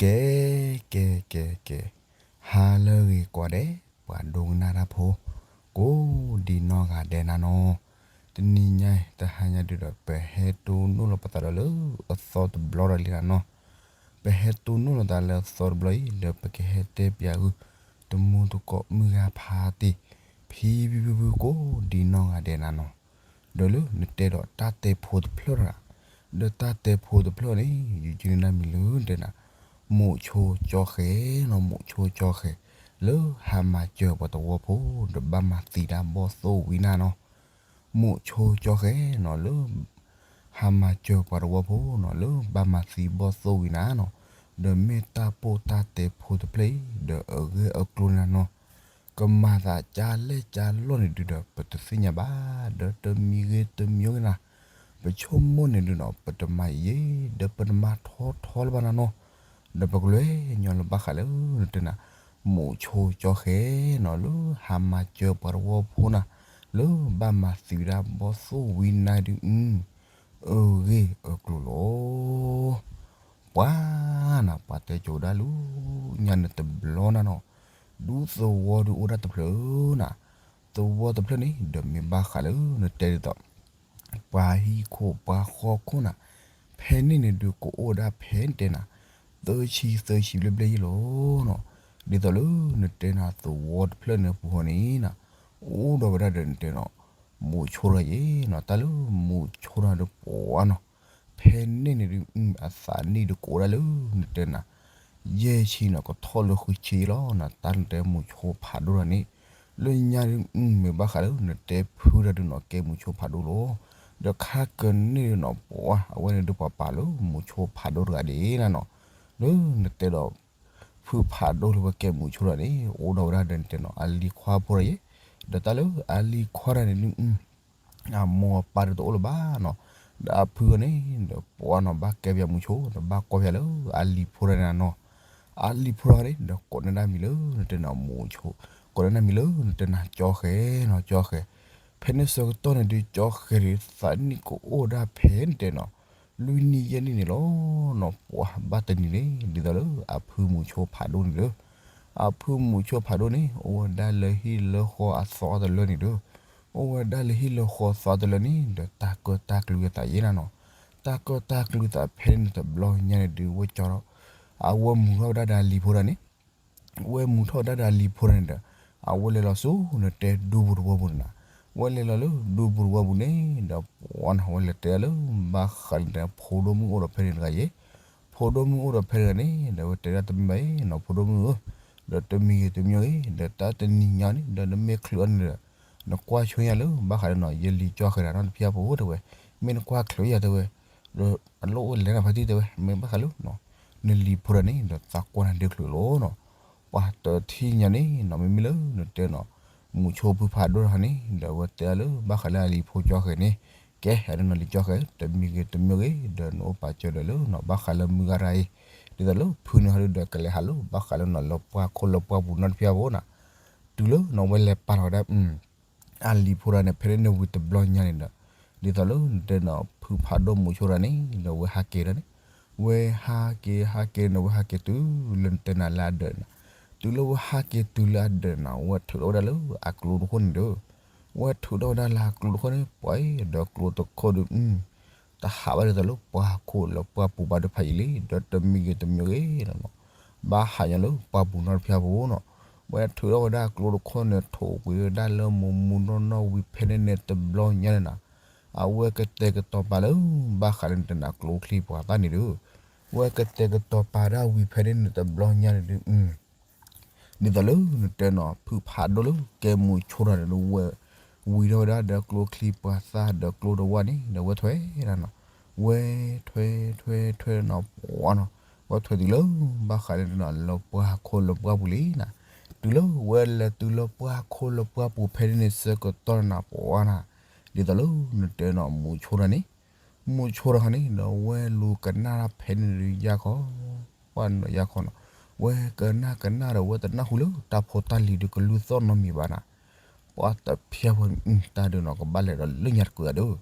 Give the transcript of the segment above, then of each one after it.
ကဲ ကဲ ကဲ ကဲ, ဟါလၢအဂ့ၤကိးဂၤဒဲး ပှၤဒိကနၣ်တၢ်ဖိ ကိးဒံနီၢ်ဂၤဒဲးနၤနီၤ, တနံၤညါအံၤ တဟါညါဒုဒီး ပဟဲတိၢ်နီၣ်လီၤပသးဒီးလၢအသီတဘျီဒီးလံနၤနီၤ, ပဟဲတိၢ်နီၣ်လီၤသးလၢအသီတဘျီအံၤ ဒီးပကဟဲတဲပၠးဂုာ် တမူတကိးမုၢ်ဂၤဖးတံၢ် ဖံဖံဖုဖုကိးဒံနီၢ်ဂၤဒဲးနၤနီၤ, ဒီးလၢနတဲဒီးတၢ်တဲဖိတဖျၢၣ်လီၤနၤ, ဒီးတၢ်တဲဖိတဖျၢၣ်န့ၣ် ယကနၣ်မံၤလၢနတဲနၤ, မိၤဆိကၠီဃဲၤနီၤ, မိၤဆိကၠီဃဲၤ လၢဟါမၤစၢၤပှၤတဝီဖိ ဒီးဘၣ်မၤသံတၢ်ဘီၣ်သိၣ်ဝံၤနၤနီၤ, မိၤဆိကၠီဃဲၤနီၤလၢ ဟါမၤစၢၤပှၤတဝီဖိနီၤ လၢဘၣ်မၤသံဘီၣ်သိၣ်ဝံၤနၤနီၤ, ဒီးမ့ၢ်တၢ်ပိၢ်တၢ်တဲဖိတဖျၢၣ်အံၤ ဒီးအဂ့ၢ်အကျိၤန့ၣ်နၤနီၤ, ကမၤသးကၢ်လဲၢ်ကၢ်လီၢ်န့ၣ်ဒုဒီး ပတသ့ၣ်ညါဘၣ်, ဒီးတမံၤဂ့ၤတမံၤဂ့ၤနၤ, ပဆိကမိၣ်န့ၣ်ဒုနီၤ ပတမၤယံာ်ယံာ် ဒီးပတမၤထီထီလၢၤဘၣ်နၤနီၤ, ဒီးပကလဲၤညီလၢဘၣ်ဃးလၢနတဲနၤ, မိၤဆိကၠီဃဲၤနီၤ လၢဟါမၤစၢၤပှၤတဝီဖိနၤ, လၢဘၣ်မၤသံဝဲဒၣ်ဘီၣ်သိၣ်ဝံၤနၤဒု အဂ့ၢ်အကျိၤလီၤ. ပှၤနၤ ပှၤတဲကၠိဒၣ်လၢညါန့ၣ်တဘျီနၤနီၤ, ဒူသဝီဒုအိၣ်ဒၣ်တဖျၢၣ်နၤ, သဝီတဖျၢၣ်န့ၣ် ဒီးမ့ၢ်ဘၣ်ဃးလၢနတဲဒ်သိး ပှၤဟံၣ်ခိၣ်ပှၤဃီခိၣ်နၤ, ဖဲန့ၣ်န့ၣ်ဒုကအိၣ်ဒၣ်ဖဲနတဲနၤ, သၢဆံသၢဆံဘျဲၣ်ဘျဲၣ်ယံၤလီၤနီၤ, ဒ်သိးလၢနတဲနၤသဝီတဖျၢၣ်န့ၣ်ပူၤဃီန့ၣ်နၤ, အိၣ်ဒီးဝဲဒၣ်ဒီးနတဲနီၤ, မိၤဆိတဂၤယံၤနီၤ, တၢ်လၢမိၤဆိတဂၤဒီးပှၤနီၤ, ဖဲန့ၣ်န့ၣ်ဒု အသးနံၣ်ဒုကအိၣ်ဒၣ်လၢနတဲနၤ ယဲၢ်ဆံနီၤ ကထီၣ်လၢဃုဆံလီၤနၤ, တၢ်နတဲမိၤဆိဖးဒိၣ်တဂၤန့ၣ်, လၢညါဒု မ့ၢ်ဘၣ်ဃးလၢနတဲဖုတဂၤဒုနီၤ ကဲမိၤဆိဖးဒိၣ်လီၤ, ဒီးခါကန့ၢ်ဒုနီၤ ပှၤအဝဲန့ၣ်ဒုပှၤပာ်လၢမိၤဆိဖးဒိၣ်တဂၤဒ်နၤနီၤ, လၢနတဲဒီး ဖုဖးဒိၣ်လၢဝဲကဲမိၤဆိတဂၤန့ၣ် အိၣ်ဒီးဝဲဒၣ်ဒီးနတဲနီၤ အလံၤခွါဖိတဂၤယံၤ, ဒီးတၢ်လၢအလံၤခွါတဂၤန့ၣ်ဒု အမိၢ်အပၢ်ဒုတအိၣ်လၢၤဘၣ်နီၤ, ဒီးအဖုအီၤန့ၣ် ဒီးပှၤနီၤ ဘၣ်ကဲပယီၤမိၤဆိ ဒီးဘၣ်ကွၢ်ပယီၤလၢအလံၤဖိတဂၤန့ၣ်နီၤ, အလံၤဖိတဂၤန့ၣ် ဒီးကိးန့ၢ်ဒၣ်မံၤလၢနတဲနီၤမိၤဆိ, ကိးန့ၢ်ဒၣ်မံၤလၢနတဲနၤ ကၠီဃဲၤနီၤ ကၠီဃဲၤ, ဖဲန့ၣ်ဆၢကတီၢ်န့ၣ်ဒု ကၠီဃဲၤဒု သးနံၣ်ကအိၣ်ဒၣ်ဖဲနတဲနီၤ လွံၢ်နံၣ်ယဲၢ်နံၣ်န့ၣ်လီၤနီၤ, ပှၤဘၣ်တနံၤန့ၣ် ဒ်သိးလၢအဖုမိၤဆိဖးဒိၣ်န့ၣ်ဒီး အဖုမိၤဆိဖးဒိၣ်န့ၣ် အိၣ်ဝဲဒၣ်လၢဟံၣ်လၢဃီအသီအတလၢန့ၣ်ဒီး, အိၣ်ဝဲဒၣ်လၢဟံၣ်လၢဃီအသီအတလၢန့ၣ် ဒီးတၢ်ကၢၣ်တၢ်ကျူသးယဲၢ်နၤနီၤ, တၢ်ကၢၣ်တၢ်ကျူသးဖဲန့ၣ်တဘျီညါန့ၣ်ဒု ဝဲကၠီဒီး အဝဲမူၤထီၣ်ဝဲဒၣ်ဒီးအလံၤဖိတဂၤန့ၣ် ဝဲမူၤထီၣ်ဝဲဒၣ်ဒီးအလံၤဖိတဂၤန့ၣ်ဒီး အဝဲလဲၤလီၤဆူနတဲဒူပူၤတဝီပူၤန့ၣ်နၤ, ဝဲလဲၤလီၤလၢဒူပူၤတဝီပူၤန့ၣ် ဒီးပှၤနၤ ဝဲလဲၤတဲလၢဘၣ်ဃးလၢနတဲ ဖိဒိၣ်မုၣ်အိၣ်ဒီးဖဲန့ၣ်တဂၤယဲၢ်, ဖိဒိၣ်မုၣ်အိၣ်ဒီးဖဲန့ၣ်တဂၤန့ၣ် ဒီးဝဲတဲဒၣ်တမ့ၢ်ဘၣ်နီၤ ဖိဒိၣ်မုၣ်ဧၢ, ဒီးတမံၤဂ့ၤတမံၤဂ့ၤ ဒီးတၢ်တနံၤညါန့ၣ် ဒီးနမ့ၢ်ချုးအီၤန့ၣ်ဒီး နကွၢ်ဆိညါလၢဘၣ်ဃးလၢနီၤ ယလံၤကၠီဃဲၤတဂၤနီတဖျၢၣ်ဖိတဲဝဲ, မ့ၢ်နကွၢ်ချုးယၤတဲဝဲ, ဒီးအလိၣ်အိၣ်လဲၤနၤဖါတံၢ်တဲဝဲ မ့ၢ်ဘၣ်ဃးလၢ နလံၤဖိတဂၤန့ၣ် ဒီးသးကွၢ်နၤဒုချုးလီၤနီၤ, ပှၤတထံၣ်ညါန့ၣ်နီၤ မ့မ့ၢ်လၢနတဲနီၤ မိၤဆိဖုဖးဒိၣ်တဂၤန့ၣ် ဒီးဝဲတဲလၢဘၣ်ဃးလၢအလံၤဖိကၠီဃဲၤန့ၣ်, ကဲ အဒိနီၤလံၤကၠီဃဲၤ တမံၤဂ့ၤတမံၤဂ့ၤ ဒီးနအိၣ်ပာ်စၢၤဒီးလၢနီၤ ဘၣ်ဃးလၢမုၢ်ဂၤတဂၤအံၤ, ဒ်သိးလၢဖုန့ၣ်ဟီဒုဒီးကလဲၤဟးလၢဘၣ်ဃးလၢနီၤ လၢပှၢ်ခိၣ်လၢပှၢ်ပူၤနီတဖျၢၣ်ဖိနီၤ, တုၤလၢနီၤ ဝဲလဲၤပာ်ထီၣ်ဝဲဒၣ် အလံၤဖိတဂၤန့ၣ် ဖဲန့ၣ်ဝံၤတဘျီညါန့ၣ်ဒီး, ဒ်သိးလၢနတဲနီၤ ဖုဖးဒိၣ်မိၤဆိတဂၤန့ၣ် ဒီးဝဲဟးက့ၤဒၣ်န့ၣ်, ဝဲဟးက့ၤဟးက့ၤန့ၣ် ဝဲဟးက့ၤတုၤလၢနတဲနၤလၢအဒၢးန့ၣ်, တုၤလၢဝဲဟးက့ၤတုၤလၢအဒၢးန့ၣ် ဝဲထုးထီၣ်ဝဲဒၣ်လၢအကျိတခိၣ်န့ၣ်ဒီး, ဝဲထုးထီၣ်ဝဲဒၣ်လၢအကျိတခိၣ်န့ၣ် ပှၤအံၤဒီးကျိတခိၣ်ဒီး တဟးဘၣ်ဒ်သိးလၢပှၢ်ခိၣ်လၢပှၢ်ပူၤဘၣ်ဒီးဖးယံာ်လံ ဒီးတမံၤဂ့ၤတမံၤဂ့ၤလီၤနီၤ, ဘၣ်ဟးညါလၢပှၢ်ပူၤနီတဖျၢၣ်ဖိနီၤ, ဝဲထုးထီၣ်ဝဲဒၣ်ကျိတခိၣ်န့ၣ် ထိးကွံာ်ဝဲဒၣ်လၢမူးမူးနီၢ်နီၢ်ဝံၤဖဲန့ၣ်န့ၣ်တဘျီညါန့ၣ်နီၤ, အဝဲကတဲာ်ကတီၤပာ်လၢ ဘၣ်ဃးလၢနတဲနၤကျိချံပှၤသၣ်န့ၣ်ဒီး, ဝဲကတဲာ်ကတီၤပာ်ဒၣ်ဝံၤဖဲန့ၣ်န့ၣ်တဘျီညါန့ၣ်ဒီး ဒ်သိးလၢနတဲနီၤ ဖုဖးဒိၣ်လၢကဲမိၤဆိတဂၤန့ၣ်ဒီး ဝဲဝံၤထီၣ်ဝဲဒၣ်ဒီးကျိချံပှၤသၣ်ဒီးကျိတဝၢန့ၣ် ဒီးဝဲထွဲနီၤ, ဝဲထွဲထွဲထွဲနီၤ ပှၤနီၤ, ဝဲထွဲတုၤလၢ ဘၣ်ဃးလၢနတဲနီၤ လၢပှၢ်ခိၣ်လၢပှၢ်ပူၤလံနီၤ, တုၤလၢဝဲလဲၤတုၤလၢပှၢ်ခိၣ်လၢပှၢ်ပူၤဖဲန့ၣ်န့ၣ်ဆၢကတီၢ်န့ၣ်နီၤ ပှၤနီၤ, ဒ်သိးလၢနတဲနီၤ မိၤဆိတဂၤန့ၣ် မိၤဆိတဂၤန့ၣ် ဒီးဝဲလူၤကနၣ်တၢ်ဖဲန့ၣ်ဒီးယါခီ, ပှၤနီၤယါခီနီၤ, ဝဲကနၣ်ကနၣ်ဒီး ဝဲတနၢ်ဟူလၢတၢ်ဖိတၢ်လံၤဒီးကလုၢ်သီၣ်နီတမံၤဘၣ်နီၤ, ပှၤတဖျၢၣ်ဖိန့ၣ် တၢ်ဒုးနီၤ ကဘၣ်လဲၤဒီးလၢညါတကွံာ်ဧါဒီး,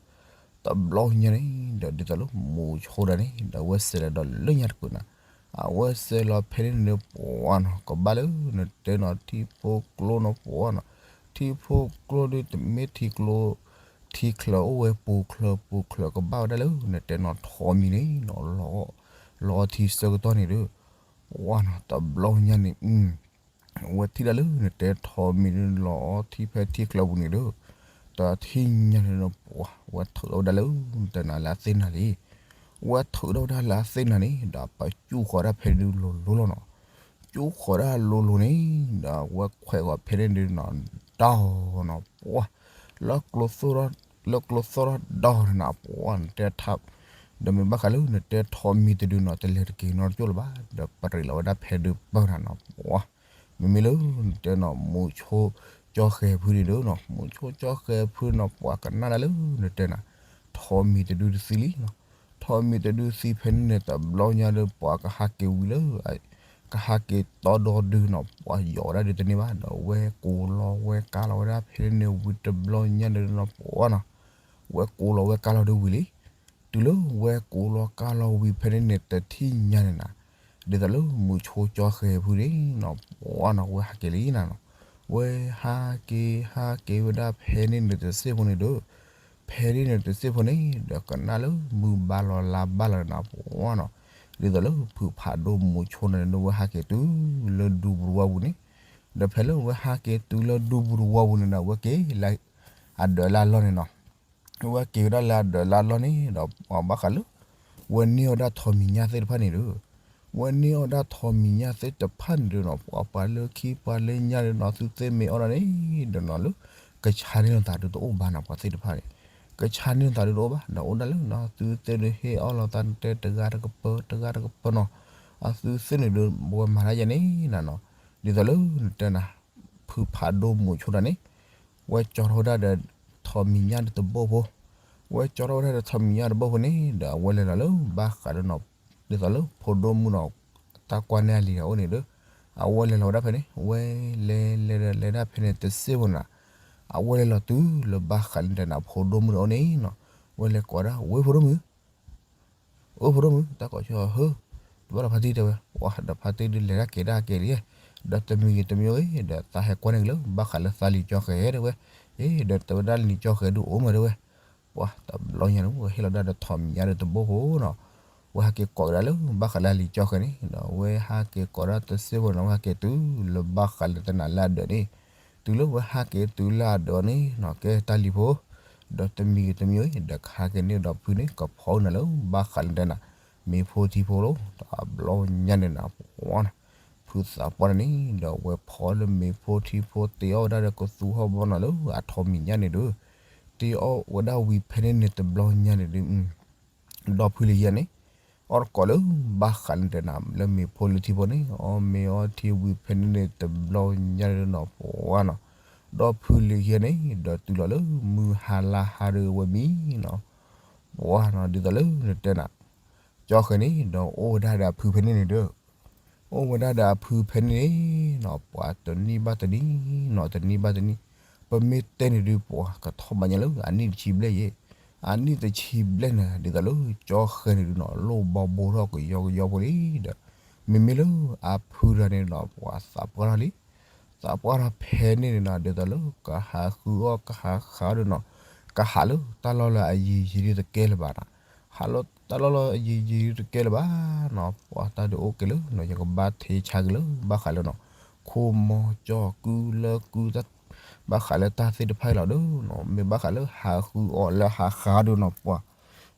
တဘျီညါန့ၣ် ဒီးဒ်သိးလၢမိၤဆိတဂၤန့ၣ် ဒီးဝဲစဲးလဲၤဒီးလၢညါတကွံာ်နီၤ, အဝဲစဲးလီၤဖဲန့ၣ်န့ၣ်ပှၤနီၤ ကဘၣ်လၢနတဲနီၤ ထံဖိကျိနီၤပှၤနီၤ, ထံဖိကျိဒုးတမ့ၢ်ထံကျိ ထံချၢအိၣ်ဝဲပူၤချၢ ပူၤချၢကဘၣ်ဝဲဒၣ်လၢနတဲနီၤ ထိးမံၤန့ၣ်နီၤ လီၤအီထံဆၢကတီၢ်န့ၣ်ဒီး ပှၤနီၤ တဘျီညါန့ၣ် ဝဲထံၣ်ဒၣ်လၢနတဲထိးမံၤန့ၣ် လီၤအီထံဖဲထံချၢပူၤန့ၣ်ဒီး တထံၣ်ညါန့ၣ်နီၤ ပှၤဝဲထုးထီၣ်ဝဲဒၣ်လၢ နတဲနၤလၢအသ့ၣ်နၤလံ. ဝဲထုးထီၣ်ဝဲဒၣ်လၢအသ့ၣ်နၤန့ၣ် ဒီးပစူၢ်ဃီၤဒၣ်ဖဲဒုးလိၤလိၤလီၤနီၤ. စူၢ်ဃီၤဒၣ်လိၤလိၤန့ၣ် ဒီးဝဲခွဲးဃီၤဖဲန့ၣ်ဒုးနီၤ ဒီနီၤ ပှၤ လၢကျိသိၣ် လၢကျိသိၣ်ထီၣ်ဒီနၤ ပှၤနတဲထီး ဒီးမ့ၢ်ဘၣ်ဃးလၢနတဲထိးမံၤတဒုနီၤ တလဲၤတက့ၤနီတကၠိၢ်လၢၤဘၣ် ဒီးပရံးလီၤဝဲဒၣ်ဖဲဒုးပၢၢ်နၤနီၤ ပှၤ မ့မ့ၢ်လၢနတဲနီၤ မူဆိကၠီဃဲၤဖုန့ၣ်ဒီးနီၤ မူဆိကၠီဃဲၤဖုနီၤ ပှၤကနၣ်ဒၣ်လၢနတဲနၤ ထိးမံၤတဒုတသံလံနီၤ. ထိးမံၤတဒုသံဖဲန့ၣ်န့ၣ် တဘျီညါဒီး ပှၤကဟးက့ၤဝံၤလၢ ကဟးက့ၤတီဒီဒုနီၤ ပှၤယီၤဝဲဒၣ်ဒုးတန့ၢ်ဘၣ် ဒီးဝဲကိးလီၤဝဲကါလီၤဝဲဒၣ်ဖဲန့ၣ်ဝံၤတဘျီညါန့ၣ်နီၤ ပှၤနီၤ ဝဲကိးလီၤဝဲကါလီၤဒုးဝံၤလံ. တုၤလၢဝဲကိးလီၤကါလီၤဝံၤဖဲန့ၣ်န့ၣ် တထံၣ်ညါန့ၣ်နၤ ဒ်သိးလၢမူဆိကၠီဃဲၤဖုန့ၣ်နီၤ ပှၤနီၤ ဝဲဟးက့ၤလံနၤနီၤ. ဝဲဟးက့ၤ ဟးက့ၤဝဲဒၣ်ဖဲန့ၣ်န့ၣ်တစ့ၢ်ဖိန့ၣ်ဒီး ဖဲန့ၣ်န့ၣ်တစ့ၢ်ဖိန့ၣ် ဒီးကနၣ်လၢမုၢ်ဘါလီၤလါဘါလီၤနၤ ပှၤနီၤ ဒ်သိးလၢဖုဖးဒိၣ်မူဆိန့ၣ်န့ၣ် ဝဲဟးက့ၤတုၤလၢဒူပူၤတဝီပူၤန့ၣ် ဒီးဖဲလၢဝဲဟးက့ၤတုၤလၢဒူပူၤတဝီပူၤန့ၣ်ဒီး ဝဲက့ၤလၢအဒၢးလၢအလီၢ်န့ၣ်နီၤ ဝဲက့ၤဝဲဒၣ်လၢအဒၢးလၢအလီၢ်န့ၣ်ဒီး ဘၣ်ဃးလၢ ဝဲန့ၢ်အီၣ်ဒၣ်ထိးမံၤညၣ်သ့ၣ်တဖၣ်န့ၣ်ဒီး ဝဲန့ၢ်အီၣ်ဒၣ်ထိးမံၤညၣ်သ့ၣ်တဖၣ်န့ၣ်ဒီးနီၤ ပှၤပှၤလၢခံပှၤလၢညါဒီးနီၤ သုသ့ၣ်မ့ၢ်အီၣ်ဒၣ်န့ၣ်ဒီးနီၤလၢ ကဆါန့ၢ်လိာ်သးဒုးတအိၣ်ဘၣ်နီၤ ပှၤသ့ၣ်တဖၣ်န့ၣ် ကဆါန့ၢ်လိာ်သးဒုးတအိၣ်ဘၣ် ဒီးအိၣ်ဒၣ်လၢနီၤ သုသ့ၣ်ဒုးဟ့ၣ်အီၣ်လိာ်သးတဲတဂၤတကပၢ တဂၤတကပၢနီၤ အသုသ့ၣ်န့ၣ်ဒုး ပဝဲမၤတၢ်ယဲန့ၣ်နၤနီၤ ဒ်သိးလၢနတဲနၤ ဖုဖးဒိၣ်မူဆိတၢ်န့ၣ် ဝဲကၠီထီၣ်ဝဲဒၣ်ဒီး ထိးမံၤညၣ်ဒုးတဘိဖိ ဝဲကၠီထီၣ်ဝဲဒၣ်ဒီးထိးမံၤညၣ်တဘိဖိန့ၣ် ဒီးအဝဲလဲၤလီၤလၢဘၣ်ဃးဒီးနီၤ ဒ်သိးလၢဖိဒိၣ်မုၣ်နီၤ တၢ်ကွၢ်န့ၢ်အလံၤဒီးအိၣ်န့ၣ်ဒီး အဝဲလဲၤလီၤဝဲဒၣ်ဖဲန့ၣ် ဝဲလဲၤလဲၤဒီးလဲၤဒၣ်ဖဲန့ၣ်တစ့ၢ်ဖိနၤ အဝဲလဲၤလီၤတုၤလၢဘၣ်ဃးလၢနတဲနၤဖိဒိၣ်မုၣ်ဒီးအိၣ်န့ၣ်နီၤ ဝဲလဲၤကိးဒၣ် ဝ့ၢ်ဖိဒိၣ်မုၣ် အိၣ်ဖိဒိၣ်မုၣ် တၢ်ကိးဆၢဟၢ တဘၣ်လီၤဖါတံၢ်တဲဝဲ ပှၤဒီးဖါတံၢ်ဒုးလဲၤတၢ်က့ၤတၢ်က့ၤလံ ဒီးတမံၤဂ့ၤတမံၤဂ့ၤ ဒီးသးဟဲကွၢ်န့ၣ်က့ၤလၢ ဘၣ်ဃးလၢသးလံာ်ကၠီဃဲၤတဲဝဲ အ့ ဒီးတဲဝဲဒၣ်လံာ်ကၠီဃဲၤဒုးအိၣ်မးတဲဝဲ ပှၤတဘျီညါန့ၣ် ဝဲဟ့ၣ်လီၤဒၣ်ဒီးထိးမံၤညၣ်ဒုးတဘိဖိနီၤ ဝဲဟဲက့ၤကိးကဒါလၢ ဘၣ်ဃးလၢအလံာ်ကၠီဃဲၤန့ၣ် ဒီးဝဲဟဲက့ၤကိးဒၣ်တစ့ၢ်ဖိနီၤ ဝဲဟဲက့ၤတုၤလၢဘၣ်ဃးလၢနတဲနၤလၢအဒၢးန့ၣ် တုၤလၢဝဲဟဲက့ၤတုၤလၢအဒၢးန့ၣ်နီၤ ကဲတၢ်လံၤဖိ ဒီးတမံၤဂ့ၤတမံၤဂ့ၤ ဒီးကဟဲက့ၤန့ၢ်ဒီးဖုန့ၣ် ကဖီအီၣ်နၤလၢဘၣ်ဃးလၢနတဲနၤ မ့ၤဖိထံဖိလီၤ တဘျီညါန့ၣ်နၤ ပှၤနီၤ ဖုသးပှၢ်န့ၣ် ဒီးဝဲဖီလၢမ့ၤဖိထံဖိ တ့အီၣ်ဝဲဒၣ်ဒီးကသူဟီၣ်ဘီနီၤလၢအထိးမံၤညၣ်န့ၣ်ဒီး တ့အီၣ်ဝဲဒၣ်ဝံၤဖဲန့ၣ်န့ၣ်တဘျီညါန့ၣ်ဒီး ဒီဖုလံၤခံဂၤန့ၣ် အီၣ်တကိးလၢဘၣ်ဃးလၢနတဲနၤ လၢမ့ၤဖိလၢထံဖိန့ၣ် အီၣ်မ့ၤအီထံဝံၤဖဲန့ၣ်န့ၣ်တဘျီညါန့ၣ်နီၤ ပှၤနီၤ ဒီဖုလံၤခံဂၤန့ၣ် ဒီးတုၤလီၤလၢမုၢ်ဟါလါဟါဒီးဝဲမံနီၤ ပှၤနီၤ ဒ်သိးလၢနတဲနၤ ကၠီဃဲၤန့ၣ် ဒီးအိၣ်ဝဲဒၣ်ဒီးအဖုဖဲန့ၣ်န့ၣ်ဒီး အိၣ်ဝဲဒၣ်ဒီးအဖုဖဲန့ၣ်န့ၣ်နီၤ ပှၤတနံၣ်ဘၣ်တနံၣ်နီၤ တနံၣ်ဘၣ်တနံၣ် ပမ့ၢ်တဲန့ၣ်ဒုး ပှၤကထီၣ်ဘၣ်ညါလၢအနံၣ်တဆံဘျဲၣ်ယဲၢ် အနံၣ်တဆံဘျဲၣ်န့ၣ် ဒ်သိးလၢကၠီဃဲၤန့ၣ်ဒုးနီၤ လိၣ်ဘီဘိထီၣ်ကယီကယီဖိလံဒီး မ့မ့ၢ်လၢအဖုတဂၤန့ၣ်ဒီး ပှၤသးပှၢ်ထီၣ်လံ သးပှၢ်ထီၣ်ဖဲန့ၣ်န့ၣ်နီၤ ဒ်သိးလၢကဟးဃုအီၣ်ကဟးဃးဒုးနီၤ ကဟးလၢတၢ်လီၢ်လၢအယံၤယံၤဒုးတကဲလၢၤဘၣ်နီၤ ဟးလၢတၢ်လီၢ်လၢအယံၤယံၤဒုးတကဲလၢၤဘၣ်နီၤ ပှၤတၢ်ဒုးအိၣ်က့ၤလၢနီၤ ယကဘၣ်ထံဆါက့ၤလၢ ဘၣ်ဃးလၢနီၤ ခိၣ်မီၤကၠီၣ်ကုလၢကု ဘၣ်ဃးလၢတၢ်သ့ၣ်တဖၣ်အံၤလီၤဒီးနီၤ မ့ၢ်ဘၣ်ဃးလၢဟးဃုအီၣ်လၢဟးဃးဒုးနီၤ ပှၤ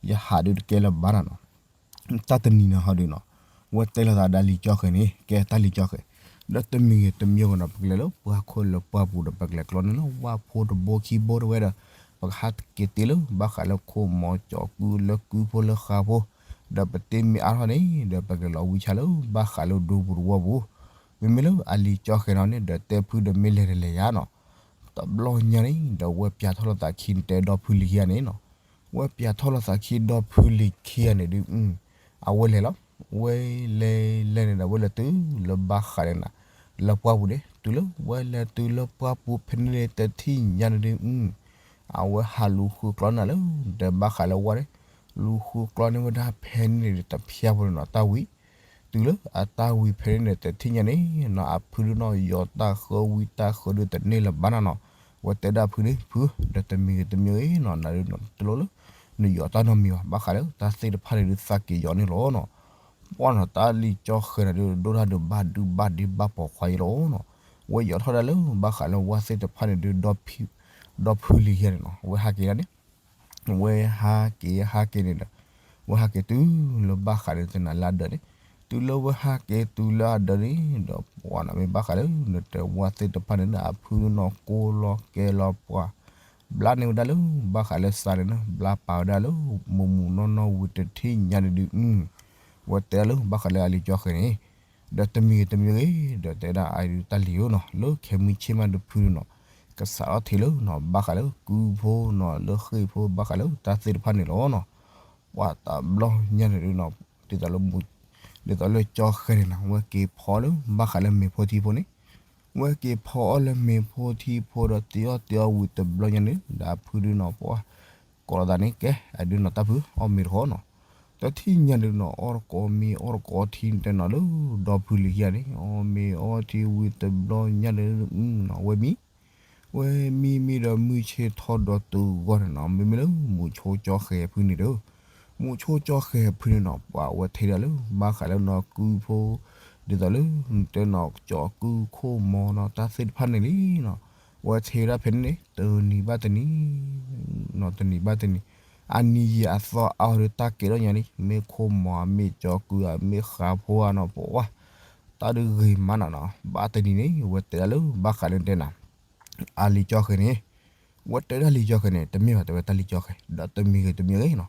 ယဟးဒုးတကဲလၢၤဘၣ်နီၤနီၤ တၢ်တနံၤန့ၣ်ဟီဒုးနီၤ ဝဲတဲလိာ်သးဒီးလံာ်ကၠီဃဲၤန့ၣ် ကဲတၢ်လံာ်ကၠီဃဲၤ ဒီးတမံၤဂ့ၤတမံၤဂ့ၤနီၤ ပကလဲၤလၢပှၢ်ခိၣ်လၢပှၢ်ပူၤဒီး ပကလဲၤကျီန့ၢ်လၢဝၣ်ဖိတဘိခံဘိတဝဲဒီး ပကဟးက့ၤတ့လၢ ဘၣ်ဃးလၢခိၣ်မီၤကၠီၣ်ကုလၢကုဖိလၢဃါဖိ ဒီးပတ့မ့ၢ်အါထီၣ်န့ၣ် ဒီးပကလဲၤလီၤဝံဆါလၢ ဘၣ်ဃးလၢဒူပူၤတဝီပူၤ မ့မ့ၢ်လၢအလံာ်ကၠီဃဲၤနီၤန့ၣ် ဒီးတဲဖုဒီးမ့ၢ်လဲၤတလဲၤယါနီၤ တဘျီညါန့ၣ် ဒီးဝဲပၠးထီၣ်လိာ်သးခံန့ၣ် တဲဒီဖုလံၤခံဂၤန့ၣ်နီၤ ဝဲပၠးထီၣ်လိာ်သးခံဒီဖုလံၤခံဂၤန့ၣ်ဒုး အဝဲလဲၤလီၤ ဝဲလဲၤလဲၤန့ၣ်ဒီး ဝဲလဲၤတုၤလၢဘၣ်ဃးန့ၣ်နၤ လၢပှၢ်ပူၤန့ၣ် တုၤလၢဝဲလဲၤတုၤလၢပှၢ်ပူၤဖဲန့ၣ်န့ၣ် တထံၣ်ညါန့ၣ်ဒုး အဝဲဟးလူၤဃုကျီန့ၢ်နၤလၢ ဒီးဘၣ်ဃးလၢဝါန့ၣ် လူၤဃုကျီန့ၢ်ဝဲဒၣ်ဖဲန့ၣ်န့ၣ် တဖၠၣ်ဖိန့ၣ်နီၤ တၢ်ဝံၤ တုၤလၢအတၢ်ဝံၤဖဲန့ၣ်န့ၣ် တထံၣ်ညါန့ၣ်နီၤ အဖုဒုးနီၤ ယီၤတၢ်ဃၢဝံတၢ်ဃၢဒုးတန့ၢ်လၢၤဘၣ်နၤနီၤ. ဝဲတဲဒၣ်ဖုန့ၣ် ဖု ဒီးတမံၤဂ့ၤတမံၤဂ့ၤနီၤ နဒုးနီၤတလိၣ်လၢ နယီၤတၢ်နီတမံၤဘၣ်, ဘၣ်ဃးလၢတၢ်သ့ၣ်တဖၣ်န့ၣ်ဒုးသးက့ၤယီၤန့ၣ်လီၤနီၤ. ပှၢ်နီၤ တၢ်လံၤကၠီဃဲၤန့ၣ်ဒုး ဒိၣ်တၢ်ဒုးဘၣ်ဒုးဘၣ်ဒ့ဘၣ်ပိာ်ခွါအံၤလီၤနီၤ. ဝဲယီၤထီၣ်ဒၣ်လၢဘၣ်ဃးလၢဝါသ့ၣ်တဖၣ်န့ၣ်ဒုး ဒီဖုလံၤခံဂၤန့ၣ်နီၤ ဝဲဟးက့ၤဒၣ်န့ၣ် ဝဲဟးက့ၤဟးက့ၤန့ၣ်ဒီး ဝဲဟးက့ၤတုၤလၢဘၣ်ဃးန့ၣ် တနၤလၢအဒၢးန့ၣ် တုၤလၢဝဲဟးက့ၤတုၤလၢအဒၢးန့ၣ်ဒီး ပှၢ်နီၤ မ့ၢ်ဘၣ်ဃးလၢနတဲဝါသ့ၣ်တဖၣ်န့ၣ် အဖုနီၤကိၢ်လီၤကဲလီၤပှၤ ဘျါန့ၢ်ဝဲဒၣ်လၢ ဘၣ်ဃးလၢစးန့ၣ်နီၤ ဘျါပာ်ဝဲဒၣ်လၢ မုာ်မုာ်နီၢ်နီၢ်ဝံၤတထံၣ်ညါန့ၣ်ဒုး ဝဲတဲဒၣ်လၢဘၣ်ဃးလၢအလံၤကၠီဃဲၤန့ၣ် ဒီးတမံၤဂ့ၤတမံၤဂ့ၤ ဒီးတဲဒၣ်အအံၤဒုးတၢ်လံၤဧၢနီၤ လၢခဲမုၢ်ဆ့ၣ်မးဒုးဖုဒုးနီၤ ကစးထီၣ်ထံးလၢနီၤ ဘၣ်ဃးလၢကုဖိနီၤ လၢဃ့ၢ်ဖိ ဘၣ်ဃးလၢတၢ်သ့ၣ်တဖၣ်န့ၣ်လီၤနီၤ. ပှၤတဘျီညါန့ၣ်ဒုးနီၤ ဒ်သိးလၢ ဒ်သိးလၢကၠီဃဲၤန့ၣ်နီၤ ဝဲက့ၤဖီလၢဘၣ်ဃးလၢမ့ၤဖိထံဖိန့ၣ် ဝဲက့ၤဖီအီၣ်လၢမ့ၤဖိထံဖိဒီးတ့အီၣ်တ့အီဝံၤတဘျီညါန့ၣ် ဒီးအဖုဒုးနီၤ ပှၤ ကိးလီၤသးန့ၣ် ကဲ အဒုးနီၤ တၢ်ဖု အီၣ်မ့ၤတခီနီၤ. တထံၣ်ညါဒုးနီၤ အီၣ်တကိးမ့ၤ အီၣ်တကိးထံတဲနီၤ လၢဒီဖုလံၤခံဂၤန့ၣ် အီၣ်မ့ၤအီထံဝံၤတဘျီညါန့ၣ် ဝဲမံ ဝဲမံမံဒီးမုၢ်ဆ့ၣ်ထီၣ်ဒီးတုၤဂီၢ်န့ၣ်နီၤ မ့မ့ၢ်လၢမူးဆိကၠီဃဲၤဖုန့ၣ်ဒီး မူးဆိကၠီဃဲၤဖုန့ၣ်နီၤ ပှၤဝဲထဲဒၣ်လၢ ဘၣ်ဃးလၢနီၤကုဖိ ဒ်သိးလၢ တဲနီၤ ကၠီကုခိၣ်မီၤနီၤ တၢ်သ့ၣ်တဖၣ်န့ၣ်လံနီၤ ဝဲထဲဒၣ်ဖဲန့ၣ်န့ၣ် တနံၤဘၣ်တနံၤ နီၤတနံၤဘၣ်တနံၤ အနံၤယံာ်အသီအါအီၤဒီးတၢ်ကဲထီၣ်ညါန့ၣ် မ့ၢ်ခိၣ်မီၤ မ့ၢ်ကၠီကု မ့ၢ်ဃးဖိဧါနီၤ ပှၤ တၢ်ဒုးဂ့ၤမးနီၤနီၤ ဘၣ်တနံၤန့ၣ် ဝဲတဲဒၣ်လၢ ဘၣ်ဃးလၢတဲနီၤ အလံၤကၠီဃဲၤန့ၣ် ဝဲတဲဒၣ်လံၤကၠီဃဲၤန့ၣ် တမ့ၢ်ဘၣ်တဲဝဲတၢ်လံၤကၠီဃဲၤ ဒီးတမံၤဂ့ၤတမံၤဂ့ၤနီၤ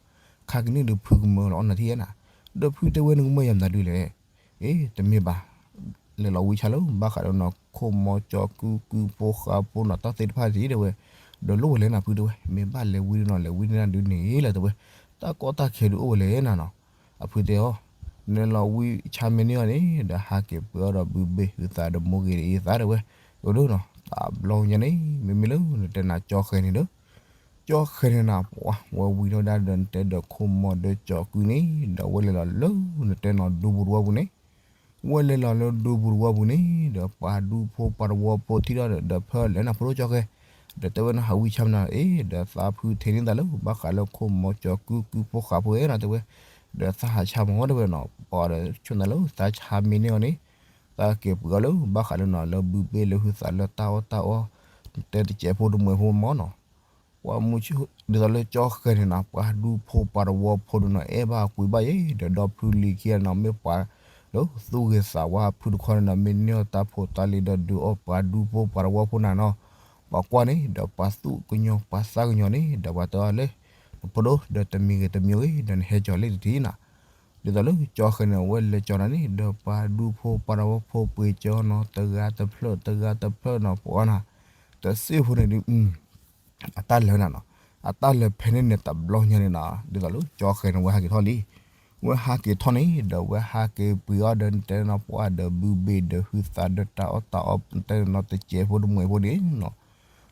ခါကနံၣ်ဒုးဖုကမၢလီၤအီၣ်နၤထံၣ်ဧါနၤ ဒီးဖုတဲဝဲနကမၢယၤမနုၤဒုးလဲၣ် အ့ တမ့ၢ်ဘၣ် လဲၤလီၤဝံဆါလၢ ဘၣ်ဃးဒီးနီၤ ခိၣ်မီၤကၠီကု ကုဖိဃးဖိနီၤ တၢ်သ့ၣ်တဖၣ်တံၢ်တဲဝဲ ဒီးလိၣ်ဝဲလဲၣ်နၤဖုတဲဝဲ မ့ၢ်ဘၣ်လဲၤဝံဒုးနီၤ လဲၤဝံဒုးနၤဒုးန့ၣ်လီၤတဲဝဲ တၢ်ကီတၢ်ခဲဒုးအိၣ်ဝဲလဲၣ်နၤနီၤ အဖုတဲအီၤ နလီၤဝံဆါမ့ၢ်န့ၢ်အီၤန့ၣ် ဒီးဟးက့ၤပှ့ၤအီၣ်ဒီးဘုဘ့ၣ်ဟုသးဒီးမိၢ်ဂ့ၤဒ်အံၤသးတဲဝဲ အိၣ်ဒုးနီၤ တဘျီညါန့ၣ် မ့မ့ၢ်လၢနတဲနၤကၠီဃဲၤန့ၣ်ဒီး ကၠီဃဲၤန့ၣ်နၤ ပှၤဝဲဝံၤထီၣ်ဒၣ်ဒီးနတဲဒီးခိၣ်မီၤဒီးကၠီကုန့ၣ် ဒီးဝဲလဲၤလီၤလၢနတဲနီၤဒူပူၤတဝီပူၤန့ၣ် ဝဲလဲၤလီၤလၢဒူပူၤတဝီပူၤန့ၣ် ဒီးပှၤဒူဖိပှၤတဝီဖိထံၣ်ထီၣ်ဒီး ဒီးဖၢလဲၣ်နၤဖိဒိၣ်ကၠီဃဲၤ ဒီးတဲဝဲနဟးဝံဆါမ့ၢ်န့ၢ်အီၤ အ့ ဒီးသးဖုထဲန့ၢ်သးလၢ ဘၣ်ဃးလၢခိၣ်မီၤကၠီကု ကုဖိဃးဖိဧါနီၤတဲဝဲ ဒီးသးဟးဆါမ့ၢ်တဲဝဲနီၤ ပှၤဒီးဆိၣ်နၤလၢသးဆါမ့ၢ်န့ၢ်အီၤန့ၣ် သးက့ၤပှ့ၤအီၣ်လၢ ဘၣ်ဃးလၢနီၤ လၢဘုဘ့ၣ်လၢဟုသးလၢတၢ်အီၣ်တၢ်အီ တဲတစဲးဖိတမှဲးဖိမ့ၢ်နီၤ ပှၤမူ ဒ်သိးလၢကၠီဃဲၤန့ၣ်နီၤ ပှၤဒူဖိပှၤတဝီဖိဒုးနီၤ အဲၣ်ဘၣ်ကွံာ်ဘၣ်ယဲ ဒီးဒီဖုလံၤခံဂၤနီၤ မ့ၢ်ပှၤလၢသူၣ်ဂ့ၤသးဝါဖုတခီန့ၣ်နီၤ မ့ၢ်န့ၢ်အီၤတၢ်ဖိတၢ်လံၤဒီးဒုးအီၣ်ပှၤဒူဖိပှၤတဝီဖိနၤနီၤ ပှၤကွၢ်န့ၣ် ဒီးပှၤသူၣ်ကညီၤပှၤသးကညီၤန့ၣ် ဒီးပှၤတဲအီၤလၢ နဖိဒိၣ် ဒီးတမံၤဂ့ၤတမံၤဂ့ၤ ဒီးနဟဲကၠီၤလံတထံၣ်နၤ ဒ်သိးလၢကၠီဃဲၤန့ၣ် အဝဲလဲၤကၠီၤနၤန့ၣ် ဒီးပှၤဒူဖိပှၤတဝီဖိပှ့ၤကၠီနီၤ တဂၤတဖျၢၣ် တဂၤတဖျၢၣ်နီၤ ပှၤနီၤ တစ့ဖိန့ၣ်ဒုး အတၢ်လၢာ်နၤနီၤ အတၢ်လၢာ်ဖဲန့ၣ်န့ၣ် တဘျီညါန့ၣ်နီၤ ဒ်သိးလၢကၠီဃဲၤန့ၣ် ဝဲဟးက့ၤထီၣ်လံ ဝဲဟးက့ၤထီၣ်န့ၣ် ဒီးဝဲဟးက့ၤပှ့ၤအီၣ်ဒီးနတဲနီၤ ပှၤဒီးဘုဘ့ၣ်ဒီးဟုသးဒီးတၢ်အီၣ်တၢ်အီ နတဲနီၤ တစဲးဖိတမှဲးဖိန့ၣ်နီၤ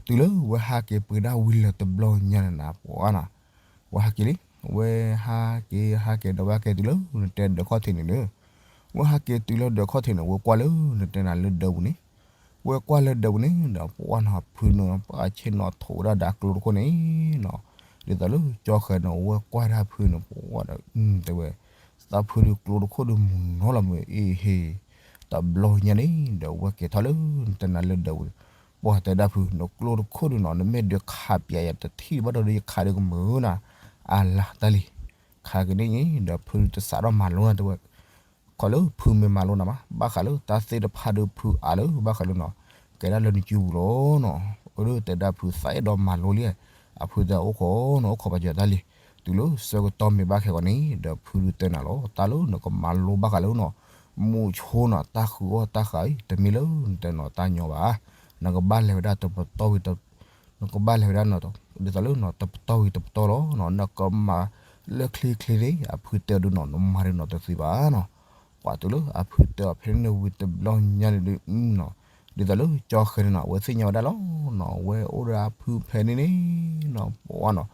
တုၤလၢဝဲဟးက့ၤပှ့ၤဒၣ်ဝံၤလၢာ်တဘျီညါန့ၣ်နၤ ပှၤနီၤ ဝဲဟးက့ၤလံ ဝဲဟးက့ၤဟးက့ၤဒီးဝဲဟးက့ၤတုၤလၢနတဲဒၢးခီၣ်ထံးန့ၣ်လၢ ဝဲဟးက့ၤတုၤလၢဒၢးခီၣ်ထံးန့ၣ် ဝဲကွၢ်လၢနတဲနၤလၢဒၢးပူၤန့ၣ် ဝဲကွၢ်လၢဒၢးပူၤန့ၣ်ဒီး ပှၤနီၤဖုန့ၣ် ပှၤဆ့ၣ်နီၤထိးဝဲဒၣ်ဒီးကျိတခိၣ်န့ၣ်နီၤ ဒ်သိးလၢကၠီဃဲၤန့ၣ် ဝဲကွၢ်ဒၣ်ဖုန့ၣ် ပှၤဒီး တဲဝဲ သးဖုဒုးကျိတခိၣ်ဒုးမုၢ်နီၤလီၤမ့ၢ်အ့ဟ့ တဘျီညါန့ၣ် ဒီးဝဲက့ၤထီၣ်လၢနတဲနၤလၢဒၢးပူၤန့ၣ် ပှၤတဲဒၣ်ဖု နကျိတခိၣ်ဒုးနီၤ နမ့ၢ်ဒုးခးပျးယၤတထံၣ်ဘၣ်ဒီးဒုးယခးဒုးကမုာ်နၤ အလါတၢ်လံ ခါကနံၣ်အံၤ ဒီးဖုတစးထီၣ်မၤလိနၤတဲဝဲ ခီလၢဖုမ့ၢ်မၤလိနၤမး ဘၣ်ဃးလၢတၢ်သ့ၣ်တဖၣ်ဒုးဖုအါလၢ ဘၣ်ဃးလၢနီၤ ကဲဒၣ်လၢနစုပူၤလီၤနီၤ အိၣ်ဒုးတဲဒၣ်ဖုသးအဲၣ်ဒိးမၤလိလံ အဖုတဲအိၣ်ခိးနီၤ အိၣ်ခိးပာ်စၢၤတၢ်လံ တုၤလၢဆၢကတီၢ်မ့ၢ်ဘၣ်ခဲဂီၤန့ၣ် ဒီးဖုဒုးတဲနၤလီၤ တၢ်လၢနကမၤလိဘၣ်ဃးလၢနီၤ မူးဆိနီၤ တၢ်ဃုအီၣ်တၢ်ဃာ်အံၤ တမ့ၢ်လၢနတဲနီၤတၢ်ညီဘၣ် နကဘၣ်လဲၤဝဲဒၣ်တပတီၢ်ဝံၤ နကဘၣ်လဲၤဝဲဒၣ်နီၤ ဒ်သိးလၢနီၤ တပတီၢ်ဝံၤတပတီၢ်လီၤ နကမၤလၢချ့ချ့န့ၣ် အဖုတဲအီၤဒုးနီၤ နမၤဒုးနီၤတသ့ဘၣ်နီၤ ပှၤတုၤလၢအဖုတဲအီၤဖဲန့ၣ်ဝံၤတဘျီညါန့ၣ်ဒုးနီၤ ဒ်သိးလၢကၠီဃဲၤန့ၣ်နီၤ အဝဲသ့ၣ်ညါဝဲဒၣ်လီၤနီၤ အဝဲအိၣ်ဒီးအဖုဖဲန့ၣ်န့ၣ်နီၤ ပှၤနီၤ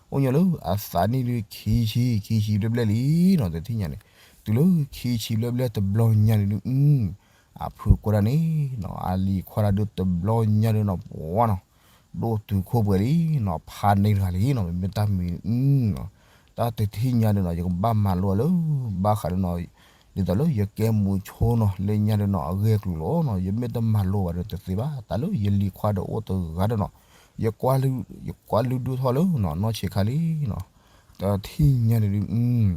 အိၣ်ညီလၢအသးနံၣ်ဒုးခံဆံ ခံဆံဘျဲၣ်ဘျဲၣ်လံနီၤ တထံၣ်ညါန့ၣ် တုၤလၢခံဆံဘျဲၣ်ဘျဲၣ်တဘျီညါန့ၣ်ဒုး အဖုကွၢ်ဒၣ်န့ၣ်နီၤ အလံၤခွါတၢ်ဒုးတဘျီညါဒုးနီၤ ပှၤနီၤ ဒိၣ်တုာ်ခိၣ်ပှဲၤလံနီၤ ဖးန့ၢ်တဂၤလံနီၤ မ့မ့ၢ်တၢ်မံၤနီၤ တၢ်တထံၣ်ညါဒုးနီၤ ယကဘၣ်မၤလိအီၤလၢ ဘၣ်ဃးလၢနီၤ ဒ်သိးလၢယကဲမူဆိနီၤ လၢညါဒုးနီၤ အဂ့ၢ်အကျိၤလီၤနီၤ ယမ့ၢ်တမၤလိဘၣ်ဒီးတသ့ဘၣ် တၢ်လၢယလံၤခွါဒီးအိၣ်တဂၤဒီးနီၤ ယကွၢ်လုၢ်ဒိၣ်ထီၣ်လၢနီၤ နီၢ်ဆံးခါလံနီၤ တထံၣ်ညါန့ၣ်ဒုး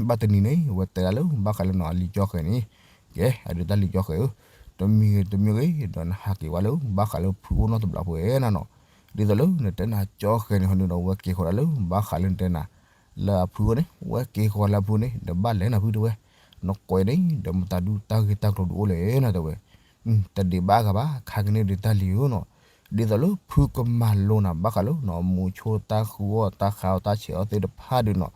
ဘၣ်တနံၤန့ၣ် ဝဲတဲဒၣ်လၢ ဘၣ်ဃးလၢနီၤ အလံၤကၠီဃဲၤန့ၣ် ကဲ အဒုးတၢ်လံၤကၠီဃဲၤဧၢ တမံၤဂ့ၤတမံၤဂ့ၤ ဒီးနဟးက့ၤဝဲလၢ ဘၣ်ဃးလၢဖုအိၣ်နီတဘျီဖိဝဲနီၤနီၤ ဒ်သိးလၢနတဲနၤကၠီဃဲၤန့ၣ်ဟီဒုးဒီး ဝဲက့ၤဃီၤဒၣ်လၢ ဘၣ်ဃးလၢနတဲနၤ လၢအဖုအိၣ်န့ၣ် ဝဲက့ၤဃီၤလၢအဖုန့ၣ် ဒီးဘၣ်လဲၤနၤဖုတဲဝဲ နကွဲးန့ၣ် ဒီးမတၤဒုးတၢ်ဂ့ၢ်တၢ်ကျိၤဒုးအိၣ်လဲၣ်နီၤတဲဝဲ တဒံးဘၣ်အဂၤဘၣ် ခါကန့ၣ်ဒုးတၢ်လံၤဧၢနီၤ ဒ်သိးလၢဖုကမၤလိနၤ ဘၣ်ဃးလၢနီၤ မူဆိတၢ်ဃုအီၣ်တၢ်ဃါအီၣ်တၢ်ဆဲးအီၣ်သ့ၣ်တဖၣ်ဒုးနီၤ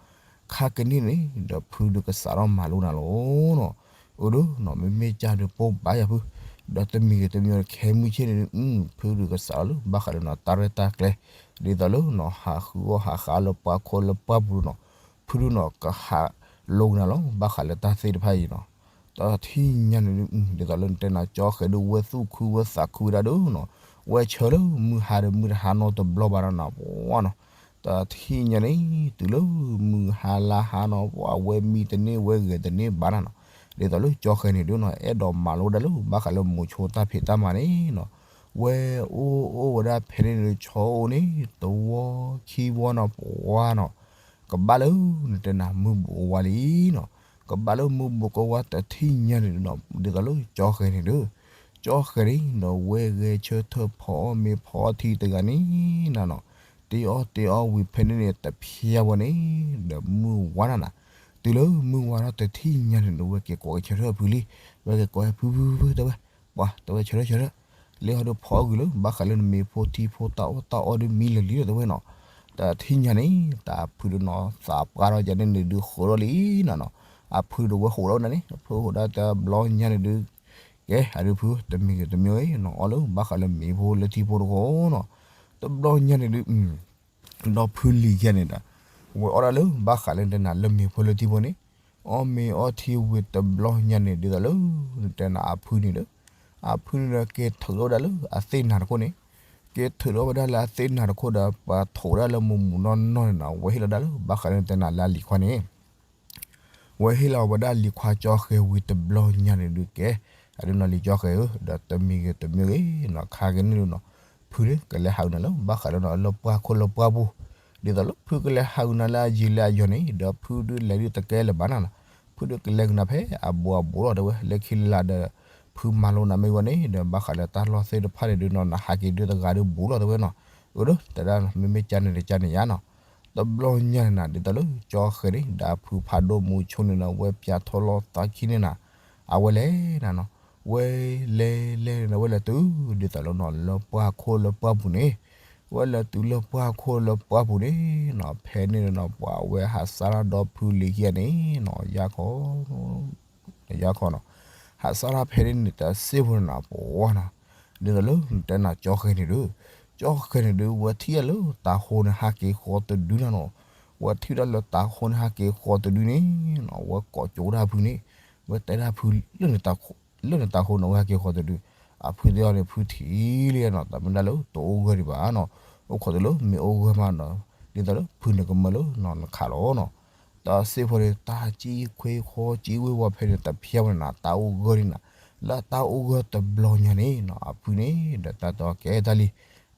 ခါကန့ၣ်န့ၣ် ဒီးဖုဒုးကစးထီၣ်မၤလိနၤလီၤနီၤ အၢဒုးနီၤ မ့မ့ၢ်ကၢ်ဒုးပိၢ်ဘၣ်ယၤဖု ဒီးတမံၤဂ့ၤတမံၤဂ့ၤ ခဲမုၢ်ဆ့ၣ်န့ၣ်ဒုး ဖုဒုးကစးထီၣ်လၢ ဘၣ်ဃးလၢနီၤ တၢ်ရဲၣ်တၢ်ကျဲၤ ဒ်သိးလၢနီၤ ဟးဃုအီၣ်ဟးဃါလၢပှၢ်ခိၣ်လၢပှၢ်ပူၤနီၤ ဖုဒုးနီၤ ကဟးလိကနၤလီၤ ဘၣ်ဃးလၢတၢ်သ့ၣ်တဖၣ်အံၤနီၤ တထံၣ်ညါန့ၣ်ဒုး ဒ်သိးလၢနတဲနၤကၠီဃဲၤဒုး ဝဲသူၣ်ခုဝဲသးခုဝဲဒၣ်ဒုးနီၤ ဝဲဆၢလၢမုၢ်ဟါဒီးမုၢ်တဟါနီတဘျီဘၣ်နီၤ ပှၤနီၤ တထံၣ်ညါန့ၣ် တုၤလၢမုၢ်ဟါလါဟါနီၤ ပှၤဝဲမံတန့ၢ်ဝဲဂဲၤတန့ၢ်ဘၣ်နီၤ ဒ်သိးလၢကၠီဃဲၤန့ၣ်ဒုးနီၤ အဲၣ်ဒိးမၤလိဒၣ်လၢ ဘၣ်ဃးလၢမူဆိတၢ်ဖံးတၢ်မၤန့ၣ်နီၤ ဝဲအိၣ်အိၣ်ဝဲဒၣ်ဖဲန့ၣ်ဒုး ဆီအိၣ်န့ၣ် တဝီခံဝီနီၤ ပှၤနီၤ ကဘၣ်လၢနတဲနၤမုၢ်ဘူးကဝါလံနီၤ ကဘၣ်လၢမုၢ်ဘူးကဝါတထံၣ်ညါန့ၣ်ဒုးနီၤ ဒ်သိးလၢကၠီဃဲၤန့ၣ်ဒုး ကၠီဃဲၤန့ၣ်ဒီး ဝဲဂဲၤဆၢထၢၣ်ဖီအီၣ်မ့ၤဖီအီၣ်ထံတဂၤန့ၣ်နီၤနီၤ တ့အီၣ်တ့အီဝံၤဖဲန့ၣ်န့ၣ် တဖျါဝဲန့ၣ် ဒီးမုၢ်ဝါနီၤနီၤ တုၤလၢမုၢ်ဝါထီၣ်တထံၣ်ညါန့ၣ်ဒီး ဝဲက့ၤကိးက့ၤဆၢထၢၣ်ဖုလံ ဝဲက့ၤကိးဖုဖုဖုတဲဝဲ ပှၤတဲဝဲဆၢထၢၣ်ဆၢထၢၣ် လၢဟီဒုးဖီအီၣ်ကွံာ်လၢ ဘၣ်ဃးလၢနမ့ၤဖိထံဖိတၢ်အီၣ်တၢ်အီဒုးမံလၢာ်လံဒီးတဲဝဲနီၤ တထံၣ်ညါန့ၣ် တၢ်ဖုဒုးနီၤ သးပှၢ်ထီၣ်ယၤန့ၣ်န့ၣ်ဒုးဃုာ်ထီၣ်လံနီၤနီၤ အဖုဒီးဝဲဟိးထီၣ်ဝဲဒၣ်န့ၣ် အဖုဟိးဒၣ်တဘျီညါန့ၣ်ဒုး ကဲ အဒုးဖု တမံၤဂ့ၤတမံၤဂ့ၤနီၤ အီၣ်လၢဘၣ်ဃးလၢမ့ၤဖိလၢထံဖိတခီနီၤ တဘျီညါန့ၣ်ဒုး ဒီးဖုလံၤခံဂၤန့ၣ်ဒီး ဝဲအီၣ်ဒၣ်လၢဘၣ်ဃးလၢနတဲနၤလၢမ့ၤဖိလၢထံဖိန့ၣ် အီၣ်မ့ၤအီၣ်ထံဝံၤတဘျီညါန့ၣ် ဒ်သိးလၢ နတဲနၤအဖုန့ၣ်ဒီး အဖုန့ၣ်ဒီးက့ၤထုးထီၣ်ဝဲဒၣ်လၢအသ့ၣ်နၤတခိၣ်န့ၣ် က့ၤထုးထီၣ်ဝဲဒၣ်လၢအသ့ၣ်နၤတခိၣ်ဒီး ပှၤထုးဝဲဒၣ်လၢမူးမူးနီၢ်နီၢ်န့ၣ်နီၤ ဝဲဟ့ၣ်လီၤဒၣ်လၢဘၣ်ဃးလၢနတဲနၤလၢအလံၤခွါန့ၣ် ဝဲဟ့ၣ်လီၤဝဲဒၣ်လံၤခွါကၠီဃဲၤဝံၤတဘျီညါန့ၣ်ဒုးကဲ အဒုးနီၤလံၤကၠီဃဲၤဧၢ ဒီးတမံၤဂ့ၤတမံၤဂ့ၤနီၤ ခါက့ၤန့ၣ်ဒုးနီၤ ဖုန့ၣ်ကလဲၤဟးဂုာ်နၤလၢဘၣ်ဃးလၢနီၤ လၢပှၢ်ခိၣ်လၢပှၢ်ပူၤ ဒ်သိးလၢဖုကလဲၤဟးဂုာ်နၤလၢအယံၤလၢအယီၤန့ၣ် ဒီးဖုဒုးလဲၤဒုးတကဲလၢၤဘၣ်နီၤနီၤ ဖုဒုးကလဲၤဂုာ်နၤဖဲအဘူးအဘူးလီၤတဲဝဲ လၢခံလၢ်ဒီး ဖုမၤလိနၤမ့ၢ်ဝဲန့ၣ် ဒီးဘၣ်ဃးလၢတၢ်လီၢ်သ့ၣ်တဖၣ်န့ၣ်ဒုးနီၤ နဟးက့ၤဒုးတဂၤဒုးဘူးလီၤတဲဝဲနီၤ အၢဒိး တဲဒၣ် မ့မ့ၢ်ကၢ်န့ၣ်တကၢ်န့ၣ်ယါနီၤ တဘျီညါန့ၣ်နၤ ဒ်သိးလၢကၠီဃဲၤန့ၣ် ဒီးဖုဖးဒိၣ်မူဆိန့ၣ်နၤ ဝဲပၠးထီၣ်လီၤသးခံန့ၣ်နၤ အဝဲလဲၤနၤနီၤ ဝဲလဲၤလဲၤနၤဝဲလဲၤတုၤ ဒ်သိးလၢနီၤ လၢပှၢ်ခိၣ်လၢပှၢ်ပူၤန့ၣ် ဝဲလဲၤတုၤလၢပှၢ်ခိၣ်လၢပှၢ်ပူၤန့ၣ်နီၤ ဖဲန့ၣ်နီၤ ပှၤဝဲဟးစၢ်ဒီးဖုလံၤခံဂၤန့ၣ်နီၤ ယါခီ ယါခီနီၤ ဟးစၢ်ဒၣ်ဖဲန့ၣ်န့ၣ် တၢ်စ့ၢ်ဖိန့ၣ်နၤ ပှၤနီၤ ဒ်သိးလၢနတဲနၤကၠီဃဲၤန့ၣ်ဒုး ကၠီဃဲၤန့ၣ်ဒုး ဝဲထံၣ်ဒၣ်လၢတၤဟိန့ၣ် ဟးက့ၤဃီၤတဒုနီၤနီၤ ဝဲထံၣ်ဒၣ်လၢတၤဟိန့ၣ် ဟးက့ၤဃီၤတဒုန့ၣ်နီၤ ဝဲကိးကၠိဒၣ်ဖုန့ၣ် ဝဲတဲဒၣ်ဖု လၢနတၤဟိန့ၣ် ဝဲဟဲက့ၤဃီၤတဒု အဖုသ့ၣ်အီၤန့ၣ် ဖုထံၣ်လံနီၤ တၢ်မ့ၢ်ဒၣ်လၢတအိၣ်ဂၢၢ်ဒံးဘၣ်နီၤ အိၣ်ခိးတလၢမ့ၢ်အိၣ်ဂၢၢ်မးနီၤ ဒ်သိးလၢဖုန့ၣ်ကမၢလၢနီၤ နခးလီၤနီၤ တၢ်စ့ၢ်ဖိန့ၣ် တၢ်ကံခွ့ဃီကံဝ့ၤဝီၤဖဲန့ၣ် တဖျါဝဲန့ၣ်နၤ တၢ်အိၣ်ဂၢၢ်န့ၣ်နၤ လၢတၢ်အိၣ်ဂၢၢ်တဘျီညါန့ၣ်နီၤ အဖုန့ၣ် ဒီးတၢ်တဲကဲတၢ်လံ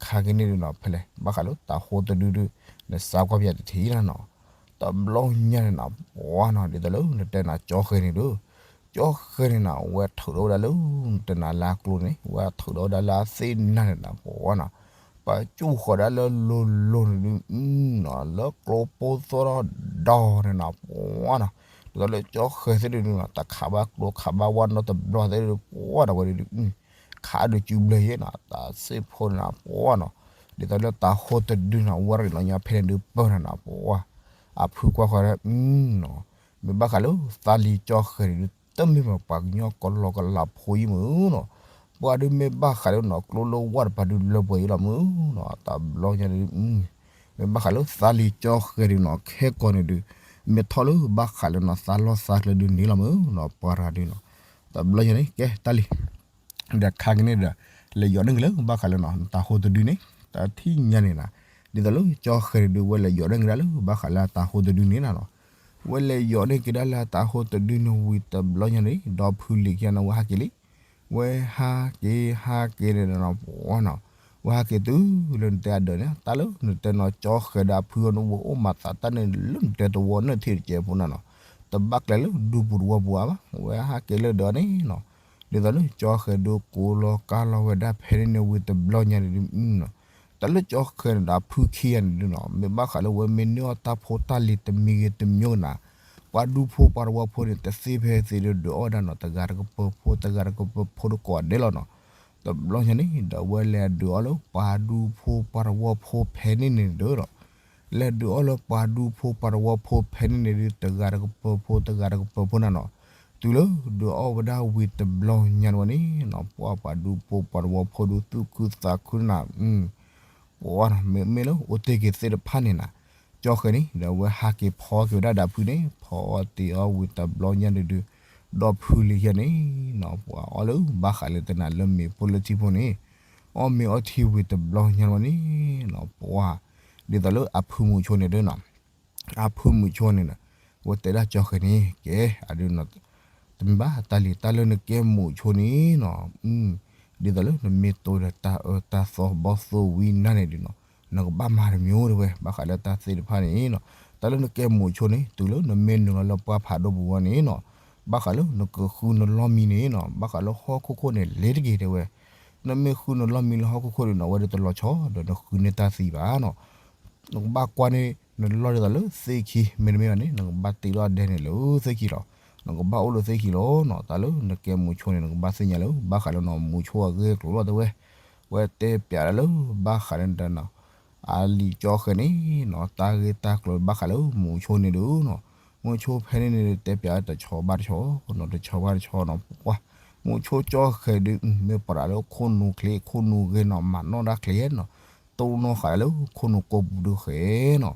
ခါက့ၤန့ၣ်ဒုးနီၤ ဖဲလဲၣ် ဘၣ်ဃးလၢတၤဟိတဒုဒုး နစါကွၢ်ပယီၤတထံၣ်လီၤနီၤ တဘျီညါန့ၣ်နၤ ပှၤနီၤ ဒ်သိးလၢနတဲနၤကၠီဃဲၤန့ၣ်ဒုး ကၠီဃဲၤန့ၣ်နၤ ဝဲထုးထီၣ်ဝဲဒၣ်လၢ နတဲနၤလၢအကျိၤန့ၣ် ဝဲထုးထီၣ်ဝဲဒၣ်လၢအသ့ၣ်နၤန့ၣ်နၤ ပှၤနီၤ ပာ်ကၠူၣ်ဃီၤဒၣ်လၢလိၤလိၤန့ၣ်ဒုး နီၤ လၢကျိပိၢ်သီၣ်ဒီဒီန့ၣ်နၤ ပှၤနီၤ ဒ်သိးလၢကၠီဃဲၤသ့ၣ်ဒုးနီၤ တခးဘၣ်ကျိခးဘၣ်ဝါနီတဘျီသ့ၣ်ဒုး ပှၤဒီးဝဲဒုး ခးဒုးစုဘျၢယဲနီၤ တၢ်စ့ၢ်ဖိန့ၣ်နၤ ပှၤနီၤ ဒ်သိးလၢတၤဟိတဒုနီၤ ဝဲရ့ၣ်နီၤညါဖဲန့ၣ်ဒုးပၢၢ်န့ၣ်နၤ ပှၤ အဖုကွၢ်ဃီၤဒီး နီၤ မ့ၢ်ဘၣ်ဃးလၢသးလံၤကၠီဃဲၤန့ၣ်ဒုး တမ့ၢ်မးပှၤကညီကလီကလးဖိအံၤမုၢ်နီၤ ပှၤဒုးမ့ၢ်ဘၣ်ဃးလၢနီၤ ကျိလၢဝါတပၤဒုးလၢပှဲၤအံၤလီၤမုၢ်နီၤ တဘျီညါဒုး မ့ၢ်ဘၣ်ဃးလၢသးလံၤကၠီဃဲၤဒုးနီၤ ခဲကိာ်န့ၣ်ဒုး မ့ၢ်ထီၣ်လၢဘၣ်ဃးလၢနီၤ သးလီၢ်သးကျဲဒုးန့ၣ်လီၤမ့ၢ်နီၤ ပှၤတဂၤဒုးနီၤ, တဘျီညါန့ၣ် ကဲတၢ်လံ ဒီးခါက့ၤန့ၣ်ဒီး လဲၤယိးန့ၢ်က့ၤလၢဘၣ်ဃးလၢနီၤ နတၤဟိတဒုန့ၣ် တထံၣ်ညါန့ၣ်နၤ, ဒ်သိးလၢကၠီဃဲၤန့ၣ်ဒုး ဝဲလဲၤယိးန့ၢ်က့ၤဒၣ်လၢဘၣ်ဃးလၢအတၤဟိတဒုန့ၣ်နၤနီၤ, ဝဲလဲၤယိးန့ၢ်က့ၤဒၣ်လၢအတၤဟိတဒုန့ၣ်ဝံၤတဘျီညါန့ၣ် ဒီဖုလံၤခံဂၤန့ၣ် ဝဲဟးက့ၤလံ, ဝဲဟးက့ၤဟးက့ၤန့ၣ်နီၤ ပှၤနီၤ, ဝဲဟးက့ၤတုၤလၢနတဲအဒၢးန့ၣ် တၢ်လၢနတဲနီၤ ကၠီဃဲၤဒီးအဖုအီၤန့ၣ် ဝဲအိၣ်မၤသးတၢ်န့ၣ်လၢနတဲတဝီန့ၢ်ထံတကဲးဖိနၤနီၤ, တဘၣ်ကျဲလၢဒူပူၤတဝီပူၤဧါဘၣ်, ဝဲဟးက့ၤလၢဒၢးန့ၣ်နီၤ, ဒ်သိးလၢကၠီဃဲၤဒုးကိးလီၤကါလီၤဝဲဒၣ်ဖဲန့ၣ်န့ၣ်ဝံၤတဘျီညါန့ၣ်ဒုး တၢ်လၢကၠီဃဲၤန့ၣ်ဒီးအဖုခံဂၤန့ၣ်ဒုးနီၤ မ့ၢ်ဘၣ်ဃးလၢဝဲမ့ၢ်န့ၢ်အီၣ်တၢ်ဖိတၢ်လံၤတမံၤဂ့ၤတမံၤဂ့ၤနၤ, ပှၤဒူဖိပှၤတဝီဖိန့ၣ် တသ့ဖဲသ့ဒုး ဒုးအီၣ်ဝဲဒၣ်နီၤ တဂၤတကပၤဖိတဂၤတကပၤဖိတကိးဒဲးလီၤနီၤ, တဘျီညါန့ၣ်ဒီး ဝဲလဲၤဒုးအီၣ်လၢပှၤဒူဖိပှၤတဝီဖိဖဲန့ၣ်န့ၣ်ဒုးဒီး လဲၤဒုးအီၣ်လၢပှၤဒူဖိပှၤတဝီဖိဖဲန့ၣ်န့ၣ်ဒုး တဂၤတကပၤဖိတဂၤတကပၤဖိနၤနီၤ, တုၤလၢဒုးအီၣ်ဝဲဒၣ်ဝံၤတဘျီညါဝဲန့ၣ်နီၤ ပှၤပှၤဒူဖိပှၤတဝီဖိဒုးသူၣ်ခုသးခုနၤ ပှၤမ့မ့ၢ်လၢအိၣ်တ့ၢ်က့ၤသ့ၣ်တဖၣ်န့ၣ်နၤ, ကၠီဃဲၤန့ၣ်ဒီး ဝဲဟးက့ၤဖီက့ၤဝဲဒၣ်ဒီးဖုန့ၣ် ဖီအီၣ်တ့ၤအီၣ်ဝံၤတဘျီညါဒုးဒုး, ဒီးဖုလံၤယဲန့ၣ်နီၤ ပှၤအီၣ်လၢဘၣ်ဃးလၢတနၤလၢမ့ၤဖိလၢထံဖိန့ၣ်, အီၣ်မ့ၤအီထံဝံၤတဘျီညါဝဲန့ၣ်နီၤ ပှၤ ဒ်သိးလၢအဖုမုၣ်ဆိန့ၣ်ဒုးနီၤ အဖုမုၣ်ဆိန့ၣ်ဒီး ဝဲတဲဒၣ်ကၠီဃဲၤန့ၣ် ကဲအဒုးနီၤ တမ့ၢ်ဘၣ်တၢ်လံၤ တၢ်လၢနကဲမုၣ်ဆိန့ၣ်နီၤ, ဒ်သိးလၢနမ့ၢ်တိၢ်ဒီးတၢ်အၢတၢ်သီဘီၣ်သိၣ်ဝံၤနၤန့ၣ်ဒုးနီၤ, နကဘၣ်မၤတမံၤအိၣ်တဲဝဲ ဘၣ်ဃးလၢတၢ်သ့ၣ်တဖၣ်န့ၣ်နီၤ, တၢ်လၢနကဲမုၣ်ဆိန့ၣ် တုၤလၢနမ့ၢ်နုာ်လီၤလၢပှၢ်ဖးဒိၣ်ပူၤဝဲန့ၣ်နီၤ, ဘၣ်ဃးလၢနကဃုနလီၢ်မံန့ၣ်နီၤ ဘၣ်ဃးလၢဟီၣ်ခိၣ်ခိၣ်န့ၣ် လဲၤတက့ၤတဲဝဲ, နမ့ၢ်ဃုနလီၢ်မံလၢဟီၣ်ခိၣ်ခိၣ်ဒုးနီၤ အဝဲဒၣ်တလီၤဆီဒီးနဃုန့ၢ်တၢ်သံဘၣ်နီၤ နကဘၣ်ကွၢ်န့ၢ်နလီၢ်ဒ်သိးလၢသ့ၣ်ခံ မ့တမ့ၢ်ဘၣ်န့ၣ် နကဘၣ်တ့လီၤဒဲန့ၣ်လၢသ့ၣ်ခံလီၤ. နကဘၣ်အိၣ်လၢသ့ၣ်ခံလီၤနီၤ. တၢ်လၢနကဲမုၢ်ဆိန့ၣ် နကဘၣ်သ့ၣ်ညါလၢ ဘၣ်ဃးလၢနီၤ မုၢ်ဆိအဂ့ၢ်အကျိၤလီၤတဲဝဲ. ဝဲတဲပျးလၢဘၣ်ဃးလၢနီၤ အလံာ်ကၠီဃဲၤန့ၣ်နီၤ တၢ်ဂ့ၢ်တၢ်ကျိၤဘၣ်ဃးလၢမုၢ်ဆိန့ၣ်ဒုးနီၤ. မုၢ်ဆိဖဲန့ၣ်န့ၣ် တဲပျးတဆီဘၣ်တဆီနီၤ တဆီဘၣ်တဆီနီၤ ပှၤ မုၢ်ဆိကၠီဃဲၤဒုး မ့ၢ်ပှၤလၢခိၣ်နူာ်ချ့ ခိၣ်နူာ်ဂ့ၤနီၤ မၤနီၣ်ဒၣ်ချ့နီၤ တိၢ်နီၣ်ဃာ်လၢခိၣ်နူာ်ကိးပူၤဒုးဃဲၤနီၤ.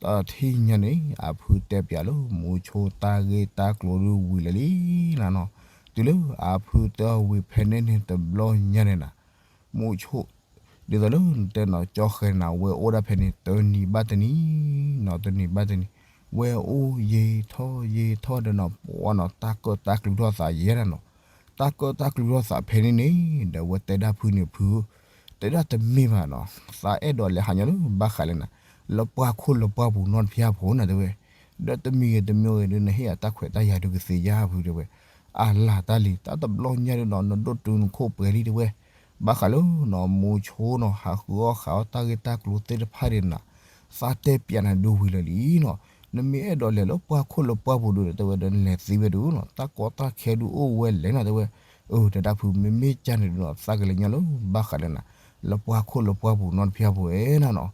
တထံၣ်ညါန့ၣ် အဖုတဲပျးလၢမုၢ်ဆိတၢ်ဂ့ၢ်တၢ်ကျိၤဒုးဝံၤလၢာ်လံနၤနီၤ. တုၤလၢအဖုတဲအီၤဝံၤဖဲန့ၣ်န့ၣ်တဘျီညါန့ၣ်နၤ မုၢ်ဆိ ဒ်သိးလၢနတဲနီၤ ကၠီဃဲၤနၤ ဝဲအိၣ်ဒၣ်ဖဲန့ၣ် တနံၤဘၣ်တနံၤနီၤ တနံၤဘၣ်တနံၤ ဝဲအိၣ်ယံာ်ထီၣ်ယံာ်ထီၣ်ဒီးနီၤ ပှၤနီၤ တၢ်ကၢၣ်တၢ်ကျူထီၣ်သးယဲဒၣ်နီၤ. တၢ်ကၢၣ်တၢ်ကျူထီၣ်သးဖဲန့ၣ်န့ၣ် ဒီးဝဲတဲဒၣ်ဖုန့ၣ် ဖု တဲဒၣ်တမ့ၢ်ဘၣ်နီၤ သးအဲၣ်ဒိးလဲၤဟးညီလၢဘၣ်ဃးလဲၣ်နၤ လၢပှၢ်ခိၣ်လၢပှၢ်ပူၤနီတဖၠၣ်ဖိနၤတဲဝဲ. ဒီးတမံၤဂ့ၤတမံၤဂ့ၤဒုး နဟ့ၣ်အတၢ်ခွဲးတၢ်ယာ်ဒုးကသ့ဧါဖုတဲဝဲ. အလၤတၢ်လံၤ တၢ်တဘျီညါဒုးနီၤ နဒိၣ်တုာ်နခိၣ်ပှဲၤလံတဲဝဲ. ဘၣ်ဃးလၢနီၤ မုၢ်ဆိနီၤ ဟးဃုအီၣ်ဃးအီၣ်တၢ်ဂ့ၢ်တၢ်ကျိၤသ့ၣ်တဖၣ်ဒုးနၤ သးတဲပျးနၤဒုးဝံၤလၢာ်လံနီၤ. နမ့ၢ်အဲၣ်ဒိးလဲၤလၢပှၢ်ခိၣ်လၢပှၢ်ပူၤဒုးတဲဝဲ ဒီးနလဲၤသ့ဝဲဒုးနီၤ တၢ်ကီတၢ်ခဲဒုးအိၣ်ဝဲလဲၣ်နၤတဲဝဲ. အၢ တဲဒၣ်ဖု မ့မ့ၢ်ကၢ်န့ၣ်ဒုးနီၤ သးကလဲၤညီလၢဘၣ်ဃးလဲၣ်နၤ လၢပှၢ်ခိၣ်လၢပှၢ်ပူၤနီတဖၠၣ်ဖိဝဲနၤနီၤ.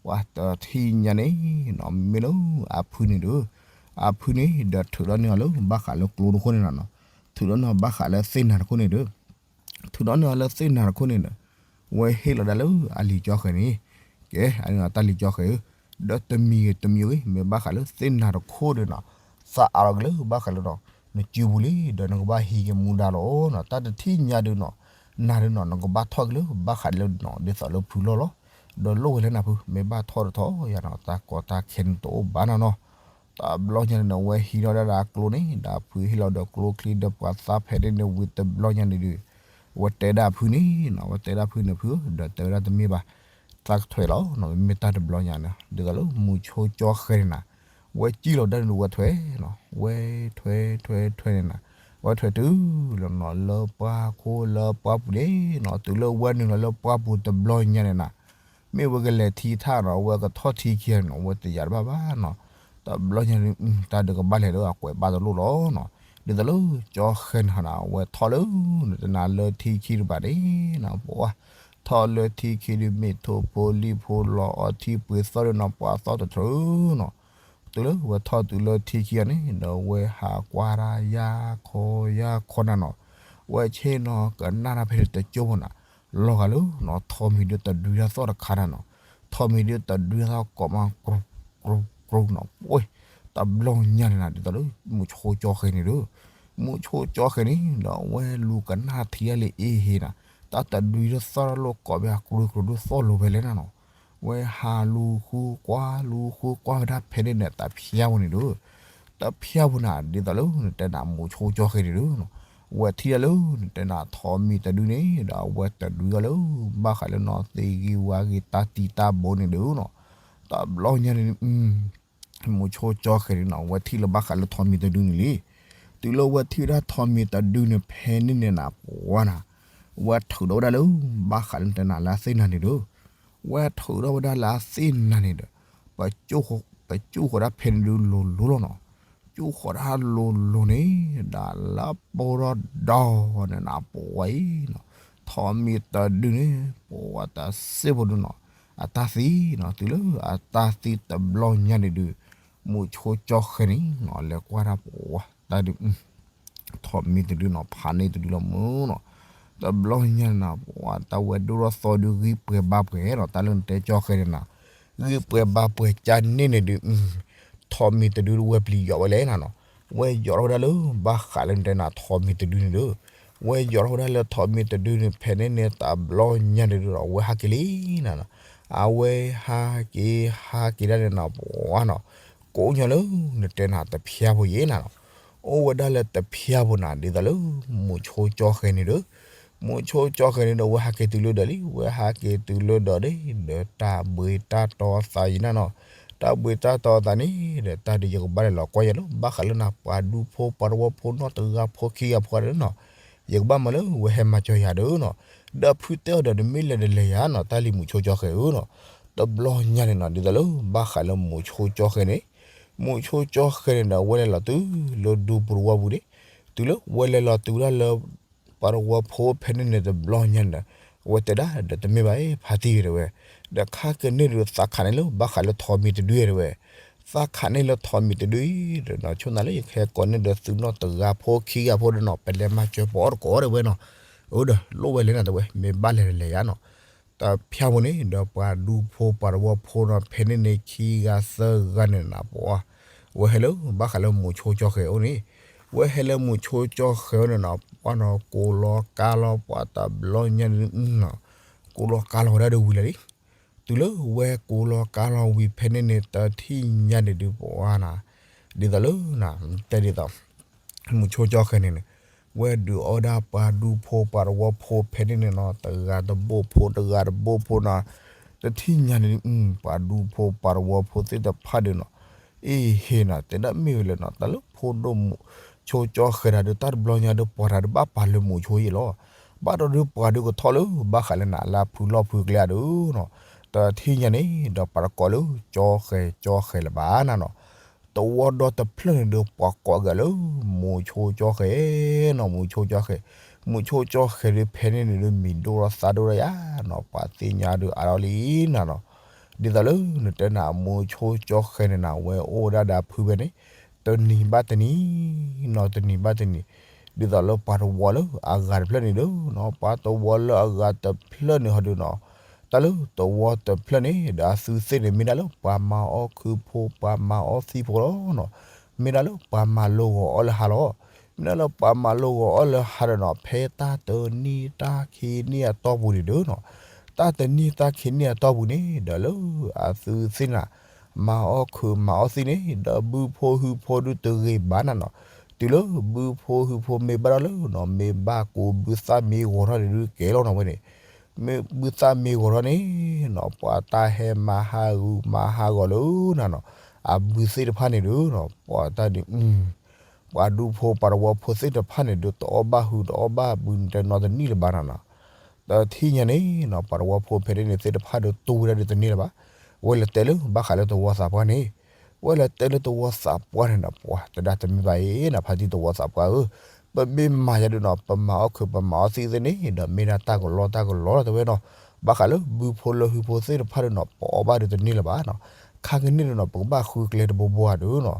ပှၤတထံၣ်ညါန့ၣ်နီၤ မ့ၢ်လၢအဖုန့ၣ်ဒုး အဖုန့ၣ်ဒီးထုးဒီးန့ၢ်အီၤလၢဘၣ်ဃးလၢကျိတခိၣ်န့ၣ်နၤနီၤ. ထုးဒီးန့ၢ်အီၤဘၣ်ဃးလၢသ့ၣ်နၤတခိၣ်န့ၣ်ဒုး ထုးဒီးန့ၢ်အီၤလၢသ့ၣ်နၤတခိၣ်န့ၣ်ဒီး ဝဲဟ့ၣ်လီၤဒၣ်လၢအလံာ်ကၠီဃဲၤန့ၣ် ကဲ အန့ၣ်တၢ်လံာ်ကၠီဃဲၤဧၢ ဒီးတမံၤဂ့ၤတမံၤဂ့ၤ မ့ၢ်ဘၣ်ဃးလၢသ့ၣ်နၤတခိၣ်ဒီးနီၤ သးအးလီၤက့ၤလၢဘၣ်ဃးလၢနီၤ နစုပူၤလံ ဒီးနကဘၣ်ဟံးက့ၤမူဒါလီၤနီၤ. တၢ်တထံၣ်ညါဒုးနီၤ နၤဒုးနီၤ နကဘၣ်ထီၣ်က့ၤလၢဘၣ်ဃးလၢနီၤ ဒ်သိးလၢဖုလီၢ်လီၤ. ဒီးလိၣ်ဝဲလၢနၤဖု မ့ၢ်ဘၣ်ထီၣ်တထီၣ်ယၤနီၤ တၢ်ကီတၢ်ခဲန့ၣ်တအိၣ်ဘၣ်နၤနီၤ. တဘျီညါန့ၣ်နီၤ ဝဲဟံးထီၣ်ဒၣ်ဒီးအကျိန့ၣ် ဒီးဖုဟ့ၣ်လီၤဒီးကျိချံဒီးပှၤသးဖဲန့ၣ်န့ၣ်ဝံၤတဘျီညါန့ၣ်ဒုး ဝဲတဲဒၣ်ဖုန့ၣ်နီၤ ဝဲတဲဒၣ်ဖုန့ၣ်ဖု ဒီးတဲဝဲဒၣ်တမ့ၢ်ဘၣ် သးကထွဲးလီၤနီၤ မ့မ့ၢ်တၢ်တဘျီညါန့ၣ် ဒ်သိးလၢမုၢ်ဆိကၠီဃဲၤန့ၣ်နၤ ဝဲစံၣ်လီၤဒၣ်န့ၣ်ဒုးဝဲထွဲနီၤ ဝဲထွဲထွဲထွဲန့ၣ်နၤ ဝဲထွဲတုၤလီၤနီၤ လၢပှၢ်ခိၣ်လၢပှၢ်ပူၤန့ၣ်နီၤ တုၤလၢဝဲနုာ်လီၤလၢပှၢ်ပူၤတဘျီညါန့ၣ်နၤ မ့ၢ်ဝဲကလဲၤထံထၣ်နီၤ ဝဲကထီၣ်ထံခံဂၤန့ၣ်နီၤ ဝဲတယာ်တဘၣ်ဘၣ်နီၤ. တဘျီညါန့ၣ် တၢ်ဒုးကဘၣ်လဲၤလၢအကွဲးဘၣ်တလိၣ်လီၤနီၤ. ဒ်သိးလၢကၠီဃဲၤန့ၣ်နၤ ဝဲထီၣ်လၢ တနၤလၢထံခံတဘၣ်န့ၣ်နီၤ ပှၤ ထီၣ်လၢထံခံဒုး မ့ၢ်ထိၣ်ဖိလံၣ်ဖိလီၤအီထံပှ့ၤသီၣ်ဒုးနီၤ ပှၤသီၣ်တထြၢနီၤ. တုၤလၢဝဲထီၣ်တုၤလၢထံခံဂၤန့ၣ် ဒီးဝဲဟးကွၢ်တၢ်ယၢ်ခီယၢ်ခီနၤနီၤ. ဝဲဆ့ၣ်နီၤကနၣ်တၢ်ဖဲန့ၣ်တကၠိဖိနၤ လီၤဂာ်လၢနီၤ ထိးမံၤဒုးတဒွံတၢ်သီၣ်တခါနၤနီၤ. ထိးမံၤဒုးတဒွံတၢ်သီၣ်ကိးမး ကြူးကြူးကြူးနီၤ ပှ့ၤ တဘျီညါန့ၣ်နၤ ဒ်သိးလၢ မုဆိကၠီဃဲၤန့ၣ်ဒီး, မုဆိကၠီဃဲၤန့ၣ်ဒီး အဝဲလူၤကနၣ်ထံအါလၢအ့ဟ့နၤ, တၢ်တဒုအံၤတသီၣ်တၢ်လိာ်ကိးဘၣ်အကျိၤကျိၤဒုးသီၣ်လိၤဖဲလဲၣ်နၤနီၤ, ဝဲဟးလူၤဃုကွၢ်လူၤဃုကွၢ်ဝဲဒၣ်ဖဲန့ၣ်န့ၣ် တဖျါပူၤန့ၣ်ဒီး, တဖျါပူၤနၤ ဒ်သိးလၢနတဲနၤ မုဆိကၠီဃဲၤန့ၣ်ဒီး, ဝဲထံၣ်ဒၣ်လၢနတဲနၤထိးမံၤတဒုန့ၣ်ဒီး အဝဲတဒုအီၤလၢ ဘၣ်ဃးလၢနီၤသ့ၣ်ဂ့ၤဝါဂ့ၤတၢ်တံၤတၢ်ဘိန့ၣ်ဒီးနီၤ, တဘျီညါန့ၣ် မုဆိကၠီဃဲၤန့ၣ်နီၤ ဝဲထံၣ်လၢဘၣ်ဃးလၢထိးမံၤတဒုန့ၣ်လံ. တုၤလၢဝဲထံၣ်ဝဲဒၣ်ထိးမံၤတဒုန့ၣ် ဖဲန့ၣ်န့ၣ်နၤပှၤနၤ, ဝဲထုးထီၣ်ဝဲဒၣ်လၢ ဘၣ်ဃးလၢနတဲနၤလၢအသ့ၣ်နၤန့ၣ်ဒီး, ဝဲထုးထီၣ်ဝဲဒၣ်လၢအသ့ၣ်နၤန့ၣ်ဒီး, ပ, ပကၠိဃီၤဒၣ်ဖဲန့ၣ်ဒုးလိၤလိၤလီၤနီၤ, ကၠိဃီၤဒၣ်လိၤလိၤန့ၣ် ဒီးလၢပိဒီးဒီန့ၣ်နၤပှၤအံၤနီၤ, ထိးမံၤတဒုန့ၣ် ပှၤတစ့ၢ်ဖိဒုးနီၤ, အတၢ်သံနီၤ တုၤလၢအတၢ်သံတဘျီညါန့ၣ်ဒုး, မုဆိကၠီဃဲၤန့ၣ်နီၤ လဲၤကွၢ်တၢ်ပှၤတၢ်ဒုး ထိးမံၤတဒုနီၤ ဖးန့ၢ်တဒုလီၤမုၢ်နီၤ, တဘျီညါန့ၣ်နၤ ပှၤတၢ်ဝဲဒိၣ်ထီၣ်သီဒုးဂံၢ်ပှဲၤဘါပှဲၤနီၤ တၢ်လၢနတဲကၠီဃဲၤန့ၣ်နၤ, ဂံၢ်ပှဲၤဘါပှဲၤကၢ်န့ၢ်န့ၣ်ဒုး, ထိးမံၤတဒုဝဲပျံၤယီၤဝဲလဲၣ်နၤနီၤ, ဝဲယီၤထီၣ်ဝဲဒၣ်လၢ ဘၣ်ဃးလၢနတဲနၤထိးမံၤတဒုန့ၣ်ဒီး, ဝဲယီၤထီၣ်ဝဲဒၣ်လၢထိးမံၤတဒုန့ၣ် ဖဲန့ၣ်န့ၣ်တဘျီညါန့ၣ်ဒုးဒီး ဝဲဟးက့ၤလံနၤနီၤ, အဝဲဟးက့ၤဟးက့ၤဒၣ်န့ၣ်နၤ ပှၤနီၤ, ကိးညီလၢနတဲနၤတဖျါဖိယဲၢ်နၤနီၤ, အိၣ်ဝဲဒၣ်လၢတဖျါဖိနၤ ဒ်သိးလၢ မုဆိကၠီဃဲၤန့ၣ်ဒီး, မုဆိကၠီဃဲၤန့ၣ်ဒီး ဝဲဟးက့ၤတုၤလၢဒီးလံ ဝဲဟးက့ၤတုၤလၢဒီးဒီး ဒီးတၢ်ဘှံးတၢ်တီၤအသးယံၤနၤနီၤ, တၢ်ဘှံးတၢ်တီၤအသးန့ၣ်ဒီး တၢ်ဒုးယကဘၣ်လဲၤလီၤကွၢ်ယၤလၢ ဘၣ်ဃးလၢနၤပှၤဒူဖိပှၤတဝီဖိနီတဂၤဖိခံဂၤဖိဒီးနီၤ, ယကဘၣ်မၤလၢဝဲဟဲမၤစၢၤယၤဒီးနီၤ, ဒီးဖုတဲအီၤဒီး နမ့ၢ်လဲၤဒီးလဲၤယၤနီၤ တၢ်လံၤမုဆိကၠီဃဲၤဧၢနီၤ, တဘျီညါန့ၣ်နီၤ ဒ်သိးလၢ ဘၣ်ဃးလၢမုဆိကၠီဃဲၤန့ၣ်, မုဆိကၠီဃဲၤန့ၣ်ဒီး ဝဲလဲၤလီၤတုၤလၢဒူပူၤတဝီပူၤန့ၣ်, တုၤလၢဝဲလဲၤလီၤတုၤဒၣ်လၢ ပှၤတဝီဖိဖဲန့ၣ်န့ၣ်တဘျီညါန့ၣ်ဒီး, အဝဲတဲဒၣ်ဒီး တမ့ၢ်ဘၣ်အံၤ ဖါတံၢ်တဲဝဲ, ဒီးခါကန့ၢ်ဒီးသးခးန့ၢ်လၢ ဘၣ်ဃးလၢထိးမံၤတဒုတဲဝဲ, သးခးန့ၢ်လၢထိးမံၤတဒုအံၤဒီးနီၤ ဆိနၤလၢယကဟဲကိးန့ၢ်ဒီးသုနီတဂၤဖိခံဂၤဖိဒီးနီၤ ပလဲၤမၤစၢၤပှၤအီၤတကိးတဲဝဲနီၤ, အိၣ်ဒီးလိၣ်ဝဲလဲၣ်နၤတဲဝဲ မ့ၢ်ဘၣ်လဲၤဒီးလဲၤယၤနီၤ, တဖၣ်ဖိန့ၣ်ဒီးပှၤဒူဖိပှၤတဝီဖိနီၤ ဖဲန့ၣ်န့ၣ်ခံဂၤသၢဂၤန့ၣ်နၤပှၤ, ဝဲဟဲလၢဘၣ်ဃးလၢမုဆိကၠီဃဲၤအိၣ်န့ၣ်, ဝဲဟဲလၢမုဆိကၠီဃဲၤအိၣ်န့ၣ်နီၤ ပှၤနီၤ ကိးလီၤကါလီၤပှၤတဘျီညါန့ၣ်, ကိးလီၤကါလီၤဝဲဒၣ်ဒီးဝံၤလၢာ်လံ, တုၤလၢဝဲကိးလီၤကါလီၤဝံၤဖဲန့ၣ်န့ၣ် တထံၣ်ညါန့ၣ်ဒုးပှၤနၤ, ဒ်သိးလၢနတဲဒ်သိး မုဆိကၠီဃဲၤန့ၣ်န့ၣ်, ဝဲဒုးအီၣ်ဒၣ်ပှၤဒူဖိပှၤတဝီဖိဖဲန့ၣ်န့ၣ်နီၤ တဂၤတဘိၣ်ဖိတဂၤတဘိၣ်ဖိနီၤ, တထံၣ်ညါန့ၣ် ပှၤဒူဖိပှၤတဝီဖိသ့ၣ်တဖၣ်ဒီးနီၤ, အ့ဟ့ၣ်နီၤ တဲဒၣ်မ့ၢ်ဝဲလဲၣ်နီၤ တၢ်လၢဖိဒိၣ်မုဆိကၠီဃဲၤတၢ်ဒီး တၢ်တဘျီညါဒီးပှၤတၢ်ဒီးဘၣ်ပာ်လၢမုဆိယဲၢ်လီၤ, ဘၣ်ဒီးဒုးပှၤဒုးကထီၣ်လၢ ဘၣ်ဃးလၢနၤလၢအဖုလီၢ်ဖုကျဲအဒုးနီၤ, တထံၣ်ညါန့ၣ်ဒီးပှၤတကိးလၢကၠီဃဲၤကၠီဃဲၤလၢၤဘၣ်နၤနီၤ, တဝီဒီတဖျၢၣ်န့ၣ်ဒီးပှၤကိးက့ၤလၢ မုဆိကၠီဃဲၤနီၤ မုဆိကၠီဃဲၤ, မုဆိကၠီဃဲၤဒီးဖဲန့ၣ်န့ၣ်ဒီးမံၤဒိၣ်ထီၣ်သးဒိၣ်ထီၣ်ယါနီၤ ပှၤသ့ၣ်ညါဒီးအါထီၣ်လံနၤနီၤ, ဒ်သိးလၢနတဲနၤမုဆိကၠီဃဲၤန့ၣ်နၤ ဝဲအိၣ်ဝဲဒၣ်ဒီးအဖုဖဲန့ၣ်, တနံၤဘၣ်တနံၤနီၤ တနံၤဘၣ်တနံၤ, ဒ်သိးလၢပှၤတဝီလၢအဂၤတဖျၢၣ်န့ၣ်ဒီးနီၤ ပှၤတဝီလၢအဂၤတဖျၢၣ်န့ၣ်ဟီဒီးနီၤ, တၢ်လၢတဝီတဖျၢၣ်န့ၣ်ဒီးအသုသ့ၣ်န့ၣ် မ့ၢ်ဒၣ်လၢပှၤမၤအီၣ်ခုဖိပှၤမၤအီၣ်သံၣ်ဖိလီၤနီၤ, မ့ၢ်ဒၣ်လၢပှၤမၤလိဂီၤအီၣ်လၢဟါလီၤ, မ့ၢ်ဒၣ်လၢပှၤမၤလိဂီၤအီၣ်လၢဟါဒီးနီၤ ဖဲတၢ်တနံၣ်တၢ်ခံနံၣ်အတီၢ်ပူၤန့ၣ်ဒီးနီၤ, တၢ်တနံၣ်တၢ်ခံနံၣ်အတီၢ်ပူၤန့ၣ် ဒီးလၢအသုသ့ၣ်နၤ မၤအီၣ်ခုမၤအီၣ်သံၣ်န့ၣ် ဒီးဘုဖိဟုဖိဒုးတဂ့ၤဘၣ်နၤနီၤ, တုၤလၢဘုဖိဟုဖိမ့ၢ်ဘၣ်ထီၣ်လၢနီၤ မ့ၢ်ဘၣ်ကိးဘုသၣ်မ့ၢ်ဂီၤထီၣ်န့ၣ်ဒုးကဲလီၤနီၤဝဲန့ၣ်, မ့ၢ်ဘုသၣ်မ့ၢ်ဂီၤထီၣ်န့ၣ်နီၤ ပှၤတၢ်ဟဲမၤဟးဂူာ်မၤဟးဂီၤလၢနၤနီၤ, အဘုသ့ၣ်တဖၣ်န့ၣ်ဒီးနီၤ ပှၤတၢ်ဒုး ပှၤဒူဖိပှၤတဝီဖိသ့ၣ်တဖၣ်န့ၣ်ဒီး တအီၣ်ဘၣ်ဟုတအီၣ်ဘၣ်ဘုတဲနီတနံၣ်လၢၤဘၣ်နၤနီၤ, တထံၣ်ညါန့ၣ်နီၤ ပှၤတဝီဖိဖဲန့ၣ်န့ၣ်သ့ၣ်တဖၣ်ဒီးတူၢ်ဝဲဒၣ်ဒီးတန့ၢ်လၢၤဘၣ်, ဝဲလဲၤတဲလၢဘၣ်ဃးလၢတဝီသးပှၢ်န့ၣ်, ဝဲလဲၤတဲလၢတဝီသးပှၢ်န့ၣ်နီၤ ပှၤတဲဒၣ်တမ့ၢ်ဘၣ်အံၤနီၤ ဖါတံၢ်တဝီသးပှၢ်ဧၢ, ပမ့ၢ်မၤယၤဒီးနီၤ ပမၤအီၣ်ခုးပမၤအီၣ်သံၣ်သ့ၣ်န့ၣ် ဒီးမ့ၢ်ဒၣ်တၢ်ကလီတၢ်ကလီလီၤတဲဝဲနီၤ, ဘၣ်ဃးလၢဘုဖိလၢဟုဖိသ့ၣ်တဖၣ်ဒီးနီၤ ပအီၣ်ဘၣ်ဒီးတန့ၢ်လၢၤဘၣ်နီၤ, ခါကန့ၢ်ဒီးနီၤ ပကဘၣ်ဃုကျဲတဘိဘိဧါဒီးနီၤ,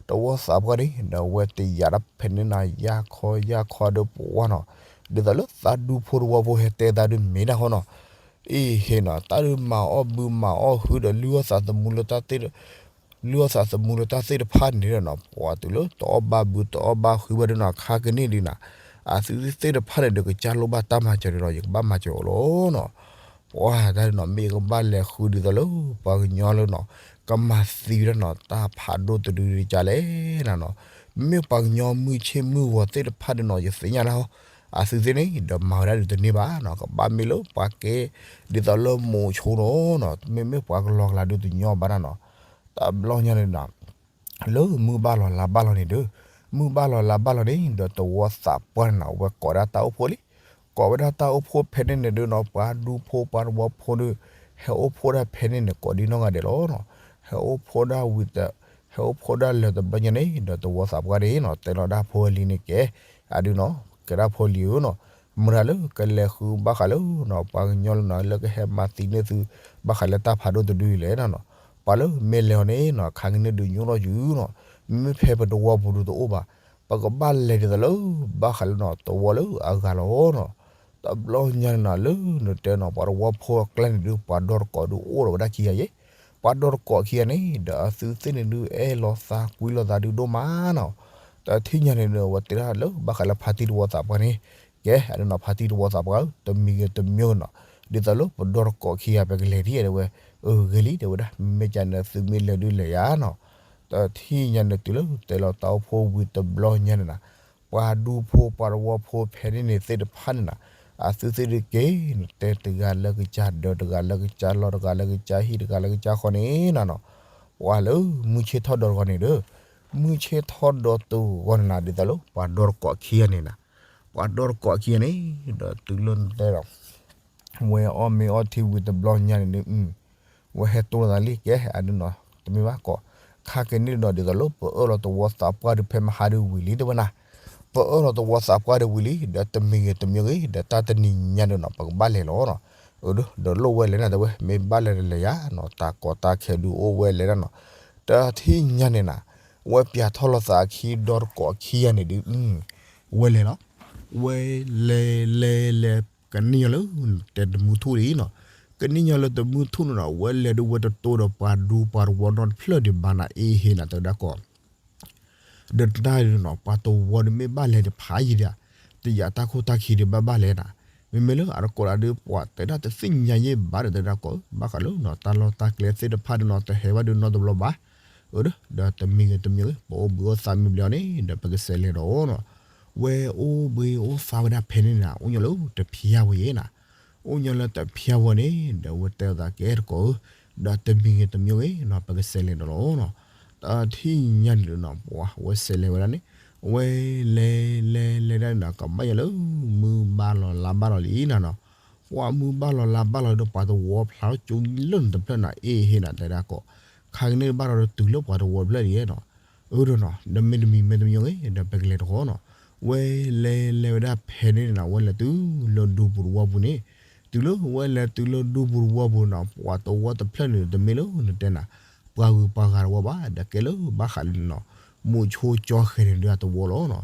တဝီသးပှၢ်န့ၣ် ဒီးဝဲတယာ်ဒၣ်ဖဲန့ၣ်နီၤ ယါခီယါခီဒီးပဝါနီၤ, ဒ်သိးလၢသးဒူဖိတဝီဖိဟဲတဲသးဒုးမ့ၢ်ဒၣ်ဃီနီၤ, အ့ဟ့ၣ်နီၤ တၢ်ဒုးမၤအီၣ်ဘုမၤအီၣ်ဟုဒီးလုၢ်အီၣ်သးသမူလၢတၢ်သ့ၣ်ဒီး လုၢ်အီၣ်သးသမူလၢတၢ်သ့ၣ်တဖၣ်န့ၣ်ဒီးနီၤ ပှၤတုၤလၢတအီၣ်ဘၣ်ဘုတအီၣ်ဘၣ်ဃုဘၣ်ဒီးနီၤ ခါကန့ၢ်ဒုးနၤ အသုသ့ၣ်တဖၣ်န့ၣ်ဒီး ကစၢ်လိၣ်ဘၣ်တၢ်မၤစၢၤဒီးနီၤ ယကဘၣ်မၤစၢၤအီၤလီၤနီၤ. ပှၤတၢ်ဒုးနီၤ မ့ၢ်ယကဘၣ်လဲၤဃုဒ်သိးလၢ ပှၤကညီလၢနီၤ ကမၤသံဝဲဒၣ်နီၤ တၢ်ဖးဒိၣ်တဒုဒ်ကလဲၣ်နၤနီၤ. မ့မ့ၢ်ပှၤကညီမုၢ်ဆ့ၣ်မုၢ်ဂီၤသ့ၣ်တဖၣ်ဒုးနီၤ ယသ့ၣ်ညါလၢဟီ အသုသ့ၣ်န့ၣ် ဒီးမၤဝဲဒၣ်ဒုးတန့ၢ်ဘၣ်နီၤ ကဘၣ်မ့ၢ်လၢပှၤကဲ ဒ်သိးလၢမိၤဆိနီၤ မ့မ့ၢ်ပှၤကလီကလီဒုးတညီဘၣ်နၤနီၤ. တဘျီညါန့ၣ်နီၤ လၢမုၢ်ဘၣ်လီၤလါဘၣ်လီၤန့ၣ်ဒီး မုၢ်ဘၣ်လီၤလါဘၣ်လီၤန့ၣ် ဒီးသဝီသးပှၢ်န့ၣ်နီၤ အဝဲကိးဒၣ်တၢ်အိၣ်ဖှိၣ်လံ. ကိးဝဲဒၣ်တၢ်အိၣ်ဖှိၣ်ဖဲန့ၣ်န့ၣ်ဒီးနီၤ ပှၤဒူဖိပှၤသဝီဖိဒီး ဟဲအိၣ်ဖှိၣ်ဒၣ်ဖဲန့ၣ်န့ၣ် ကိးဒံနီၢ်ဂၤဒဲးလီၤနီၤ. ဟဲအိၣ်ဖှိၣ်ဒၣ်ဝံၤ ဟဲအိၣ်ဖှိၣ်ဒၣ်လၢၤတဘျီညါန့ၣ် ဒီးသဝီသးပှၢ်န့ၣ်နီၤ တဲလီၤဒၣ်ဖိလံၤန့ၣ်ကဲ အဒုးနီၤ ကဲဒၣ်ဖိလံၤဧၢနီၤ မတၤလၢကလဲၤဃုဘၣ်ဃးလၢနီၤ ပှၤကညီလၢနီၤ လၢကဟဲမၤသံန့ၢ်သု ဘၣ်ဃးလၢတၢ်ဖးဒိၣ်တဒုလဲၣ်နီၤနီၤ. ပှၤလၢမ့ၢ်လဲၤအီၤန့ၣ်နီၤ ခါကန့ၢ်ဒုးညိၣ်ထီၣ်ယုာ်နီၤ မ့မ့ၢ်ဖဲပတဝီပူၤဒုးတအိၣ်ဘၣ် ပကဘၣ်လဲၤဒ်သိးလၢ ဘၣ်ဃးလၢနီၤ တဝီလၢအဂၤလီၤနီၤ. တဘျီညါန့ၣ်နီၤ လၢနတဲနီၤ ပှၤတဝီဖိအကျါန့ၣ်ဒုး ပှၤဒီတကိးဒုးအိၣ်ဒီးဝဲဒၣ်ခံဂၤယဲၢ် ပှၤဒီတကိးခံဂၤန့ၣ် ဒီးအသုသ့ၣ်န့ၣ်ဒုး အဲၣ်လိာ်သးကွံလိာ်သးဒုးဒိၣ်မးနီၤ. တထံၣ်ညါန့ၣ်ဒီး အဝဲတဲဒၣ်လၢ ဘၣ်ဃးလၢဖါတံၢ်တဝီသးပှၢ်န့ၣ် ကဲ အဒုးနီၤ ဖါတံၢ်တဝီသးပှၢ်ဧၢ တမံၤဂ့ၤတမံၤဂ့ၤနီၤ ဒ်သိးလၢပဒီတကိးခံဂၤ ပကလဲၤဒ်အံၤတဲဝဲ အဂ့ၤလံတဲဝဲဒၣ် မ့မ့ၢ်ကန့ၣ် သုမ့ၢ်လဲၤဒုးလဲၤယၤနီၤ. တထံၣ်ညါန့ၣ် တုၤလၢတဲလီၤတၢ်အိၣ်ဖှိၣ်ဝံၤတဘျီညါန့ၣ်နီၤ ပှၤဒူဖိပှၤသဝီဖိဖဲန့ၣ်န့ၣ်သ့ၣ်တဖၣ်န့ၣ်နီၤ အသုသ့ၣ်ဒုးက့ၤ တဲတဂၤလၢကစၢ်ဒၢး တဂၤလၢကစၢ်လီၢ် တဂၤလၢကစၢ်ဟံၣ် တဂၤလၢကစၢ်ဃီန့ၣ်နီၤနီၤ. ပှၤလၢမုၢ်ဆ့ၣ်ထီၣ်ဒီးတဂီၤန့ၣ်ဒီး မုၢ်ဆ့ၣ်ထီၣ်ဒီးတဂီၤန့ၣ်နီၤ ဒ်သိးလၢပှၤဒီတကိးခံဂၤန့ၣ်နီၤ ပှၤဒီတကိးခံဂၤန့ၣ် ဒီးတုၤလၢတဲဒီး ဝဲအီၣ်မ့ၤအီထံဝံၤတဘျီညါန့ၣ်ဒုး ဝဲဟဲတိလိာ်သးလံ ကဲ အဒုးနီၤ တမ့ၢ်ဘၣ်ကီး ခါကန့ၢ်ဒီး ဒ်သိးလၢပအၢၣ်လီၤသဝီသးပှၢ်ဒုး ဖဲမဟါဒုးဝံၤလံတဲဝဲနၤ ပအၢၣ်လီၤသဝီသးပှၢ်ဒုးဝံၤလံ ဒီးတမံၤဂ့ၤတမံၤဂ့ၤ ဒီးတၢ်တနံၤညါဒုးနီၤ ပကဘၣ်လဲၤလီၤနီၤ. အၢ ဒီးလိၣ်ဝဲလဲၣ်နၤတဲဝဲ မ့ၢ်ဘၣ်လဲၤဒီးလဲၤယၤနီၤ တၢ်ကီတၢ်ခဲဒုးအိၣ်ဝဲလဲၣ်နၤနီၤ. တထံၣ်ညါန့ၣ်နီၤ ဝဲပျးထီၣ်လိာ်သးအခံ ဒီတကိးခံဂၤန့ၣ်ဒုး ဝဲလဲၤလီၤ. ဝဲလဲၤလဲၤလဲၤ ကန့ၢ်ညီလၢ တဲတမုၢ်ထူၣ်လံနီၤ ကန့ၢ်ညီလၢတမုၢ်ထူၣ်န့ၣ်နီၤ ဝဲလဲၤဒုး ဝဲတတိဒီးပှၤဒူပှၤသဝီနီတဖျၢၣ်ဒံးဘၣ်နၤ အ့ဟ့နီၤ တဲဝဲဒၣ်ကီး ဒီးတၢ်ဒုးနီၤ ပှၤသဝီဒုးမ့ၢ်ဘၣ်လဲၤတဖးယံၤဒီး တယာ်တၢ်ခိၣ်တၢ်ခံဒုးဘၣ်ဘၣ်လဲၣ်နၤ. မ့မ့ၢ်လၢအတကိးဒၣ်ဒုး ပှၤတဲဒၣ်တသ့ၣ်ညါယံၤဘၣ်ဒီး တဲဒၣ်ကီး ဘၣ်ဃးလၢနီၤ တၢ်လီၢ်တၢ်ကျဲသ့ၣ်တဖၣ်ဒုးနီၤ တဟဲဘၣ်ဒုးနီတဘျီဘၣ်. အၢ ဒီးတမံၤဂ့ၤတမံၤဂ့ၤ ပအိၣ်ဘှံးအိၣ်သါမ့ၢ်ဘျီန့ၣ် ဒီးပကစးလဲၤဒီးနီၤ ဝဲအိၣ်ဘှံးအိၣ်သါဝဲဒၣ်ဖဲန့ၣ်နၤ အိၣ်ညီလၢတဖၠါဝဲယဲၢ်နၤ အိၣ်ညီလၢတဖၠါဝဲန့ၣ် ဒီးဝဲတဲအသးကဲတကိးဧၢ ဒီးတမံၤဂ့ၤတမံၤဂ့ၤနီၤ ပကစးလဲၤဒီးလီၤနီၤ. တထံၣ်ညါန့ၣ်နီၤ ပှၤဝဲစးလဲၤဝဲဒၣ်န့ၣ် ဝဲလဲၤလဲၤလဲၤဒၣ်န့ၣ်နီၤ ကဘၣ်ယၤလၢ မုၢ်ဘၣ်လီၤလါဘၣ်လီၤလံနၤနီၤ. ပှၤမုၢ်ဘၣ်လီၤလါဘၣ်လီၤဒီး ပှၤသဝီဖျါထီၣ်ကၠိလၢနတဖျၢၣ်နၤ အ့ဟ့နၤ တဲဒၣ်ကီး ခါကန့ၢ်ဘၣ်ဒီးတုၤလၢပှၤသဝီတဖျၢၣ်ဒံးနီၤ. အၢ ဒီးနီၤ ဒီးမ့တမံၤမ့တမံၤဂ့ၤ ဒီးပကလဲၤတဃီနီၤ. ဝဲလဲၤလဲၤဝဲဒၣ်ဖဲန့ၣ်နၤ ဝဲလဲၤတုၤလၢဒူပူၤသဝီပူၤန့ၣ် တုၤလၢဝဲလဲၤတုၤလၢဒူပူၤသဝီပူၤနီၤ ပှၤသဝီတဖျၢၣ်န့ၣ် တမ့ၢ်လၢနတဲနၤ ပှၤဂုၤပှၤဂၤသဝီဘၣ် ဒီးကဲလၢဘၣ်ဃးလၢနီၤ မုဆိကၠီဃဲၤန့ၣ်ဒုးအသဝီလီၤနီၤ.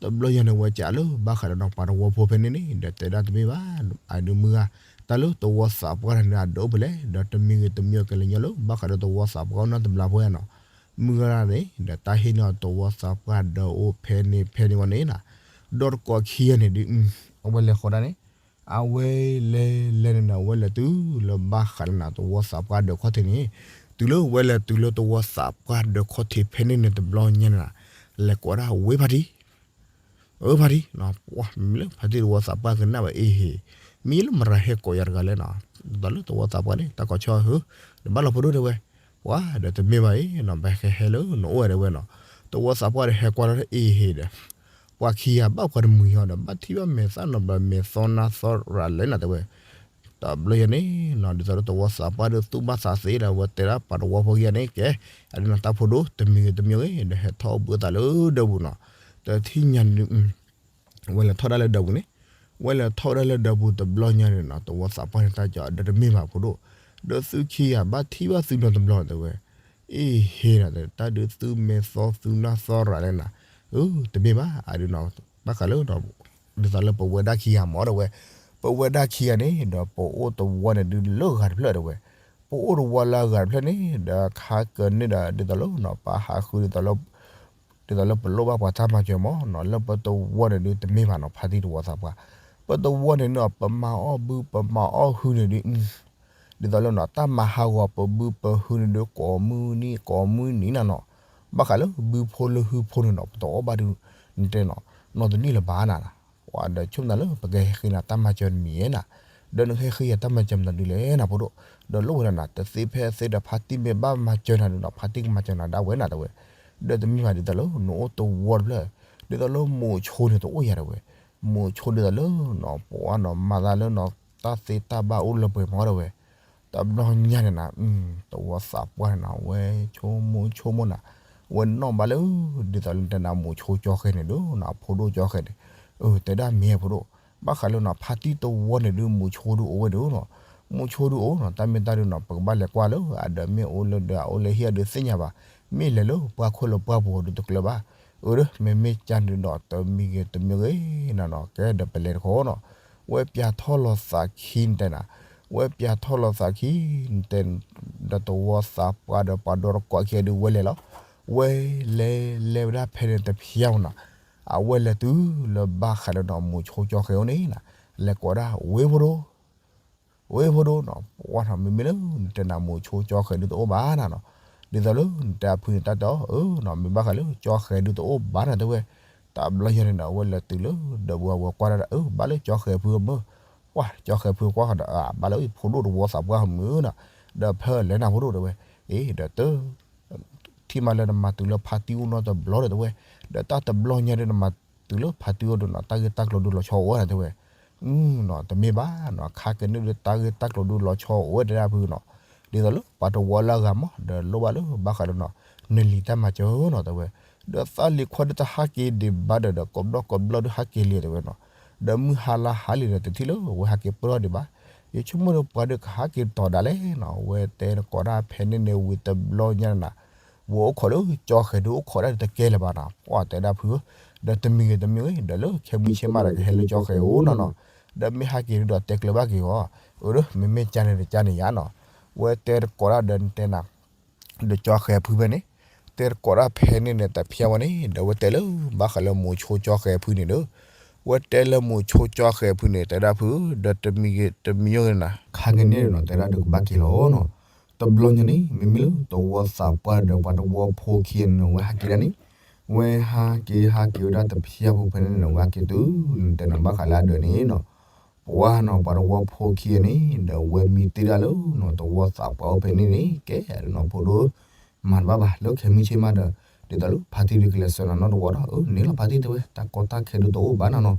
တဘျီညါန့ၣ် ဝဲကးလၢဘၣ်ဃးဒီးနီၤ ပှၤသဝီဖိဖဲန့ၣ်န့ၣ် ဒီးတဲဒၣ်တမ့ၢ်ဘၣ် အဒုးမုၢ်ဂၤ တၢ်လၢသဝီသးပှၢ်တၢ်န့ၣ် အဒုးအိၣ်ဖဲလဲၣ် ဒီးတမံၤဂ့ၤတမံၤကလဲၤညီလၢ ဘၣ်ဃးဒီးသဝီသးပှၢ်အိၣ်နီတဘျီဖိယါနီၤ. မုၢ်ဂၤန့ၣ် ဒီးတၢ်ဟ့ၣ်န့ၢ်အီၤသဝီသးပှၢ်ဒီးအိၣ်ဖဲန့ၣ်ဖဲန့ၣ်ဝဲန့ၣ်နီၤ. ဒီတကိးခံဂၤန့ၣ်ဒုး အဝဲလဲၤဃီဒၣ်န့ၣ် အဝဲလဲၤလဲၤန့ၣ်နီၤ အဝဲလဲၤတုၤလၢဘၣ်ဃးလၢနၤ သဝီသးပှၢ်ဒီးခီၣ်ထံးန့ၣ် တုၤလၢဝဲလဲၤတုၤလၢသဝီသးပှၢ်ဒီးခီၣ်ထံးဖဲန့ၣ်န့ၣ် တဘျီညါန့ၣ်နီၤ လဲၤကိးဒၣ်ဝဲဖါတံၢ် အၢ ဖါတံၢ် ပှၤမ့ၢ်လၢဖါတံၢ်သဝီသးပှၢ်ကနၣ်ဝဲအ့ဟ့ မ့ၢ်လၢမရၤဟဲကိးယၤတဂၤလဲၣ်နီၤ. ဒ်သိးလၢသဝီသးပှၢ်န့ၣ် တၢ်ကိးဆီဟၢ ဒီးဘၣ်လီၤဖိဒိၣ်တဲဝဲ ပှၤဒီးတမ့ၢ်ဘၣ်အံၤနီၤ ပဟဲဟဲလၢနအိၣ်ဝဲတဲဝဲနီၤ. သဝီသးပှၢ်ဒီးဟဲကွၢ်လီၤအ့ဟ့ဒီး ပှၤခံဂၤဘၣ်ပှၤတမှံၤဟီဒီး ဘၣ်ထံၣ်ဘၣ်မဲာ်သၣ်နီၤ ဘၣ်မဲာ်သီနါသီရၤလဲၣ်နၤတဲဝဲ တဘျီယဲန့ၣ်နီၤ ဒ်သိးလၢသဝီသးပှၢ်ဒီးသူၣ်ဘၣ်သးသ့ဒီး ဝဲတဲဒၣ်ပှၤသဝီဖိခံဂၤန့ၣ် ကဲ အဒုးနီၤ တၢ်ဖိဒိၣ် တမံၤဂ့ၤတမံၤဂ့ၤ ဒီးဟဲထီၣ်အိၣ်ဘှံးအိၣ်သါလၢဒၢးပူၤနီၤ. တထံၣ်ညါန့ၣ် ဝဲလဲၤထီၣ်ဒၣ်လၢဒၢးပူၤန့ၣ် ဝဲလဲၤထီၣ်ဝဲဒၣ်လၢဒၢးပူၤတဘျီညါန့ၣ်နီၤ သဝီသးပှၢ်န့ၣ် တၢ်ကီဒီးတမ့ၢ်ဘၣ်ဖိဒိၣ် ဒီးသုခံဂၤဘၣ်ထံၣ်ဘၣ်သုနီတဘျီတဲဝဲ အ့ဟ့နီၤ တၢ်ဒုးသုမဲာ်သီသုနါသီရၤလဲၣ်နၤ အၢ တမ့ၢ်ဘၣ် အဒုးနီၤ ဘၣ်ဃးလၢ ဒ်သိးလၢပဝဲဒၣ်ခံဂၤမ့ၢ်တဲဝဲ ပဝဲဒၣ်ခံဂၤန့ၣ်ဒီး ပအိၣ်သဝီန့ၣ်ဒုးလၢဂၤတဖျၢၣ်တဲဝဲ ပအိၣ်တဝီလၢအဂၤတဖျၢၣ်န့ၣ် ဒီးခါကနုာ်ဒီး ဒ်သိးလၢနီၤ ပဟးဃုဒ်သိးလၢ ဒ်သိးလၢပလိၣ်ဘၣ်ပှၤတၢ်မၤစၢၤမးနီၤ လၢပတဝီန့ၣ်ဒုးတမ့ၢ်ဘၣ်နီၤ ဖါတံၢ်တဝီသးပှၢ်, ပတဝီန့ၣ်နီၤ ပမၤအီၣ်ဘုပမၤအီၣ်ဟုန့ၣ်ဒုး ဒ်သိးလၢနီၤ တၢ်မၤဟးဂီၤပဘုပဟုန့ၣ်ဒုး ကိးမုၢ်နံၤကိးမုၢ်နံၤနၤနီၤ, ဘၣ်ဃးလၢဘုဖိလၢဟုဖိန့ၣ်နီၤ ပတအီၣ်ဘၣ်ဒုး နတဲနီၤ နီတနံၣ်လၢၤဘၣ်နၤ, ဒီးဆိကမိၣ်လၢပကဟဲဃ့နၤတၢ်မၤစၢၤတမံၤဧါနၤ, ဒီးနကဟဲဃ့ယၤတၢ်မၤစၢၤမနုၤဒ်လဲၣ်နၤဖိဒိၣ်, ဒီးလိၣ်ဝဲဒၣ်နၤ တသ့ဖဲသ့ဒီးဖါတံၢ်မ့ၢ်ဘၣ်မၤစၢၤနၤဒုးနီၤ ဖါတံၢ်ကမၤစၢၤနၤဒၣ်ဝဲနၤတဲဝဲ, ဒီးတမ့ၢ်ဘၣ်ဒ်သိးလၢနအိၣ်တဝီတဖျၢၣ်, ဒ်သိးလၢမိၤဆိန့ၣ်တအိၣ်ယၤတဲဝဲ, မိၤဆိဒ်သိးလၢနီၤ ပှၤနီၤ မၤသးလၢနီၤ တၢ်သ့တၢ်ဘၣ်အိၣ်လၢပှဲၤမးတဲဝဲ, တဘျီညါန့ၣ်နၤ တဝီသးပှၢ်န့ၣ်နၤ ဝဲဆိကမိၣ်ဆိကမိၣ်နၤ, ဝဲနီၣ်ဘၣ်လၢ ဒ်သိးလၢတဲနၤမိၤဆိကၠီဃဲၤန့ၣ်ဒုးနီၤ အဖိဒိၣ်ကၠီဃဲၤန့ၣ်, အတဲဒၣ်မ့ၢ်ဖိဒိၣ်, ဘၣ်ဃးလၢနီၤ ဖါတံၢ်တဝီန့ၣ်ဒုး မိၤဆိဒုးအိၣ်ဝဲဒုးနီၤ, မိၤဆိဒုးအိၣ်နီၤ တၢ်မ့ၢ်တၢ်ဒုးနီၤ ပကဘၣ်လဲၤကွၢ်လၢ အဒီးမ့ၢ်အိၣ်လၢဒီးအအိၣ်လၢဟံၣ်အဒုးသ့ၣ်ညါဘၣ်, မ့ၢ်လဲၤလၢပှၢ်ခိၣ်လၢပှၢ်ပူၤဒုးတကျၢၤဘၣ်, အၢ မ့မ့ၢ်ကၢ်ဒုးဒီးတမံၤဂ့ၤတမံၤဂ့ၤနၤနီၤ ကဲဒီးပလဲၤတခီနီၤ, ဝဲပျးထီၣ်လီၤသးခံနတဲနၤ, ဝဲပျးထီၣ်လီၤသးခံ နတဲ ဒီးတဝီသးပှၢ်ဒီးပှၤဒီတကိးခံဂၤဒုးဝဲလဲၤလီၤ, ဝဲလဲၤလဲၤဝဲဒၣ်ဖဲန့ၣ်တဖျၢၣ်မးနီၤ, အဝဲလဲၤတုၤလၢဘၣ်ဃးလၢနီၤ မိၤဆိကၠီဃဲၤအိၣ်န့ၣ်နၤ, လဲၤကိးဒၣ် ဝ့ၢ်ဖိဒိၣ် ဝ့ၢ်ဖိဒိၣ်နီၤ ပှၤနီၤမ့မ့ၢ်လၢနတဲနၤမိၤဆိကၠီဃဲၤဒုးတအိၣ်ဘၣ်နၤနီၤ, ဒ်သိးလၢနတဲအဖုန့ၣ်တၢ်တဲအီၤ အၢနီၤ မ့ၢ်ဘၣ်ဃးလၢကၠီဃဲၤဒုးတအိၣ်ဘၣ်နၤတဲဝဲ, တဘျီညါန့ၣ်ဒီး အဝဲလဲၤတုၤလၢ ဒီးပှၤဝဲကွၢ်ဒၣ်ဒီး အၢ ဘၣ်လၢကၠီဃဲၤဖုမုၢ်, ပှၤကၠီဃဲၤဖုကွၢ်ဃီဒီး အဘၣ်လၢဖိဒိၣ်တဝီသးပှၢ်မုၢ်နီၤ, ဒီးဖဲလဲၤနၤဖိဒိၣ်တဲဝဲ, အ့ ဒီးတ ထံၣ်မးလၢနမၤတုၤလၢဖါတံၢ်အိၣ်နီတဘျီဒီးတဲဝဲ, ဒီးတၢ်တဘျီညါဒီးနမၤတုၤလၢဖါတံၢ်အိၣ်ဒီးနီၤ တၢ်ဂ့ၢ်တၢ်ကျိၤဒုးလီၤဆီအိၣ်ဝဲနၤတဲဝဲ, နီၤ တမ့ၢ်ဘၣ်နီၤ ခါကနုာ်ဒီးတၢ်ဂ့ၢ်တၢ်ကျိၤဒုးလီၤဆီအိၣ်ဝဲတဲဒၣ်ဖုနီၤ, ဒ်သိးလၢပှၤတဝီလၢအဂၤမး ဒီးလိၣ်ဘၣ်လၢဘၣ်ဃးလၢနီၤ နလံၤတၢ်မၤစၢၤနီၤတဲဝဲ, ဒီးသးလံၤခွါဒုးတဟးက့ၤဒံးဘၣ်ဒီး ဒီးကိးဘျီကိးဘျီဒုးဟးက့ၤလံတဲဝဲနီၤ, ဒီးမုၢ်ဟါလါဟါလံဒီးတထံၣ်လၢဝဲဟးက့ၤပၢၢ်ထီၣ်ဒံးဘၣ်, ယဆိကမိၣ်ဒီးပှၤဒုးကဟးက့ၤတီၤဒၣ်လဲာ်နီၤ ဝဲတဲနကိးတၢ်ဖဲန့ၣ်န့ၣ်ဝံၤတဘျီညါနၤ ဝဲအိၣ်ခိးလၢကၠီဃဲၤဒုးအိၣ်ခိးဒၣ်တကဲလၢၤဘၣ်နီၤ ပှၤတဲဒၣ်ဖုဧၢ, ဒီးတမံၤဂ့ၤတမံၤဂ့ၤ ဒီးလၢခဲမုၢ်ဆ့ၣ်မးဒီးကဟဲလၢကၠီဃဲၤအိၣ်နီၤနီၤ, ဒီးမ့ၢ်ဟးက့ၤဒုးဒီးတဲကျၢၤဘၣ်က့ၤအီၤ, အၢ မ့မ့ၢ်ကၢ်န့ၣ်တကၢ်န့ၣ်ယါနီၤ, ဝဲတဲတကိးတၢ်ဒီးနတဲနၤ ဒီးကၠီဃဲၤဖုဖဲန့ၣ်, တဲတကိးတၢ်ဖဲန့ၣ်န့ၣ် တဖျါဝဲန့ၣ် ဒီးဝဲတဲလၢ ဘၣ်ဃးလၢမိၤဆိကၠီဃဲၤဖုန့ၣ်ဒီး, ဝဲတဲလၢမိၤဆိကၠီဃဲၤဖုန့ၣ် တဲဒၣ်ဖု ဒီးတမံၤဂ့ၤတမံၤဂ့ၤနၤ ခါကန့ၣ်ဒီးနီၤ တဲဒၣ်ဒုးကဘၣ်က့ၤလီၤနီၤ, တဘျီညါန့ၣ် မ့မ့ၢ်လၢတဝီသးပှၢ်ဒီးပှၤတဝီဖိခံဂၤန့ၣ် ဝဲဟးက့ၤဒၣ်န့ၣ်, ဝဲဟးက့ၤဟးက့ၤဝဲဒၣ်တဖျါဖိဖဲန့ၣ်န့ၣ် ဝဲဟးက့ၤတုၤ တဲနၤဘၣ်ဃးလၢအဒၢးန့ၣ်နီၤ ပှၤနီၤ ပှၤတဝီဖိခံဂၤန့ၣ် ဒီးဝဲမံတ့ၢ်ဒၣ်လၢနီၤ တဝီသးပှၢ်အိၣ်ဖဲန့ၣ်န့ၣ် ကဲနီၤဖိဒိၣ် မၤတဘၣ်ဘၣ် လၢခဲမုၢ်ဆ့ၣ်မးဒီး ဒ်သိးလၢဖါတံၢ်ဒုးကလဲၤဆှၢနၤနီတဝီဒီး အၢ န့ၣ်လီၤဖါတံၢ်တဲဝဲ တၢ်ကီတၢ်ခဲဒုးတအိၣ်ဘၣ်နၤနီၤ,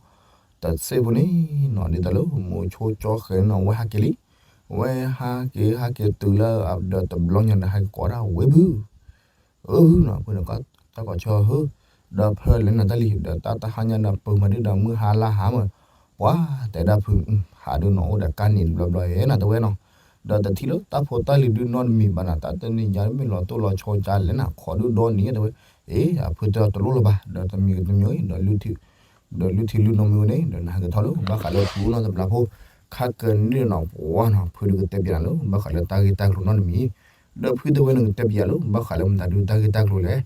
တစဲးဖိန့ၣ်နီၤ ဒ်သိးလၢမိၤဆိကၠီဃဲၤန့ၣ်နီၤ ဝဲဟးက့ၤလံ, ဝဲဟးက့ၤဟးက့ၤတုၤလၢအဒၢးတဘျီညါဒီး ဟဲက့ၤကိးဒၣ်ဝ့ၢ်ဖု အၢ နီၤ ဖုန့ၣ် တၢ်ကီၢ်ဆီဧၢ, ဒီးဖဲလဲၣ်နၤတၢ်လံ ဒီးတၢ်တဟါညါဒီး ပၢၤမၤဒုၣ်ဒီးမုၢ်ဟါလါဟါမး, ပှၤတဲဒၣ်ဖု ဟးဒုးနီၤ အိၣ်ဒီးကါနံၤတဘျီဘျီယဲနၤတဲဝဲနီၤ, ဒီးတထံၣ်လၢတၢ်ဖိတၢ်လံၤဒုးနီတမံၤဘၣ်နၤ, တၢ်တနံၤညါမ့ၢ်လီၤတိၢ်လီၤဆီကလဲၣ်နၤ ခိးဒုးဒီနံၤတဲဝဲ, အ့ အဖုတဲအီၤတလိၣ်လၢၤဘၣ် ဒီးတမံၤဂ့ၤတမံၤဂ့ၤ ဒီး ဒီးလုၢ်ထံလုၢ်နိမ့ၢ်ဝဲန့ၣ် ဒီးနဟဲက့ၤထီၣ်လၢ ဘၣ်ဃးလၢဖုအိၣ်နီတဘျီဖိ, ခါကန့ၣ်နီၤ ပှၤနီၤ ဖုဒုးကတဲပၠးနၤလၢ ဘၣ်ဃးလၢတၢ်ဂ့ၢ်တၢ်ကျိၤနီတမံၤ, ဒီးဖုတဲဝဲနကတဲပၠးလၢ ဘၣ်ဃးလၢမတၤဒုးတၢ်ဂ့ၢ်တၢ်ကျိၤလဲၣ်,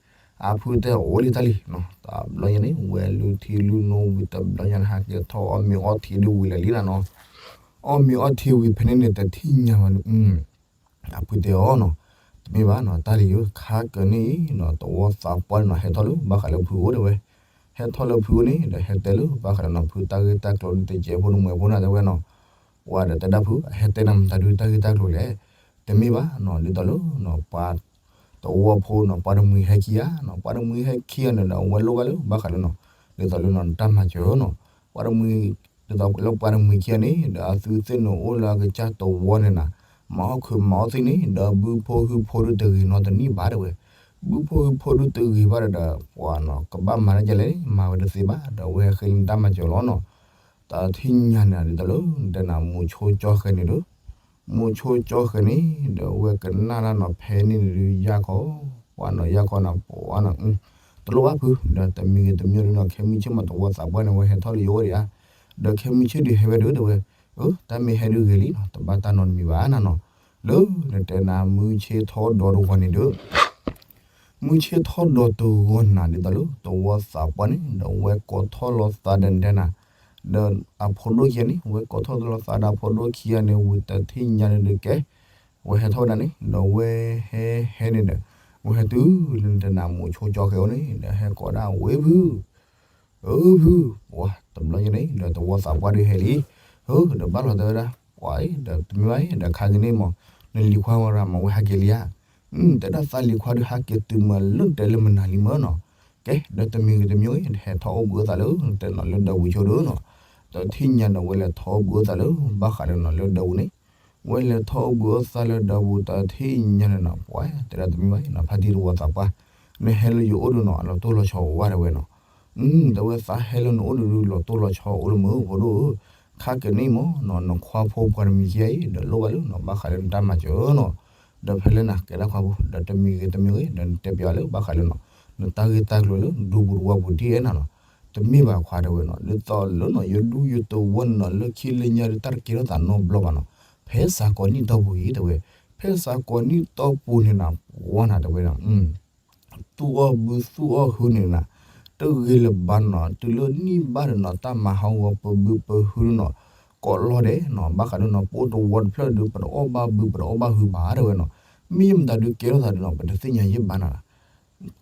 အဖုတဲအိၣ်လံတၢ်လံ, တဘျီညါန့ၣ် ဝဲလုၢ်ထံလုၢ်နိဝံၤတဘျီညါန့ၣ် ဟဲက့ၤထီၣ်အီၣ်မ့ၤအီထံဒုးဝံၤလၢာ်လံနၤနီၤ, အီၣ်မ့ၤအီထံဝံၤဖဲန့ၣ်န့ၣ် တထံၣ်ညါဘၣ် အဖုတဲအီၤနီၤ, တမ့ၢ်ဘၣ်နီၤ တၢ်လံၤဧၢ ခါကန့ၣ်အံၤနီၤ တဝီသးပှၢ်န့ၣ်နီၤ ဟဲထီၣ်လၢဘၣ်ဃးလၢဖုအိၣ်တဲဝဲ, ဟဲထီၣ်လၢဖုအိၣ်န့ၣ် ဒီးဟဲတဲလၢဘၣ်ဃးလၢနီၤ ဖုတၢ်ဂ့ၢ်တၢ်ကျိၤဒုးတကဲးဖိတမှဲၤဖိနၤတဲဝဲနီၤ, ပှၤဒီးတဲဒၣ်ဖု ဟဲတဲနၤမတၤဒုးတၢ်ဂ့ၢ်တၢ်ကျိၤလဲၣ်, တမ့ၢ်ဘၣ်နီၤ ဒ်သိးလၢနီၤ ပှၤ တဝီဖိနီၤ ပှၤတမှံၤဟဲခံဂၤနီၤ ပှၤတမှံၤဟဲခံဂၤန့ၣ်ဒီး အဝဲလိၣ်ဘၣ်လၢဘၣ်ဃးလၢနီၤ ဒ်သိးလၢနီၤ တၢ်မၤစၢၤနီၤ, ပှၤတမှံၤ ဒ်သိးလၢပှၤတမှံၤခံဂၤန့ၣ် ဒီးအသုသ့ၣ်န့ၣ်အိၣ်လၢအကစၢ်တဝီန့ၣ်နၤ, မၤအီၣ်ခုးမၤအီၣ်သ့ၣ်န့ၣ် ဒီးဘုဖိဟုဖိဒုးတဂ့ၤနီတနံၣ်ဘၣ်တဲဝဲ, ဘုဖိဟုဖိဒုးတဂ့ၤဘၣ်ဒီး ပှၤနီၤ ကဘၣ်မၤတၢ်ကလဲၣ် မၤဝဲတသ့ဘၣ် ဒီးအဝဲဟဲဃ့လၢတၢ်မၤစၢၤလီၤနီၤ တၢ်ထံၣ်ညါန့ၣ် ဒ်သိးလၢ တဲနၤ မိၤဆိကၠီဃဲၤန့ၣ်ဒီး မိၤဆိကၠီဃဲၤန့ၣ် ဒီးအဝဲကနၣ်တၢ်နီၤ ဖဲန့ၣ်န့ၣ်ဒုး ယၢ်ခီ ပှၤနီၤ ယၢ်ခီနီၤ ပှၤနီၤ တလိၣ်ဘၣ်ဖု ဒီးတမံၤဂ့ၤတမံၤဒုးနီၤ ခဲမုၢ်ဆ့ၣ်မး တဝီသးပှၢ်န့ၣ် အဝဲဟဲထီၣ်လၢယအိၣ်ဒံးဧါ, ဒီးခဲမုၢ်ဆ့ၣ်ဒုးဟဲဝဲဒုးတဲဝဲ, အၢ တၢ်မ့ၢ်ဟဲဒုးဂ့ၤလံနီၤ တဘၣ်တၢ်နီတမံၤဘၣ်နၤနီၤ, လၢနတဲနၤမုၢ်ဆ့ၣ်ထီၣ်ဒီးတဂီၤန့ၣ်ဒီး မုၢ်ဆ့ၣ်ထီၣ်ဒီးတဂီၤနၤ ဒ်သိးလၢသဝီသးပှၢ်န့ၣ် ဒီးဝဲကိးထီၣ်လီၤသးဒီးနတဲနၤ ဒီးအဖိဒိၣ်ခံဂၤန့ၣ် ဝဲကိးထီၣ်လီၤသးဒီးအဖိဒိၣ်ခံဂၤန့ၣ် ဝံၤတထံၣ်ညါန့ၣ်ဒီးကဲ ဝဲဟဲထီၣ်ဝဲဒၣ်န့ၣ် ဒီးဝဲဟဲဟဲန့ၣ်ဒီး ဝဲဟဲတုၤလၢနတဲနၤမိၤဆိကၠီဃဲၤအိၣ်န့ၣ် ဒီးဟဲကိးဒၣ်ဝဲဖု အၢဖု ပှၤတဘျီညါန့ၣ် ဒီးသဝီသးပှၢ်ဒုးဟဲလံ, ဟၢ ဒီးဘၣ်လီၤတဲဝဲဒၣ် ပှၤအံၤ ဒီးတမ့ၢ်ဘၣ်အံၤ ဒီးခါက့ၤန့ၣ်မး နလံၤခွါဝဲရၤမး ဝဲဟးက့ၤလံဧါ, တဲဒၣ်သးလံၤခွါဒုးဟးက့ၤတုၤမးလၢနတဲလၢမနၤလံမၢ်နီၤ, ကဲ ဒီးတမံၤဂ့ၤတမံၤဂ့ၤ ဟဲထီၣ်အိၣ်ဘှံးအိၣ်သးလၢ နတဲနီၤလၢဒၢးပူၤဆိဒီးနီၤ, တထံၣ်ညါဒီးဝဲလဲၤထီၣ်အိၣ်ဘှံးအိၣ်သးလၢ ဘၣ်ဃးလၢနီၤလၢဒၢးပူၤန့ၣ် ဝဲလဲၤထီၣ်အိၣ်ဘှံးအိၣ်သးလၢဒၢးပူၤ တထံၣ်ညါန့ၣ်နီၤ ပှၤတဲဒၣ်တမံၤဘၣ်နီၤ ဖါတံၢ်သဝီသးပှၢ်, နဟဲလၢယအိၣ်ဒီးနီၤ အလီၤတိၢ်လီၤဆီအိၣ်ဝဲဒၣ်ဝဲနီၤ, တဲဝဲသးဟဲလၢနအိၣ်ဒီးဒုးလီၤတိၢ်လီၤဆီအိၣ်လၢမုၢ်ဖိဒိၣ်ဧၢ, ခါက့ၤန့ၣ်မးနီၤ နခွါဖိပှၤတမံၤခံဂၤအံၤ ဒီးလိၣ်ဘၣ်လၢနီၤ ဘၣ်ဃးလၢနတၢ်မၤစၢၤနီၤ, ဒီးဖဲလၢနၤကဲဒၣ်ခွါဖိ ဒီးတမံၤဂ့ၤတမံၤဂ့ၤ ဒီးနတဲပျးလၢဘၣ်ဃးလၢနီၤ နတၢ်ဂ့ၢ်တၢ်ကျိၤလၢဒူပူၤတဝီပူၤဒ်အဲၣ်နၤနီၤ, တမ့ၢ်ဘၣ်ခွါတဲဝဲနီၤ ဒ်သိးလၢနီၤ ယဒူယတဝီန့ၣ်နီၤ လၢခံလၢညါဒုးတၢ်တကဲထီၣ်သးနီတဘျီဘၣ်နီၤ, ဖဲစးကိးနံၣ်တီၢ်ပူၤအံၤတဲဝဲ, ဖဲစးကိးနံၣ်တီၢ်ပူၤန့ၣ်နၤ ပှၤနၤတဲဝဲ သူၣ်အီၣ်ဘုသူၣ်အီၣ်ဟုန့ၣ်နၤ, တဂ့ၤလၢၤဘၣ်နီၤ တုၤလၢနံၣ်ဘၣ်ဒီးနီၤ တၢ်မၤဟးဂီၤပဘုပဟုနီၤ, ကိးလီၤဒဲးနီၤ ဘၣ်ဃးဒီးနီၤ ပအိၣ်တဝီတဖျၢၣ်ဒီး ပတအီၣ်ဘၣ်ဘုပတအီၣ်ဘၣ်ဟုဘၣ်တဲဝဲနီၤ, မ့ၢ်ယမတၤဒုးကဲထီၣ်သးဒီးနီၤ ပတသ့ၣ်ညါယဲၢ်ဘၣ်နၤ,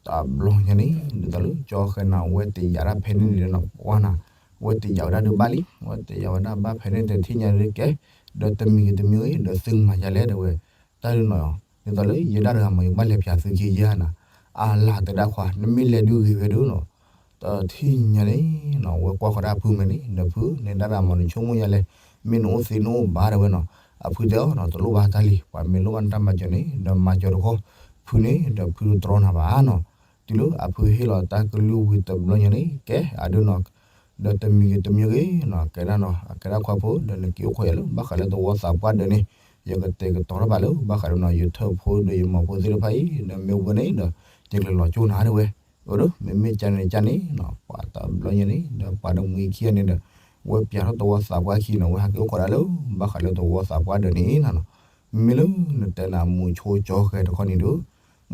တဘျီညါန့ၣ် ဒ်သိးလၢကၠီဃဲၤနၤ အဝဲတယာ်ဒၣ်ဖဲန့ၣ်န့ၣ်နီၤ ပှၤနၤ, အဝဲတယာ်ဝဲဒၣ်ဒုးဘၣ်လံ, အဝဲတယာ်ဝဲဒၣ်ဘၣ်ဖဲန့ၣ်တထံၣ်ညါဒုးကဲ, ဒီးတမံၤဂ့ၤတမံၤဂ့ၤ ဒီးသုမၤယၤလဲၣ်တဲဝဲ, တၢ်ဒုးနီၤ ဒ်သိးလၢယဲဒၣ်တဂၤမး ယကဘၣ်လဲၤပၠးသုခံယဲၢ်နၤ, အလၤတဲဒၣ်ခွါ နမ့ၢ်လဲၤဒုးဂ့ၤဝဲဒၣ်နီၤ, တထံၣ်ညါန့ၣ်နီၤ ဝဲကွၢ်ဃီၤဒၣ်အဖုမဲာ်န့ၣ် ဒီးဖုန့ၣ်ဒၣ်တဂၤမး နဆိကမိၣ်ယၤလဲၣ်, မ့ၢ်နအိၣ်သ့နအိၣ်ဘၣ်တဲဝဲနီၤ, အဖုတဲအီၤနီၤ တလိၣ်ဘၣ်တၢ်လံ ပှၤမ့ၢ်လိၣ်ဘၣ်နတၢ်မၤစၢၤန့ၣ် ဒီးမၤစၢၤတခီ, ဖုန့ၣ် ဒီးဖုတတြီနၤဘၣ်နီၤ, တုၤလၢအဖုဟ့ၣ်လီၤတၢ်ကလုၢ်ဝံၤတဘျီညါန့ၣ် ကဲအဒုးနီၤ ဒီးတမံၤဂ့ၤတမံၤဂ့ၤနီၤ ကဲဒၣ်နီၤ ကဲဒၣ်ခွါဖိ ဒီးနက့ၤအိၣ်ခိးယၤလၢ ဘၣ်ဃးလၢသဝီသးပှၢ်ဒၢးန့ၣ် ယကတဲာ်ကတီၤထီၣ်ဘၣ်လၢ ဘၣ်ဃးဒီးနီၤ ယထၢၣ်ဖိဒီးယမီၤဖိသ့ၣ်တဖၣ်အံၤ ဒီးမ့ၢ်ဝဲန့ၣ်ဒီး ယကလဲၤလီၤကၠိနၤတဲဝဲ, အိၣ်ဒီး မ့မ့ၢ်ကန့ၣ်ကန့ၣ်နီၤ ပှၤတဘျီညါန့ၣ် ဒီးပှၤတမှံၤခံဂၤန့ၣ်ဒီး ဝဲပၠးထီၣ်သဝီသးပှၢ်ခံနီၤ ဝဲဟးက့ၤအိၣ်ခိးဒၣ်လၢ ဘၣ်ဃးလၢသဝီသးပှၢ်ဒၢးန့ၣ်နီၤ, မ့မ့ၢ်လၢနတဲနၤမိၤဆိကၠီဃဲၤတခီန့ၣ်ဒီး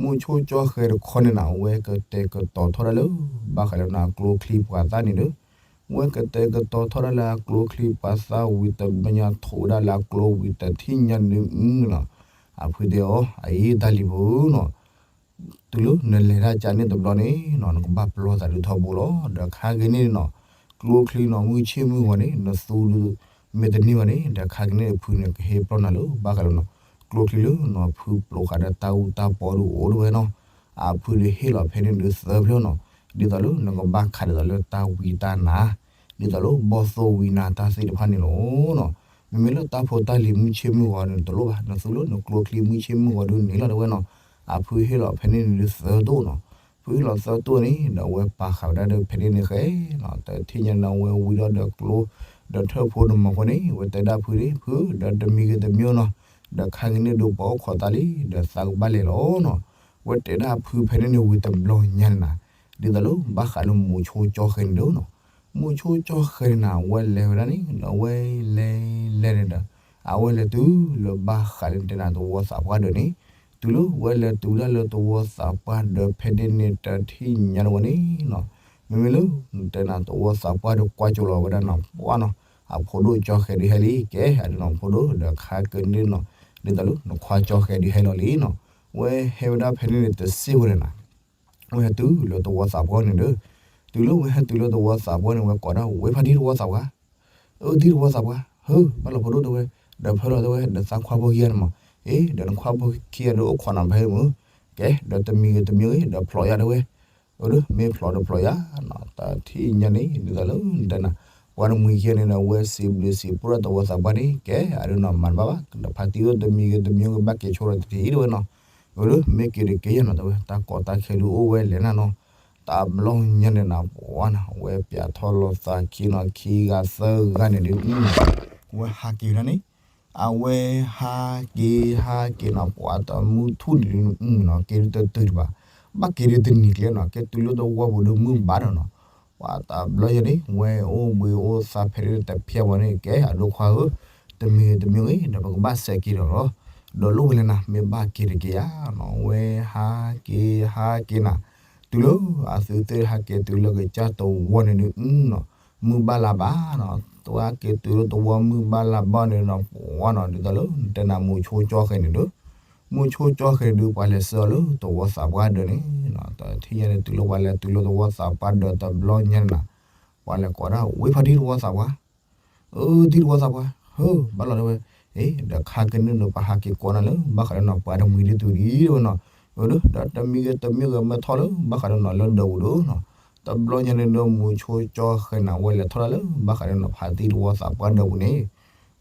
မိၤဆိကၠီဃဲၤတခီန့ၣ်နၤ ဝဲကတဲာ်ကတီၤထီၣ်ဒၣ်လၢ ဘၣ်ဃးလၢနၤကျိချံပှၤသၣ်န့ၣ်ဒီး ဝဲကတဲာ်ကတီၤထီၣ်ဒၣ်လၢအကျိချံပှၤသၣ်ဝံၤတဘျီညါ ထိးဝဲဒၣ်လၢအကျိဝံၤတထံၣ်ညါန့ၣ်နီၤ, အဖုတဲအီၤ အအံၤတၢ်လံၤဖိနီၤ တုၤလၢနလဲၤတၢ်ကန့ၣ်တဘျီန့ၣ်နီၤ နကဘၣ်ပျီသးဒုးထီဘိလီၤ. ဒီးခါက့ၤန့ၣ်နီၤ ကျိချံနီၤ မုၢ်ဆ့ၣ်မုၢ်ဂီၤန့ၣ် နသူဒုး မ့ၢ်တန့ၢ်ဘၣ်န့ၣ် ဒီးခါက့ၤန့ၣ်ဖုန့ၣ် ကဟ့ၣ်ပျီနၤလၢ ဘၣ်ဃးလၢနီၤ ကျိချံလၢနီၤ ဖုပျိဃာ်ဒီးတၢ်အူတၢ်ပီဒုးအိၣ်ဒၣ်ဝဲနီၤ. အဖုဒုးဟ့ၣ်လီၤဖဲန့ၣ်ဒုးသၢဖျၢၣ်နီၤ ဒ်သိးလၢနကဘၣ်ခးဒ်သိးလၢတၢ်ဝံတၢ်နါ ဒ်သိးလၢဘီၣ်သိၣ်ဝံနါတၢ်သ့ၣ်တဖၣ်န့ၣ်လီၤနီၤ. မ့မ့ၢ်လၢတၢ်ဖိတၢ်လံၤမုၢ်ဆ့ၣ်မုၢ်ဂီၤန့ၣ်တလိၣ်ဘၣ် နသူလၢနကျိချံမုၢ်ဆ့ၣ်မုၢ်ဂီၤဒုးန့ၣ်လီၤတဲဝဲနီၤ. အဖုဟ့ၣ်လီၤဖဲန့ၣ်န့ၣ်ဒုးသၢတိၣ်နီၤ ဖုဟ့ၣ်လီၤသၢတိၣ်န့ၣ် ဒီးအဝဲပာ်ဃာ်ဝဲဒၣ်ဒီးဖဲန့ၣ်န့ၣ်ဃဲနီၤ တထံၣ်ညါန့ၣ် အဝဲဝံထီၣ်ဒီးကျိ ဒီးထၢၣ်ဖိဒီးမီၤဖိန့ၣ် အဝဲတဲဒၣ်ဖုန့ၣ် ဖု ဒီးတမံၤဂ့ၤတမံၤနီၤ ဒီးခါက့ၤန့ၣ်ဒုးပှၤအိၣ်ခိးသးလံ ဒီးသးကဘၣ်လဲၤလီၤနီၤ. အဝဲတဲဒၣ်ဖုဖဲန့ၣ်န့ၣ်ဝံၤတဘျီညါန့ၣ်နၤ ဒ်သိးလၢဘၣ်ဃးလၢမိၤဆိကၠီဃဲၤန့ၣ်ဒီးနီၤ မိၤဆိကၠီဃဲၤန့ၣ်နၤ အဝဲလဲၤဝဲဒၣ်န့ၣ် ဒီးအဝဲလဲၤလဲၤန့ၣ်ဒီး အဝဲလဲၤတုၤလၢဘၣ်ဃးလၢတဲနၤသဝီသးပှၢ်ဒၢးန့ၣ် တုၤလၢဝဲလဲၤတုၤဒၣ်လၢသဝီသးပှၢ်ဒၢးဖဲန့ၣ်န့ၣ် တထံၣ်ညါန့ၣ်ဝဲန့ၣ်နီၤ မ့မ့ၢ်လၢ တဲနၤသဝီသးပှၢ်ဒီးကွၢ်ကၠိလီၤဝဲဒၣ်နီၤ ပှၢ်နီၤ အဖိဒိၣ်ကၠီဃဲၤဒုးဟဲလံ ကဲအဒုးနီၤဖိဒိၣ် ဒီးခါက့ၤန့ၣ်နီၤ ဒ်သိးလၢနခွါကၠီဃဲၤဒုးဟဲလီၤလံနီၤ ဝဲဟဲဝဲဒၣ်ဖဲန့ၣ်န့ၣ်တစ့ၢ်ဝဲန့ၣ်နၤ ဝဲဟဲတုၤလၢသဝီသးပှၢ်န့ၣ်ဒီး တုၤလၢဝဲဟဲတုၤလၢသဝီသးပှၢ်န့ၣ် ဝဲကိးဒၣ်ဝဲဖါတံၢ်သဝီသးပှၢ် အၢ တံၢ်သဝီသးပှၢ် ဟၢ ဘၣ်လီၤဖိဒိၣ်တဲဝဲ ဒီးဖၢလီၤတဲဝဲ ဒီးသးခွါဖိခံဂၤန့ၣ်မး အ့ ဒီးနခွါဖိခံဂၤဒီးအိၣ်ခိးနၤဖဲမုၢ် ကဲ ဒီးတမံၤဂ့ၤတမံၤဂ့ၤ ဒီးဖျိးယၤတဲဝဲ အိၣ်ဒီး မ့ၢ်ဖျိးဒီးဖျိးယၤနီၤ တထံၣ်ညါန့ၣ် ဒ်သိးလၢနတဲနၤ ပှၤတမှံၤခံဂၤန့ၣ်ဒီး အဝဲစံးဘျုးစံးဖှိၣ်ဒၣ်သဝီသးပှၢ်န့ၣ် ကဲ အဒုးနီၤ မၤတဘၣ်ဘၣ် ဒီးဖါတံၢ်အိၣ်တမံၤဂ့ၤတမံၤဂ့ၤ ဘၣ်က့ၤဆိဒီးတထံၣ်တဲဝဲနီၤ အိၣ်ဒီး မ့ၢ်က့ၤဒီးက့ၤယၤနီၤတဲဝဲ တၢ်ကီတၢ်ခဲဒုးအိၣ်ဝဲလဲၣ်နၤနီၤ တဘျီညါန့ၣ်နၤ ပှၤနၤ အဝဲပၠးထီၣ်လီၤသးခံနီၤ ခံဂၤသၢဂၤန့ၣ်ဒုး အဝဲဟးက့ၤဒၣ်န့ၣ် အဝဲဟးက့ၤ ဟးက့ၤနီၤ ပှၤတမုၢ်ထူၣ်န့ၣ်ဒုးနီၤ က့ၤဒုးတတုၤတဘၣ် ဘၣ်က့ၤဒုးတနံၤကျဲနီၤ ကဲတုၤလၢသဝီပူၤဒီးမုၢ်ဘၣ်ဒီးနီၤ ပှၤတဘျီညါန့ၣ် ဝဲအိၣ်ဘှံးအိၣ်သါဖဲန့ၣ်တဖျဲၣ်ဝဲန့ၣ် ကဲအဒိခွါဧၢ တမံၤဂ့ၤတမံၤဂ့ၤ ဒီးပကဘၣ်စဲးက့ၤဒီးလီၤ ဒီးလိၣ်ဝဲလဲၣ်နၤ မ့ၢ်ဘၣ်က့ၤတက့ၤဧါနီၤ, ဝဲဟးက့ၤဟးက့ၤနၤ, တုၤလၢအသုသ့ၣ်ဟဲက့ၤတုၤလၢကစၢ်သဝီန့ၣ်ဒုးနီၤ, မုၢ်ဘၣ်လါဘၣ်နီၤ, သဝီဟဲက့ၤတုၤလၢသဝီမုၢ်ဘၣ်လါဘၣ်န့ၣ်နီၤ, ပှၤနီၤ ဒ်သိးလၢနတဲနၤမူဆိကၠီဃဲၤန့ၣ်ဒီး မူဆိကၠီဃဲၤဒုး ပှၤလဲၤဆှၢအီၤလၢသဝီသးပှၢ်ဒၢးန့ၣ်နီၤ, တထံၣ်ညါန့ၣ် တုၤလၢပှၤလဲၤတုၤလၢသဝီသးပှၢ်ဒၢးတဘျီညါန့ၣ်နၤ, ပှၤလဲၤကိးဒၣ်ဝဲဖါတံၢ်သဝီသးပှၢ် အၢ တံၢ်သဝီသးပှၢ် ဟၢ ဘၣ်လီၤတဲဝဲ, အ့ ဒီးခါကနုၢ်ဒီး ပဟးက့ၤကိးနၤလၢ ဘၣ်ဃးဒီးနီၤ ပှၤတမှံၤဒ်သိးဒ်တဲဝဲနီၤ, အၢ ဒီးတမံၤဂ့ၤတမံၤဂ့ၤ မ့ၢ်ထီၣ်လၢ ဘၣ်ဃးဒီးနီၤလၢဒၢးပူၤဒီးနီၤ, တဘျီညါန့ၣ်ဒီး မူဆိကၠီဃဲၤနၤ ဝဲလဲၤထီၣ်ဒၣ်လၢ ဘၣ်ဃးဒီးနီၤ ဖါတံၢ်သဝီသးပှၢ်ဒၢးပူၤန့ၣ်,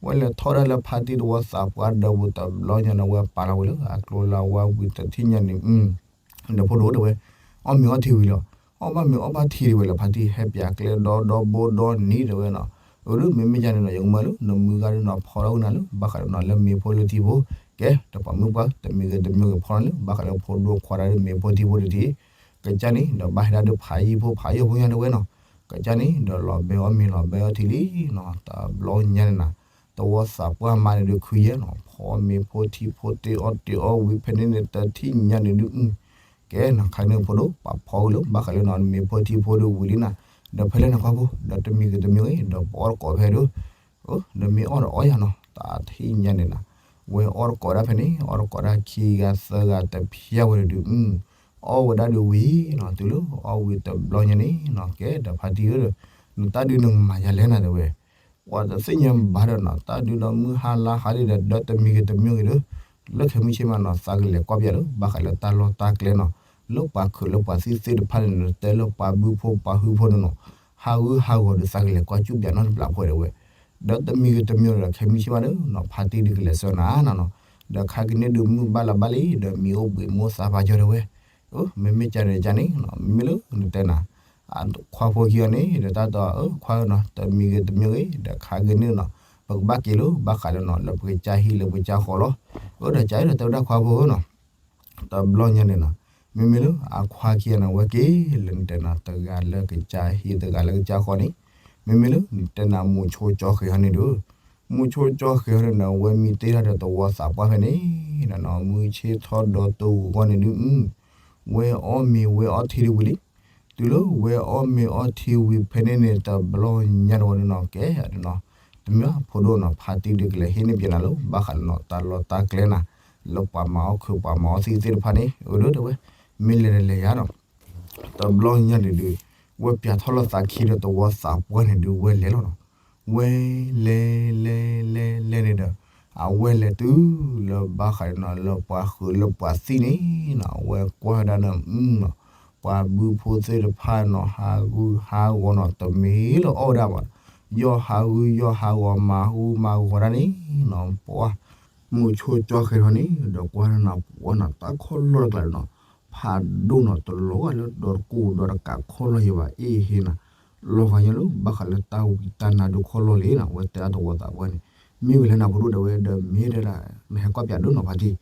ဝဲလဲၤထီၣ်ဒၣ်လၢဖါတံၢ်သဝီသးပှၢ်ဒၢးပူၤတဘျီညါန့ၣ် ဝဲပာ်လီၤဝဲလၢအကျိလၢဝါဝံၤတထံၣ်ညါန့ၣ် ဒီးဖိဒိၣ်တဲဝဲ, အီၣ်မ့ၤအီထံဝံၤလီၤ, အီၣ်ဘၣ်မ့ၤအီဘၣ်ထံတဝဲလၢ ဖါတံၢ်ဟဲပၠးကျဲဒီဒီဘိဒီနံၤတဲဝဲနီၤ, အၢ ဒီးမ့မ့ၢ်ယၤန့ၣ်နီၤ ယကမၢလၢ နမုၢ်ဂၤဒုးနီၤ ဖီထီၣ်ဝဲနၤလၢ ဘၣ်ဃးဒီးနီၤလၢမ့ၤဖိလၢထံဖိ, ကဲ ဒီးပှၤမုၢ်ပှၢ် တမံၤဂ့ၤတမံၤဂ့ၤဖီထီၣ်လၢ ဘၣ်ဃးလၢဖိဒိၣ်ခွါဒၣ်ဒုးမ့ၤဖိထံဖိတထံၣ်, ကစၢ်န့ၣ် ဒီးဘၣ်ဟဲဒၣ်ဒုးဖးယံာ်ဖိဖးယံာ်ဖိညါတဲဝဲနီၤ, ကစၢ်န့ၣ် ဒီးလီၤဘဲအီၣ်မ့ၤလီၤဘဲအီထံလံနီၤ, တဘျီညါန့ၣ်နၤ သဝီသးပှၢ်မါန့ၣ်ဒုး ခုယဲၢ်နီၤ ဖီမ့ၤဖိထံဖိတ့အီၣ်တ့အီဝံၤဖဲန့ၣ်န့ၣ် တထံၣ်ညါန့ၣ်ဒုး, ကဲနီၤ ခါန့ၣ်ဖိဒိၣ် ပာ်ဖီဝံၤလၢ ဘၣ်ဃးလၢနီၤ မ့ၤဖိထံဖိဒုးဝံၤလံနၤ, ဒီးဖဲလဲၣ်နခွါဖိ ဒီးတမံၤဂ့ၤတမံၤဂ့ၤ ဒီးပအီၣ်တကိးဖဲဒၣ်, ဒီးမ့ၢ်အီၣ်ဒီးအီၣ်ယၤနီၤ တထံၣ်ညါန့ၣ်နၤ, ဝဲအီၣ်တကိးဒၣ်ဖဲန့ၣ် အီၣ်တကိးဒၣ်ခံဂၤသၢဂၤတဖျၢၣ်ဝဲဒုး, အီၣ်ဝဲဒၣ်ဒုးဝံၤနီၤ တုၤလၢအီၣ်ဝံၤတဘျီညါန့ၣ်နီၤ ကဲဒီးဖါတံၢ်ဧၢဒီး, နတၢ်ဒုးနကမၤယၤလဲၣ်နၤတဲဝဲ ပှၤတသ့ၣ်ညါဘၣ်ဒီးနီၤ တၢ်ဒုးဒီးမုၢ်ဟါလါဟါလံဒီး ဒီးတမံၤဂ့ၤတမံၤဂ့ၤဒီး, လၢခဲမုၢ်ဆ့ၣ်မးနီၤ သးကလဲၤကွၢ်ပၠးလၢ ဘၣ်ဃးလၢတၢ်လီၢ်တၢ်ကျဲနီၤ, လၢပှၤခုးလၢပှၤသံၣ်သ့ၣ်တဖၣ်န့ၣ် နတဲလၢပှၤဘုဖိပှၤဟုဖိန့ၣ်နီၤ, ဟးဂူာ်ဟးဂီၤဒီးသးကလဲၤကွၢ်ကူၣ်ပၠးနီတဘျီဖိတဲဝဲ, ဒီးတမံၤဂ့ၤတမံၤဒီး ခဲမုၢ်ဆ့ၣ်မးဒီးနီၤ ဖါတံၢ်ဒုးကလဲၤဆှၢနၤနီၤ, ဒီးခါကနံၣ်ဒုးမုၢ်ဘၣ်လါဘၣ်လံ ဒီးမံၤအိၣ်ဘှံးမိၢ်သးပှၢ်ကၠီတဲဝဲ, မ့မ့ၢ်ကန့ၣ်ကန့ၣ် မ့မ့ၢ်လၢနတဲနၤ ခွါဖိခံဂၤန့ၣ် ဒီးတၢ်တီအၢ ခွါနီၤ တမံၤဂ့ၤတမံၤဂ့ၤ ဒီးခါကနံၣ်နီၤ ပကဘၣ်က့ၤလၢ ဘၣ်ဃးလၢနီၤ လၢပကစၢ်ဟံၣ်လၢပကစၢ်ဃီလီၤ, အၢ ဒီးကန့ၣ်ဒီးတဲဝဲဒၣ်ခွါဖိဧၢနီၤ, တဘျီညါန့ၣ်နီၤ, မ့မ့ၢ်လၢအခါခံဂၤန့ၣ် ဝဲက့ၤလၢနတဲနၤ တဂၤလၢကစၢ်ဟံၣ်တဂၤလၢကစၢ်ဃီန့ၣ်, မ့မ့ၢ်လၢနတဲနၤမူဆိကၠီဃဲၤဟီန့ၣ်ဒီး, မူဆိကၠီဃဲၤဟီန့ၣ်ဒီး ဝဲမံတ့ၢ်တၢ်ဒီးသဝီသးပှၢ်ဖဲန့ၣ်, မုၢ်ဆ့ၣ်ထီၣ်ဒီတိၢ်ဂီၤန့ၣ်ဒုး ဝဲအီၣ်မ့ၤဝဲအီထံဒုးဝံၤလံ, တုၤလၢဝဲအီၣ်မ့ၤအီထံဝံၤဖဲန့ၣ်န့ၣ် တဘျီညါတဝဲဒုးနီၤ ကဲဒုးနီၤ, တမ့ၢ်ဖိဒိၣ်နီၤ ဖါတံၢ်ဒုးကလဲၤဟ့ၣ်န့ၢ်ပၠးနၤလၢ ဘၣ်ဃးလၢနီၤ တၢ်လီၢ်တၢ်ကျဲနၤ, လၢပှၤမၤအီၣ်ခုးပှၤမၤအီၣ်သံသ့ၣ်တဖၣ်န့ၣ် အၢ ဒီးတဲဝဲ, မ့ၢ်လဲၤဒီးလဲၤယၤနီၤ, တဘျီညါန့ၣ်ဒုး, ဝဲပၠးထီၣ်လီၤသးခံဒီးသဝီသးပှၢ်န့ၣ်ဒုး ဝဲလဲၤလီၤနီၤ, ဝဲလဲၤလဲၤလဲၤလဲၤန့ၣ်ဒီး, အဝဲလဲၤတုၤလၢဘၣ်ဃးဒီးနီၤ လၢပှၤဃုးလၢပှၤသံၣ်န့ၣ်နီၤ အဝဲကွၢ်ဝဲဒၣ်နီၤ နီၤ, ပှၤဘုဖိသ့ၣ်တဖၣ်နီၤ ဟးဂူာ်ဟးဂီၤနီၤ တမ့ၢ်လၢအီၣ်ဝဲဒၣ်ဘၣ်, ယီၢ်ဟးဂူာ်ယီၢ်ဟးဂီၤ မၤဟူမၤဂီၤဒၣ်န့ၣ်နီၤ ပှၤ မူဆိကၠီဃဲၤထီၣ်န့ၣ် ဒီးကွၢ်နီၤ ပှၤနီၤ တၢ်ခီၣ်လီၢ်တကျါနီၤ, ဖးဒိၣ်နီၤ တလီၤဂာ်လၢဒီတကိၢ်ဒီတကးခီၣ်လီၢ်ယံၤဘၣ် အ့ၣ်ဟ့နီၤ, လီၤဂာ်ညါလၢဘၣ်ဃးလၢတၢ်ဝံတၢ်နါဒုးခီၣ်လီၢ်လံနီၤ ဝဲတဲအသဝီသးပှၢ်န့ၣ်, မ့ၢ်ဝဲလဲၣ်နၤဖိဒိၣ်တဲဝဲ ဒီးမ့ၢ်တဲဒၣ် နဟဲကွၢ်ပၠးဒိၣ်နီၤဖါတံၢ်,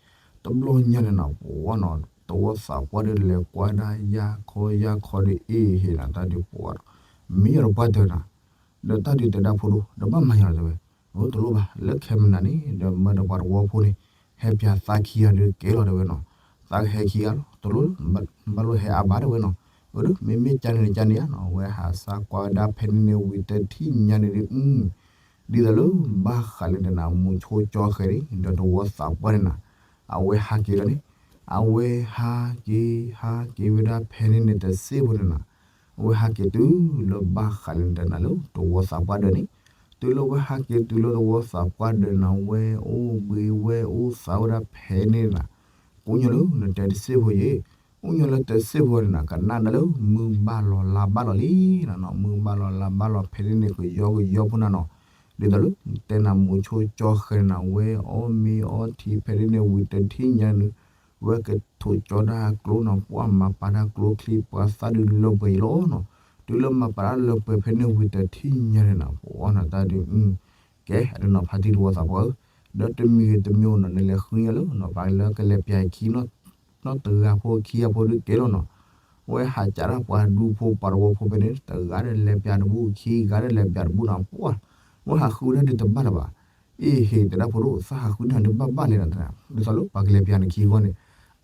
တဘျီညါန့ၣ်နီၤ ပှၤနီၤ သဝီသးပှၢ်ဒီးလဲၤကွၢ်ဒၣ်ယါခီယါခီဒီး အ့ၣ်ဟ့နီၤ တၢ်ဒုးပှၤ မ့ၢ်ယီၤတပှၢ်တၢၢ်နီၤ ဒီးတၢ်ဒုးတဲဒၣ်ဖိဒိၣ် ဒီးဘၣ်မၤယၤလီၤတဲဝဲ, အိ တလိၣ်ဘၣ် လၢခဲမုၢ်နၤန့ၣ် ဒီးမၢဒီးပှၤတဝီဖိန့ၣ် ဟဲပၠးသးခံဂၤဒုးကဲလီၤတဲဝဲနီၤ, သးကဟဲခံဂၤလီၤ တလိၣ် ဘၣ်လိၣ်ဟဲအါဘၣ်တဲဝဲနီၤ, အိ ဒီးမ့မ့ၢ်ကန့ၣ်ကန့ၣ်ဧါနီၤ ဝဲဟးစၢ်ကွၢ်ဝဲဒၣ်ဖဲန့ၣ်န့ၣ်ဝံၤတထံၣ်ညါန့ၣ်ဒုး ဒ်သိးလၢ ဘၣ်ဃးလၢနတဲနၤ မူဆိကၠီဃဲၤန့ၣ် ဒီးသဝီသးပှၢ်န့ၣ်နၤ, အဝဲဟးက့ၤလီၤန့ၣ်, အဝဲဟးက့ၤ ဟးက့ၤဝဲဒၣ်ဖဲန့ၣ်န့ၣ် တစ့ၢ်ဖိန့ၣ်နၤ, အဝဲဟးက့ၤတုၤလၢဘၣ်ဃးလၢနတဲနၤလၢ သဝီသးပှၢ်ဒၢးန့ၣ်, တုၤလၢဝဲဟးက့ၤတုၤလၢသဝီသးပှၢ်ဒၢးနၤ ဝဲအိၣ်ဘှံးဝဲအိၣ်သးဝဲဒၣ်ဖဲန့ၣ်နၤ, ကိးညီလၢနတဲတစ့ၢ်ဖိယဲၢ်, အိၣ်ညီလၢတစ့ၢ်ဖိန့ၣ်နၤ ကနၣ်ဒၣ်လၢမုၢ်ဘၣ်လီၤလါဘၣ်လီၤလံနၤနီၤ, မုၢ်ဘၣ်လီၤလါဘၣ်လီၤဖဲန့ၣ်န့ၣ် ကယီကယီဖိနၤနီၤ, ဒ်သိးလၢ နတဲနၤမူဆိကၠီဃဲၤနၤ ဝဲအီၣ်မ့ၤအီထံဖဲန့ၣ်န့ၣ်ဝံၤတထံၣ်ညါန့ၣ် ဝဲကထိးကၠီဒၣ်ကျိနီၤ ပှၤမၤပာ်တၢ်ကျိချံ ပှၤသၣ်ဒုးလၢပှဲၤအံၤလီၤနီၤ, တုၤလၢမၤပာ်တၢ်လၢပှဲၤဖဲန့ၣ်ဝံၤတထံၣ်ညါန့ၣ်နၤ ပှၤနီၤတၢ်ဒုး ကဲ အဒုးနီၤ ဖါတံၢ်တဝီသးပှၢ်ဧၢ, ဒီးတမံၤဂ့ၤတမံၤဂ့ၤနီၤ နလဲၤဃုညါလၢနီၤ ပှၤလၢကလဲၤပၠးခံ နီၢ်တဂၤဖိခံဂၤဖိဒုးကဲလီၤနီၤ, ဝဲဟးကးဒၣ်ပှၤဒူဖိပှၤတဝီဖိဖဲန့ၣ် တဂၤဒီးလဲၤပၠးတဘူၣ် ခံဂၤဒီးလဲၤပၠးတဘူၣ်နီၤ ပှၤ ဝဲဟးဃုဝဲဒၣ်ဒုးတဘၣ်လၢၤဘၣ်, အ့ၣ်ဟ့ၣ် တဲဒၣ်ဖိဒိၣ် သးဟးဃုန့ၢ်နၤဒုးဘၣ်ဘၣ်လဲၣ်နီၤ, ဒ်သိးလၢပှၤကလဲၤပျးနခံအဂီၢ်န့ၣ်,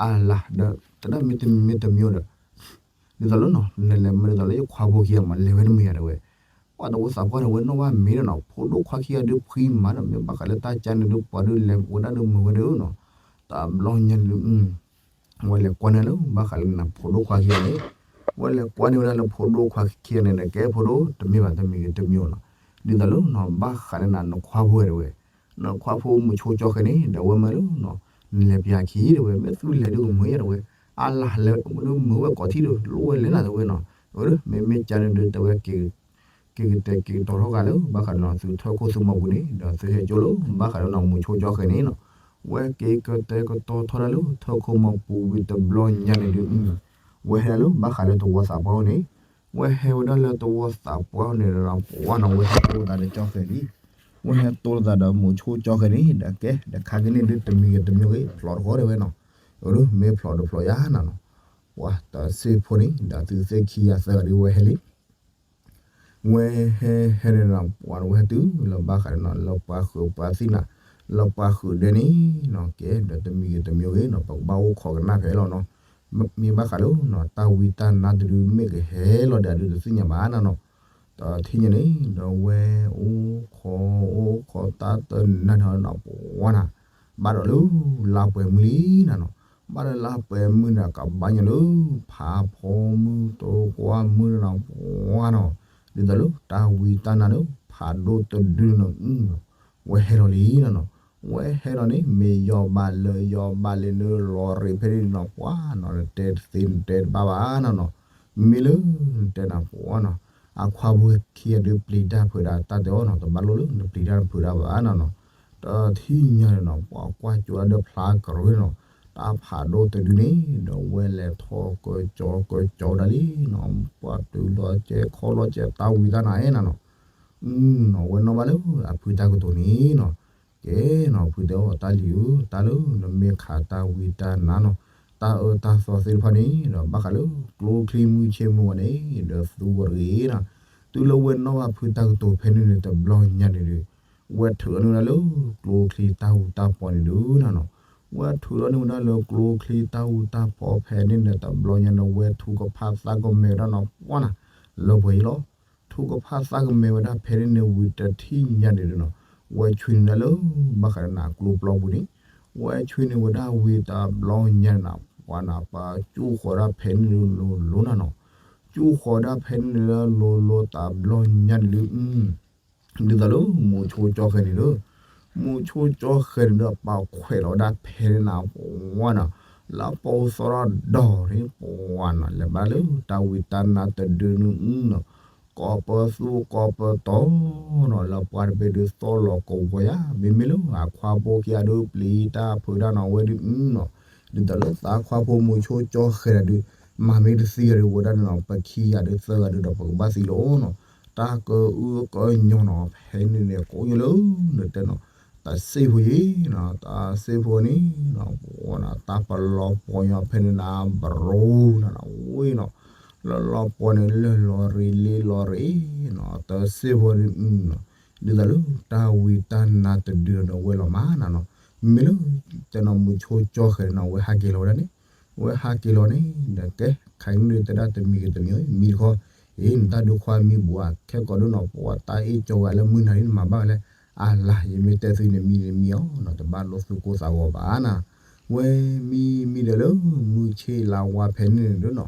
အလါဒီး တဲဒၣ်မ့တမ့ၢ်တမံၤဒီး ဒ်သိးလၢနီၤ နလဲၤမ့ၢ်ဒ်သိးလၢယခွါဖိခံဂၤမး လဲၤဝဲတမုာ်ယၤဒၣ်ဝဲ, ပှၤတဝီသးပှၢ်န့ၣ် ဝဲနီၣ်ဘၣ်မ့ၢ်ဒီးနီၤ ဖိဒိၣ်ခွါခံဂၤဒုးဖှံမးဒီး မ့ၢ်ဘၣ်ဃးလၢတၢ်ကါန့ၣ်ဒုး ပှၤဒုးလဲၤဝဲဒၣ်ဒုးမုာ်ဝဲဒၣ်နီၤ, တဘျီညါန့ၣ်ဒုး ဝဲလဲၤကွၢ်န့ၢ်လၢ ဘၣ်ဃးလၢနဖိဒိၣ်ခွါခံဂၤန့ၣ်, ဝဲလဲၤကွၢ်န့ၢ်ဝဲဒၣ်လၢဖိဒိၣ်ခွါခံဂၤန့ၣ် ကဲဖိဒိၣ် တမ့ၢ်ဘၣ်တမံၤဂ့ၤတမံၤနီၤ, ဒ်သိးလၢနီၤ ဘၣ်ဃးလၢနခွါဖိဒၣ်ဝဲ, နခွါဖိမုၢ်ဆိကၠီဃဲန့ၣ် ဒီးဝဲမ့ၢ်လၢနီၤ နလဲၤပျးခံဒၣ်ဝဲ မ့ၢ်သုလဲၤဒုးကမုာ်ယၤဒၣ်ဝဲ, အလါလဲၤဒုးမုာ်ဝဲကိးထံၣ်ဒီး လိၣ်ဝဲလဲၤနၤတဝဲနီၤ, မ့မ့ၢ်ကါန့ၣ်ဒုး တဲဝဲ က့ၤကတဲာ်က့ၤကတီၤထီၣ်ဃာ်လၢ ဘၣ်ဃးဒီးနီၤ သုထၢခိၣ်သုမီၤပူၤန့ၣ် ဒီးသုဟဲကၠိလၢ ဘၣ်ဃးဒီးနီၤ မုၢ်ဆိကၠီဃဲန့ၣ်နီၤ, ဝဲက့ၤကတဲာ်ကတီၤထီၣ်ဒၣ်လၢ ထၢခိၣ်မီၤပူၤဝံၤတဘျီညါန့ၣ်ဒုး ဝဲဟဲဒၣ်လၢ ဘၣ်ဃးလၢတဝီသးပှၢ်န့ၣ်, ဝဲဟဲဝဲဒၣ်လၢတဝီသးပှၢ်န့ၣ်ဒီး ပှၤနီၤ ဝဲဟဲတိၢ်သးဒီးကၠီဃဲလံ, ဝဲဟဲတိၢ်သးဒီးမုၢ်ဆိကၠီဃဲန့ၣ် ဒီးကဲ ဒီးခါက့ၤန့ၣ်ဒုး တမံၤဂ့ၤတမံၤဂ့ၤ ဖျိးတဃီဒၣ်ဝဲနီၤ, မ့ၢ်ဖျိးတဖျိးယါနၤနီၤ, ပှၤတစ့ဖိန့ၣ် ဒီးသုသ့ၣ်ခံဂၤသၢဂၤဒုးဝဲဟဲလံ ဝဲဟဲဟဲန့ၣ်နီၤ ပှၤဝဲဟဲတုၤလၢဘၣ်ဃးန့ၣ်နီၤ လၢပှၤဃုာ်ပှၤသံၣ်နၤ, လၢပှၤဃုာ်ဒဲန့ၣ်နီၤ ကဲဒီးတမံၤဂ့ၤတမံၤဂ့ၤနီၤ ပကဘၣ်အိၣ်ခိးကနၣ်ဖဲလီၤနီၤ, မ့ၢ်ဘၣ်ဃးလၢနီၤ တၢ်ဝံတၢ်နါတဒုမ့ၢ်ကဟဲလီၤဒီးဒုးတသ့ၣ်ညါဘၣ်နၤနီၤ, ဒီးထံၣ်ညါန့ၣ် ဒီးဝဲအိၣ်ခိး အိၣ်ခိးတၢ်တနၤနီၤ ပှၤနၤ ဘၣ်ဒီးလၢ လါပှဲၤမုၢ်လံနၤနီၤ, ဘၣ်ဒီးလါပှဲၤမုၢ်န့ၣ် ကဘၣ်ညီလၢ ဖးဖီမုၢ် တကွၢ်မုၢ်နၤနီၤ ပှၤနီၤ, ဒ်သိးလၢတၢ်ဝံတၢ်နါလၢ ဖးဒိၣ်တဒုနီၤ ဝဲဟဲလီၤလံနၤနီၤ, ဝဲဟဲလီၤန့ၣ် မ့ၢ်ယီၤဘၣ်လၢယီၤဘၣ်လၢနလီၤရ့း ဖဲန့ၣ်နီၤ ပှၤနီၤ နတဲတသ့နတဲတဘၣ်ဘၣ်နၤနီၤ, မ့ၢ်လၢ နတဲနၤ ပှၤနီၤ, အခွါဖိခံဂၤဒုးပျံၤတၢ်ဖုးဒၣ်တၢ်တဲအီၤနီၤ တဘၣ်လိၣ်လၢနပျံၤတၢ်ဖုးဒၣ်ဘၣ်နၤနီၤ, ဒီးထံၣ်ညါန့ၣ်နီၤ ပှၤကွၢ်ကၠိဒၣ်ဒီးဖျါကရၢနီၤ, တၢ်ဖးဒိၣ်တဒုန့ၣ် ဒီးဝဲလဲၤထီၣ်ကၠီကၠီဒၣ်လံနီၤ, ပှၤတုၤလီၤကဲခီလီၤကဲတၢ်ဝံတၢ်နါအဲၣ်နၤနီၤ, နီၤ ဝဲနီၣ်ဘၣ်လၢအဖုတၢ်ကတိၤန့ၣ်နီၤ, ကဲနီၤ ဖုတဲအီၤ တၢ်လံၤဧၢ တၢ်လၢနမ့ၢ်ခးတၢ်ဝံတၢ်နါနီၤ, တၢ်အၢတၢ်သီသ့ၣ်တဖၣ်န့ၣ်ဒီး ဘၣ်ဃးလၢကျိချံမုၢ်ဆ့ၣ်မုၢ်ဂီၤန့ၣ် ဒီးသူဝဲတဂ့ၤနီၤ, တုၤလၢဝဲနီၣ်ဘၣ်ဖုတၢ်ကတိၤဖဲန့ၣ်န့ၣ် တဘျီညါန့ၣ်ဒီး ဝဲထုးလီၤန့ၢ်ဝဲဒၣ်လၢကျိချံတၢ်အူတၢ်ပီန့ၣ်ဒုးနၤနီၤ, ဝဲထုးလီၤန့ၢ်ဝဲဒၣ်လၢကျိချံတၢ်အူတၢ်ပီဖဲန့ၣ်န့ၣ် တဘျီညါန့ၣ် ဝဲထုကဖၣ်သးကမဲာ်ဝဲဒၣ်နီၤ ပှၤနၤ လၢပှဲၤအံၤလီၤ, ထုကဖၣ်သးကမဲာ်ဝဲဒၣ်ဖဲန့ၣ်န့ၣ် ဝံၤတထံၣ်ညါန့ၣ်ဒီးနီၤ, ဝဲဆွံန့ၢ်ဝဲဒၣ်လၢ ဘၣ်ဃးဒီးနၤကျိပျီပူၤန့ၣ်, ဝဲဆွံန့ၢ်ဝဲဒၣ်ဝံၤတဘျီညါန့ၣ် ပှၤနၤ ပှၤကၠူၣ်ဃီၤဒၣ်ဖဲန့ၣ်လိၤလိၤနၤနီၤ, ကၠူၣ်ဃီၤဒၣ်ဖဲန့ၣ်လၢလိၤလိၤတဘျီညါန့ၣ်ဒုး ဒ်သိးလၢမုၢ်ဆိကၠီဃဲန့ၣ်ဒီး, မုၢ်ဆိကၠီဃဲန့ၣ်ဒီး ပာ်ခွဲးလီၤဝဲဒၣ်ဖဲန့ၣ်နၤ ပှၤနီၤ, လၢပအိၣ်သီထီၣ်ဒီးန့ၣ် ပှၤနီၤ လဲၤဘၣ်လၢတၢ်ဝံတၢ်နါတဒုန့ၣ်နီၤ, ကိးပသူကိးပတီၤနီၤ လၢပှၤတဘ့ၣ်ဒုးသီၣ်လီၤကဝီၤယါ, မ့မ့ၢ်လၢအခွါဖိခံဂၤဒုးပျံၤတၢ်ဖုးတၢ်နီၤ အဝဲဒုးနီၤ, ဒ်သိးလၢသးခွါဖိမုၢ်ဆိကၠီဃဲန့ၣ်ဒုး မၤမ့ၢ်တသံဂၤဒုးဝဲဒၣ်န့ၣ်နီၤ ပခံဂၤဒုးသၢဂၤဒုးဒီး ပကဘၣ်သံလီၤနီၤ, တၢ်ကအုအကညီနီၤ ဖဲန့ၣ်န့ၣ် ကိးညါလၢ နတဲနီၤ, တၢ်စ့ဖိယံၤနီၤ တၢ်စ့ဖိန့ၣ်နီၤ ပှၤနီၤ တၢ်ပလီၤပှီၢ်ညီဖဲန့ၣ်နၤ ဘရိနၤနီၤ ဝ့ၢ်နီၤ, လၢလီၤပှီၢ်န့ၣ် လၢလီၤရ့းလ့လီၤရ့းနီၤ တၢ်စ့ဖိန့ၣ်နီၤ, ဒ်သိးလၢတၢ်ဝံတၢ်နါတဒုဒီးဝဲလီၤမးနၤနီၤ, မ့မ့ၢ်လၢ တဲနီၤ မုၢ်ဆိကၠီဃဲန့ၣ်နီၤ ဝဲဟးက့ၤလီၤဝဲဒၣ်န့ၣ်, ဝဲဟးက့ၤလီၤန့ၣ် ဒီးကဲ ခါအံၤန့ၣ်တဲဒၣ်တမံၤဂ့ၤတမံၤ မံတခီ, အ့ နတၢ်ဒုးခွါမံဘိးဧါ ခဲကိးဒုးနီၤ ပှၤတၢ်အ့ၣ်ကၠီဝဲလၢမုၢ်နၤန့ၣ် နမၤဘၣ်ဝဲလဲၣ်, အလါ ယမ့ၢ်တဲသုန့ၣ် မံန့ၣ်မံအီၤနီၤ တဘၣ်လိၣ်သူၣ်ကိၢ်သးဂီၤဘၣ်နၤ, ဝဲမံမံဒီးလၢ မုၢ်ဆ့လါဝါဖဲန့ၣ်န့ၣ်ဒုးနီၤ,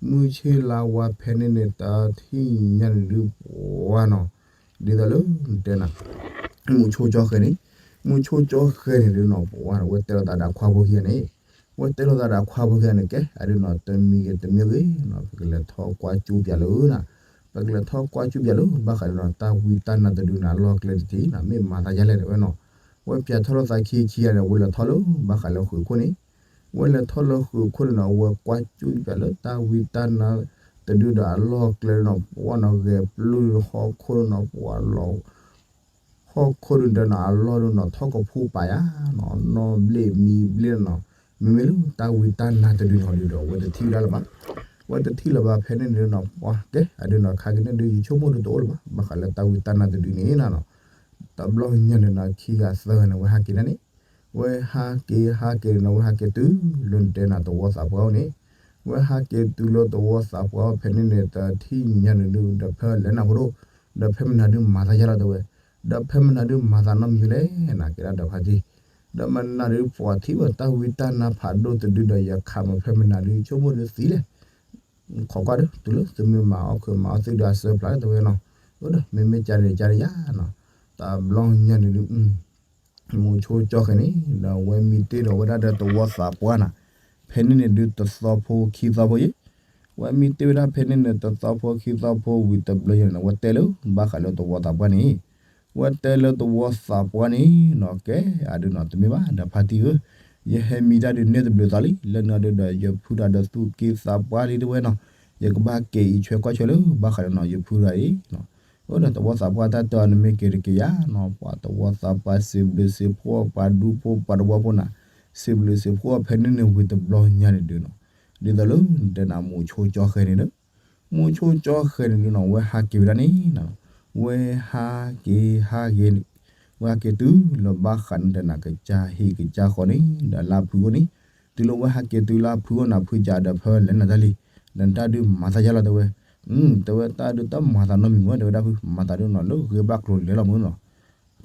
မုၢ်ဆ့လါဝါဖဲန့ၣ်န့ၣ် တၢ်ထံၣ်ညါန့ၣ်ဒုးပှၤနီၤ, ဒ်သိးလၢ တဲနၤ မုၢ်ဆိကၠီဃဲန့ၣ်, မုၢ်ဆိကၠီဃဲန့ၣ်ဒုးနီၤ ပှၤဝဲတဲလိာ်သးဒီးအခွါဖိခံဂၤန့ၣ်, ဝဲတဲလိာ်သးဒီးအခွါဖိခံဂၤန့ၣ် ကဲ အဒုးနီၤ တမံၤဂ့ၤတမံၤဂ့ၤနီၤ ပကလဲၤထီၣ်ကွၢ်ကၠူပၠးလၢနၤ, ပကလဲၤထီၣ်ကွၢ်ကၠူပၠးလၢ ဘၣ်ဃးဒီးနီၤ တၢ်ဝံတၢ်နါတဒုန့ၣ် အလီၢ်ကျဲတထံၣ်နီၤ မ့ၢ်မၤသးယါလဲၣ်တဲဝဲနီၤ, ဝဲပၠးထီၣ်လိာ်သးခံခံဂၤန့ၣ် ဝဲလဲၤထီၣ်လၢ ဘၣ်ဃးလၢဃုာ်ခိၣ်န့ၣ် ဝဲလဲၤထီၣ်လၢဃုာ်ခိၣ်န့ၣ်နီၤ ဝဲကွၢ်ကၠူပၠးလၢတၢ်ဝံတၢ်နါတဒုဒီးအလီၢ်ကျဲနီၤ ပှၤနီၤ ဂဲၤပျုၢ်ဟီၣ်ခိၣ်နီၤ ပှၤလီၤ ဟီၣ်ခိၣ်ဒုးတဲနီၤ အလီၢ်ဒုးနီၤ ထီၣ်ကဖူပာ်ယါနီၤ နီၢ်ဘျ့ၣ်မံဘျ့ၣ်နီၤ, မ့မ့ၢ်လၢတၢ်ဝံတၢ်နါတဒုန့ၣ်ဟီဒုးဒီး ဝဲတထံၣ်ဝဲဒၣ်လၢၤဘၣ်, ဝဲတထံၣ်လၢၤဘၣ်ဖဲန့ၣ်န့ၣ်နီၤ ပှၤကဲ အဒုးနီၤ ခါက့ၤန့ၣ်ဒုး ယဆိကမိၣ်ဒုးတအိၣ်လၢၤဘၣ် ဘၣ်ဃးလၢတၢ်ဝံတၢ်နါတဒုန့ၣ်နီၤ တဘျီညါန့ၣ်နီၤ ခံဂၤသၢဂၤန့ၣ် ဝဲဟးက့ၤဒၣ်န့ၣ်, ဝဲဟးက့ၤဟးက့ၤန့ၣ်နီၤ ဝဲဟဲက့ၤတုၤလၢနတဲနၤသဝီသးပှၢ်အိၣ်န့ၣ်, ဝဲဟးက့ၤတုၤလၢသဝီသးပှၢ်အိၣ်ဖဲန့ၣ်န့ၣ် တထံၣ်ညါန့ၣ်ဒုး ဒီးဖဲလဲၣ်နၤဖိဒိၣ်, ဒီးဖဲမနၤဒုးမၤသးယါလီၤတဲဝဲ, ဒီးဖဲမနၤဒုးမၤသးနီတမံၤလဲၣ် နကဲဒၣ်ဒီးဖါတံၢ်, ဒီးမနၤဒုးပှၤထံၣ်ဝဲတၢ်ဝံတၢ်နါဖးဒိၣ်တဒုဒီး ယခးမးဖဲမနၤဒုး ဆိကမိၣ်ဒုးသံလဲၣ် ခိးကွၢ်ဒီး တုၤလၢသုမ့ၢ်မၤအီၣ်ခုးမၤအီၣ်သ့ၣ်ဒုးအစၢဖျါလၢတဲဝဲနီၤ, အိၣ်ဒီး မ့မ့ၢ်ကန့ၣ်ကန့ၣ်ယါနီၤ, တဘျီညါန့ၣ်ဒုး မုဆိကၠီဃဲၤန့ၣ် ဒီးဝဲမံတ့ၢ်ဒီးဝဲဒၣ်ဒီးသဝီသးပှၢ်နၤ, ဖဲန့ၣ်န့ၣ်ဒုးတသီဖိခံသီဖိယံၤ, ဝဲမံတ့ၢ်ဝဲဒၣ်ဖဲန့ၣ်န့ၣ်တသီဖိခံသီဖိဝံၤတဘျီယံၤန့ၣ် ဝဲတဲလၢဘၣ်ဃးလၢသဝီသးပှၢ်န့ၣ်, ဝဲတဲလၢသဝီသးပှၢ်န့ၣ်နီၤ ကဲအဒုးနီၤ တမ့ၢ်ဘၣ်ဒီးဖါတံၢ်ဧၢ, ယဟဲမံတၢ်ဒုးန့ၢ်တဘျုးသီလံ လၢနၤဒုးဒီး ယဖုတၢ်ဒီးသူၣ်က့သးပှၢ်လံတဲဝဲနီၤ, ယကဘၣ်က့ၤအံးဆွဲကွၢ်ဆွဲလၢဘၣ်ဃးဒီးနီၤ ယဖုတၢ်အံၤ အိၣ်ဒီးသဝီသးပှၢ်တၢ်တဲအီၤနမ့ၢ်က့ၤတက့ၤယါနီၤ ပှၤသဝီသးပှၢ်စံးဘျုးစံးဖှိၣ် ပှၤဒူဖိပှၤတဝီဖိနၤ, စံးဘျုးစံးဖှိၣ်ဖဲန့ၣ်န့ၣ်ဝံၤတဘျီညါန့ၣ်ဒုးနီၤ, ဒ်သိးလၢနတဲနၤမုဆိကၠီဃဲၤန့ၣ်ဒီး, မုဆိကၠီဃဲၤန့ၣ်ဒုးနီၤ ဝဲဟးက့ၤဝဲဒၣ်န့ၣ်, ဝဲဟးက့ၤဟးက့ၤ, ဝဲဟးက့ၤတုၤလၢဘၣ်ဃးနတဲနၤကစၢ်ဟံၣ်ကစၢ်ဃီန့ၣ် ဒီးလၢဖုအိၣ်န့ၣ်, တုၤလၢဝဲဟးက့ၤတုၤလၢဖုအိၣ်နၤ ဖုကးဒီးဖဲလဲၣ်နၤတၢ်လံ, နတၢ်ဒုးမၤသးယါလီၤတဲဝဲ, တဲဝဲတၢ်ဒုးတၢ်မၤသးနီတမံၤဝဲ တဲဝဲဒၣ်ဖု မၤသးဒုးနီၤ လၢဂ့ၤဘၣ်ကျိၤလဲၤလီၤမုၢ်နီၤ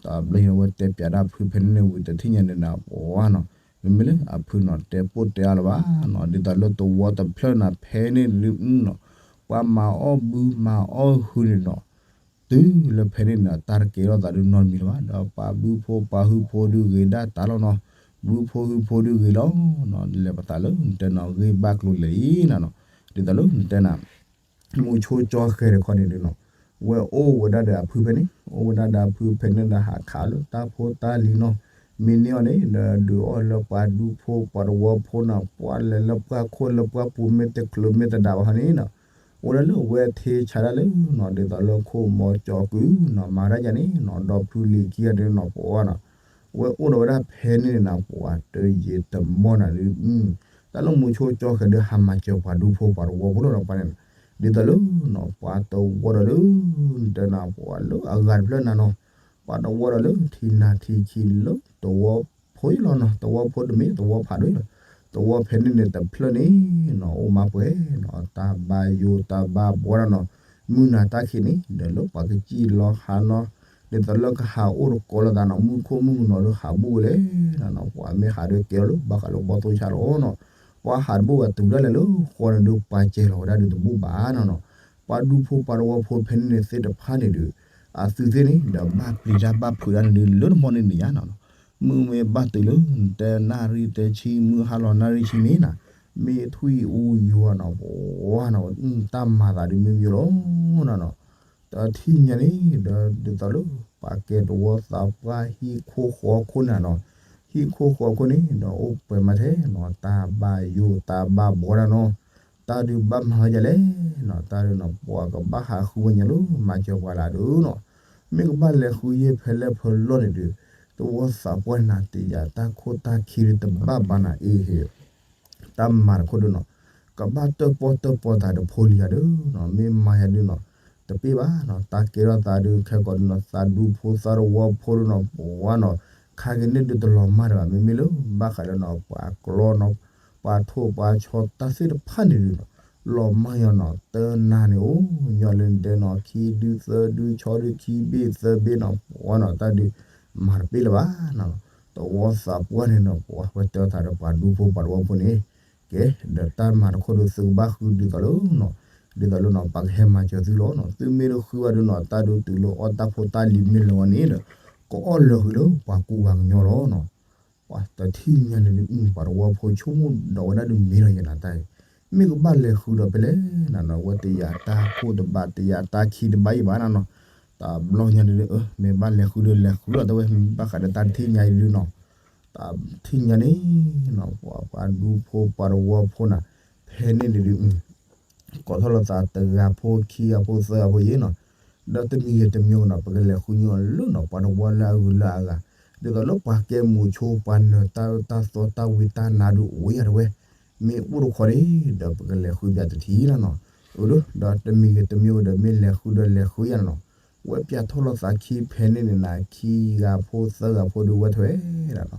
တဘျီညါဝဲတဲပၠးဒၣ်ဖုဖဲန့ၣ်န့ၣ်ဝံၤတထံၣ်ညါန့ၣ်နၤပှၤနီၤ, မ့မ့ၢ်လၢအဖုနီၤ တဲပိၢ်တဲအါလၢၤဘၣ်နီၤ ဒ်သိးလၢသဝီတဖျၢၣ်နၤဖဲန့ၣ်ဒုးနီၤ, ပှၤမၤအီၣ်ဘုမၤအီၣ်ဟုန့ၣ်နီၤ, တုၤလၢဖဲန့ၣ်န့ၣ် တၢ်တကဲထီၣ်သးဒုးနီတမံၤလၢၤဘၣ် ဒီးပှၤဘုဖိပှၤဟုဖိဒုးဂ့ၤဒၣ်တၢ်လီၤနီၤ, ဘုဖိဟုဖိဒုးဂ့ၤလီၤ, လဲၤပသးလၢနတဲနၤဂ့ၤဘၣ်ကျိၤလဲၤအံၤနၤနီၤ, ဒ်သိးလၢနတဲနၤ မုဆိကၠီဃဲၤတခီန့ၣ်ဒုးနီၤ, ဝဲအိၣ်ဝဲဒၣ်ဒီးအဖုဖဲန့ၣ် အိၣ်ဝဲဒၣ်ဒီးအဖုဖဲန့ၣ်ဒီးဟးခးလၢတၢ်ဖိတၢ်လံၤနီၤ, မ့ၢ်န့ၢ်အီၤန့ၣ် ဒီးဒုးအီၣ်လၢပှၤဒူဖိပှၤတဝီဖိနီၤ ပှၤလဲၤလၢပှၢ်ခိၣ်လၢပှၢ်ပူၤမ့ၢ်တချုးမ့ၢ်တဒးဘၣ်ဟီန့ၣ်နီၤ, အိၣ်ဒၣ်လၢအဝဲထ့ဆါဒၣ်လၢနီၤ ဒ်သိးလၢခိၣ်မီကၠီကုနီၤ မၤဒၣ်ယၤန့ၣ်နီၤ ဒီဖုလံၤခံဂၤဒုးနီၤ ပှၤနီၤ ဝဲအိၣ်ဒီးဝဲဒၣ်ဖဲန့ၣ်န့ၣ်နီၤ ပှၤတယံာ်တမီၢ်နၤဒုး တၢ်လၢမုဆိကၠီဃဲၤဒုးဟးမၤစၢၤပှၤဒူဖိပှၤတဝီဖိလီၤနီၤ ပှၤန့ၣ်, ဒ်သိးလၢနီၤ ပှၤတဝီဒီးလၢ နတဲနၤပှၤလၢအဂၤတဖျၢၣ်နၤနီၤ, ပှၤတဝီဒီးလၢထံနၤထံခံလၢသဝီဖိအံၤလီၤနီၤ သဝီဖိတမ့ၢ်သဝီဖးဒိၣ်အံၤလီၤ, သဝီဖဲန့ၣ်န့ၣ်တဖျၢၣ်န့ၣ်နီၤ အိၣ်မးပှဲၤနီၤ တၢ်ဘၣ်ယိၣ်တၢ်ဘၣ်ဘှီဒၣ်နီၤ, မုၢ်နၤတၢ်ခံးန့ၣ် ဒီးလၢပှၤကစံၣ်လီၤဟးနီၤ, ဒ်သိးလၢကဟးအိၣ်တကိးလိာ်သးနီၤ မုၢ်ခိၣ်မုၢ်ကနီၤဒီးဟးဘူၣ်ဝဲလဲၣ်နီၤ ပှၤမ့ၢ်ဟးဒုးကဲထီၣ်လၢဘၣ်ဃးလၢဘီၣ်သိဆါလီၤနီၤ, ပှၤဟးတဘူၣ်ဝဲတုၤဒၣ်လဲာ်လၢဃီန့ၣ်ဒုးပှၤစဲၤလီၤဝဲဒၣ်ဒုးတဘူၣ်ဘၣ်နီၤနီၤ, ပှၤဒူဖိပှၤတဝီဖိဖဲန့ၣ်န့ၣ်သ့ၣ်တဖၣ်န့ၣ်ဒုး အသုသ့ၣ်န့ၣ် ဒီးဘၣ်ပျံၤတၢ်ဘၣ်ဖုးတၢ်န့ၣ်ဒုး လၢတမီၢ်န့ၣ်န့ၣ်ယါနီၤ, မုၢ်မ့ၢ်ဘၣ်တုၤလၢ နတဲနၣ်ရံၣ်တဆံ မုၢ်ဟါလီၤနၣ်ရံၣ်ဆံန့ၣ်နီၤ, မ့ၢ်ထွံၣ်အူယွၤနီၤ ပှၤနီၤ တၢ်မၤသးဒုးမ့ၢ်မ့ၢ်လီၤနီၤနီၤ, တထံၣ်ညါန့ၣ် ဒီးဒ်သိးလၢ ပှၤကဲတဝီသးပှၢ်ဟံၣ်ခိၣ်ဃီခိၣ်န့ၣ်နီၤ, ဟံၣ်ခိၣ်ဃီခိၣ်န့ၣ် ဒီးအိၣ်ပှဲၤမးထဲနီၤ တၢ်ဘၣ်ယိၣ်တၢ်ဘၣ်ဘှီဒၣ်နီၤ, တၢ်ဒုးဘၣ်မၤဝဲဒ်လဲၣ်နီၤ တၢ်ဒုးနီၤ ပှၤကဘၣ်ဟးဃုဝဲညါလၢမၤစၢၤပှၤလၢဒုးနီၤ, မ့ၢ်ကဘၣ်လဲၤဃုယဲၢ်ဖဲလဲၣ်ဖဲလဲၣ်လီၢ်န့ၣ်ဒုး သဝီသးပှၢ်နၤတယာ်တၢ်ခိၣ်တၢ်ခံဒုးတဘၣ်ဘၣ်နၤအ့ဟ့ၣ် တၢ်မၤတခိၣ်ဒုးနီၤ, ကဘၣ်တၢၣ်ပီၣ်တၢၣ်ပီသးတဖိလံၤဂၤဒုးနီၤ, မ့ၢ်မၤယၤဒုးနီၤ, တပ့ၢ်ဘၣ်နီၤ, တၢ်ကဲထီၣ်သးဒုးခဲကိာ်ဒုးနီၤ သးဒူဖိသးတဝီဖိဒုးနီၤ ပှၤနီၤ, ခါက့ၤန့ၣ်ဒုးတလီၤမၢ်ဒံးဘၣ် မ့မ့ၢ်လၢ ဘၣ်ဃးလၢနီၤပှၤကျီနီၤ, ပှၤထိၣ်ပှၤဆီတၢ်သ့ၣ်တဖၣ်န့ၣ်ဒုးနီၤ, လီၤမၢ်ယၤနီၤ တနၤန့ၣ်အိၣ်ညီလၢနတဲနီၤ ခံဒုးသၢဒုးဆီဒုးခံဘ့ၣ်သၢဘ့ၣ်နီၤ ပှၤနီၤ တၢ်ဒုး မၤတပ့ၢ်လၢၤဘၣ်နီၤ, သဝီသးပှၢ်န့ၣ်နီၤ ပှၤဝဲတဲအသးဒီးပှၤဒူဖိပှၤတဝီဖိန့ၣ်, ကဲ ဒီးတၢ်မၤတခိၣ်ဒုးသုကဘၣ်ဃုဒ်သိးလၢနီၤ, ဒ်သိးလၢနီၤ ပှၤကဟဲမၤစၢၤသုလီၤနီၤ, သုမ့ၢ်တဃုဘၣ်ဒုးနီၤ တၢ်ဒုးတုၤလၢအီၣ်တၢ်ဖိတၢ်လံၤမ့ၢ်လီၤဝဲန့ၣ်ဒီး ကအီၣ်လၢာ်ဃုာ်လၢပှၤကူပှၤကညီလီၤနီၤ, ပှၤတထံၣ်ညါန့ၣ်ဒုး ပှၤတဝီဖိဆိကမိၣ်ဒီးဝဲဒၣ်ဒုးမ့ၢ်လီၤယဲနၤတၢ်အံၤ, မ့ၢ်ကဘၣ်လဲၤဃုဒီးဖဲလဲၣ်နၤနီၤ ဝဲတယာ်တၢ်ခိၣ်တဘၣ် တယာ်တၢ်ခံတဘၣ်ယံၤဘၣ်နၤနီၤ, တဘျီညါန့ၣ်ဒုး မ့ၢ်ဘၣ်လဲၤဃုဒီးလဲၤဃုလီၤတဲဝဲ မ့ၢ်ဘၣ်ဃးဒီးတၢ်တထံၣ်ညါအံၤဒုးနီၤ, တထံၣ်ညါန့ၣ်နီၤ ပှၤပှၤဒူဖိပှၤတဝီဖိနၤ, ဖဲန့ၣ်န့ၣ်ဒုး ကိးထီၣ်လိာ်သးတဂၤဖိခံဂၤဖိသၢဂၤဖိယံၤနီၤ, ဒီးတမံၤဂ့ၤတမံၤဂ့ၤနီၤ ပကလဲၤဃုညီအီၤလၢနီၤ ပှၤတဝီလၢအဂုၤလၢအဂၤ, ဒ်သိးလၢပှၤကဲမုာ်ဆိ ပှၤနၢၤတၢ်အၢတၢ်သီတၢ်ဝံတၢ်နါဒုးအိၣ်ဝဲယၤတဲဝဲ, မ့ၢ်အိၣ်တခီန့ၣ် ဒီးပကလဲၤဃုပၠးတထံၣ်နၤနီၤ, အၢ ဒီးတမံၤဂ့ၤတမံၤဂ့ၤဒီးမ့ၢ်လဲၤဃုဒီးလဲၤဃုယၤနၤနီၤ, ဝဲပၠးထီၣ်လီၤသးခံဖဲန့ၣ်န့ၣ်နၤ ခံဂၤဖိသၢဂၤဖိဒုးဝဲထွဲဒၣ်နီၤ,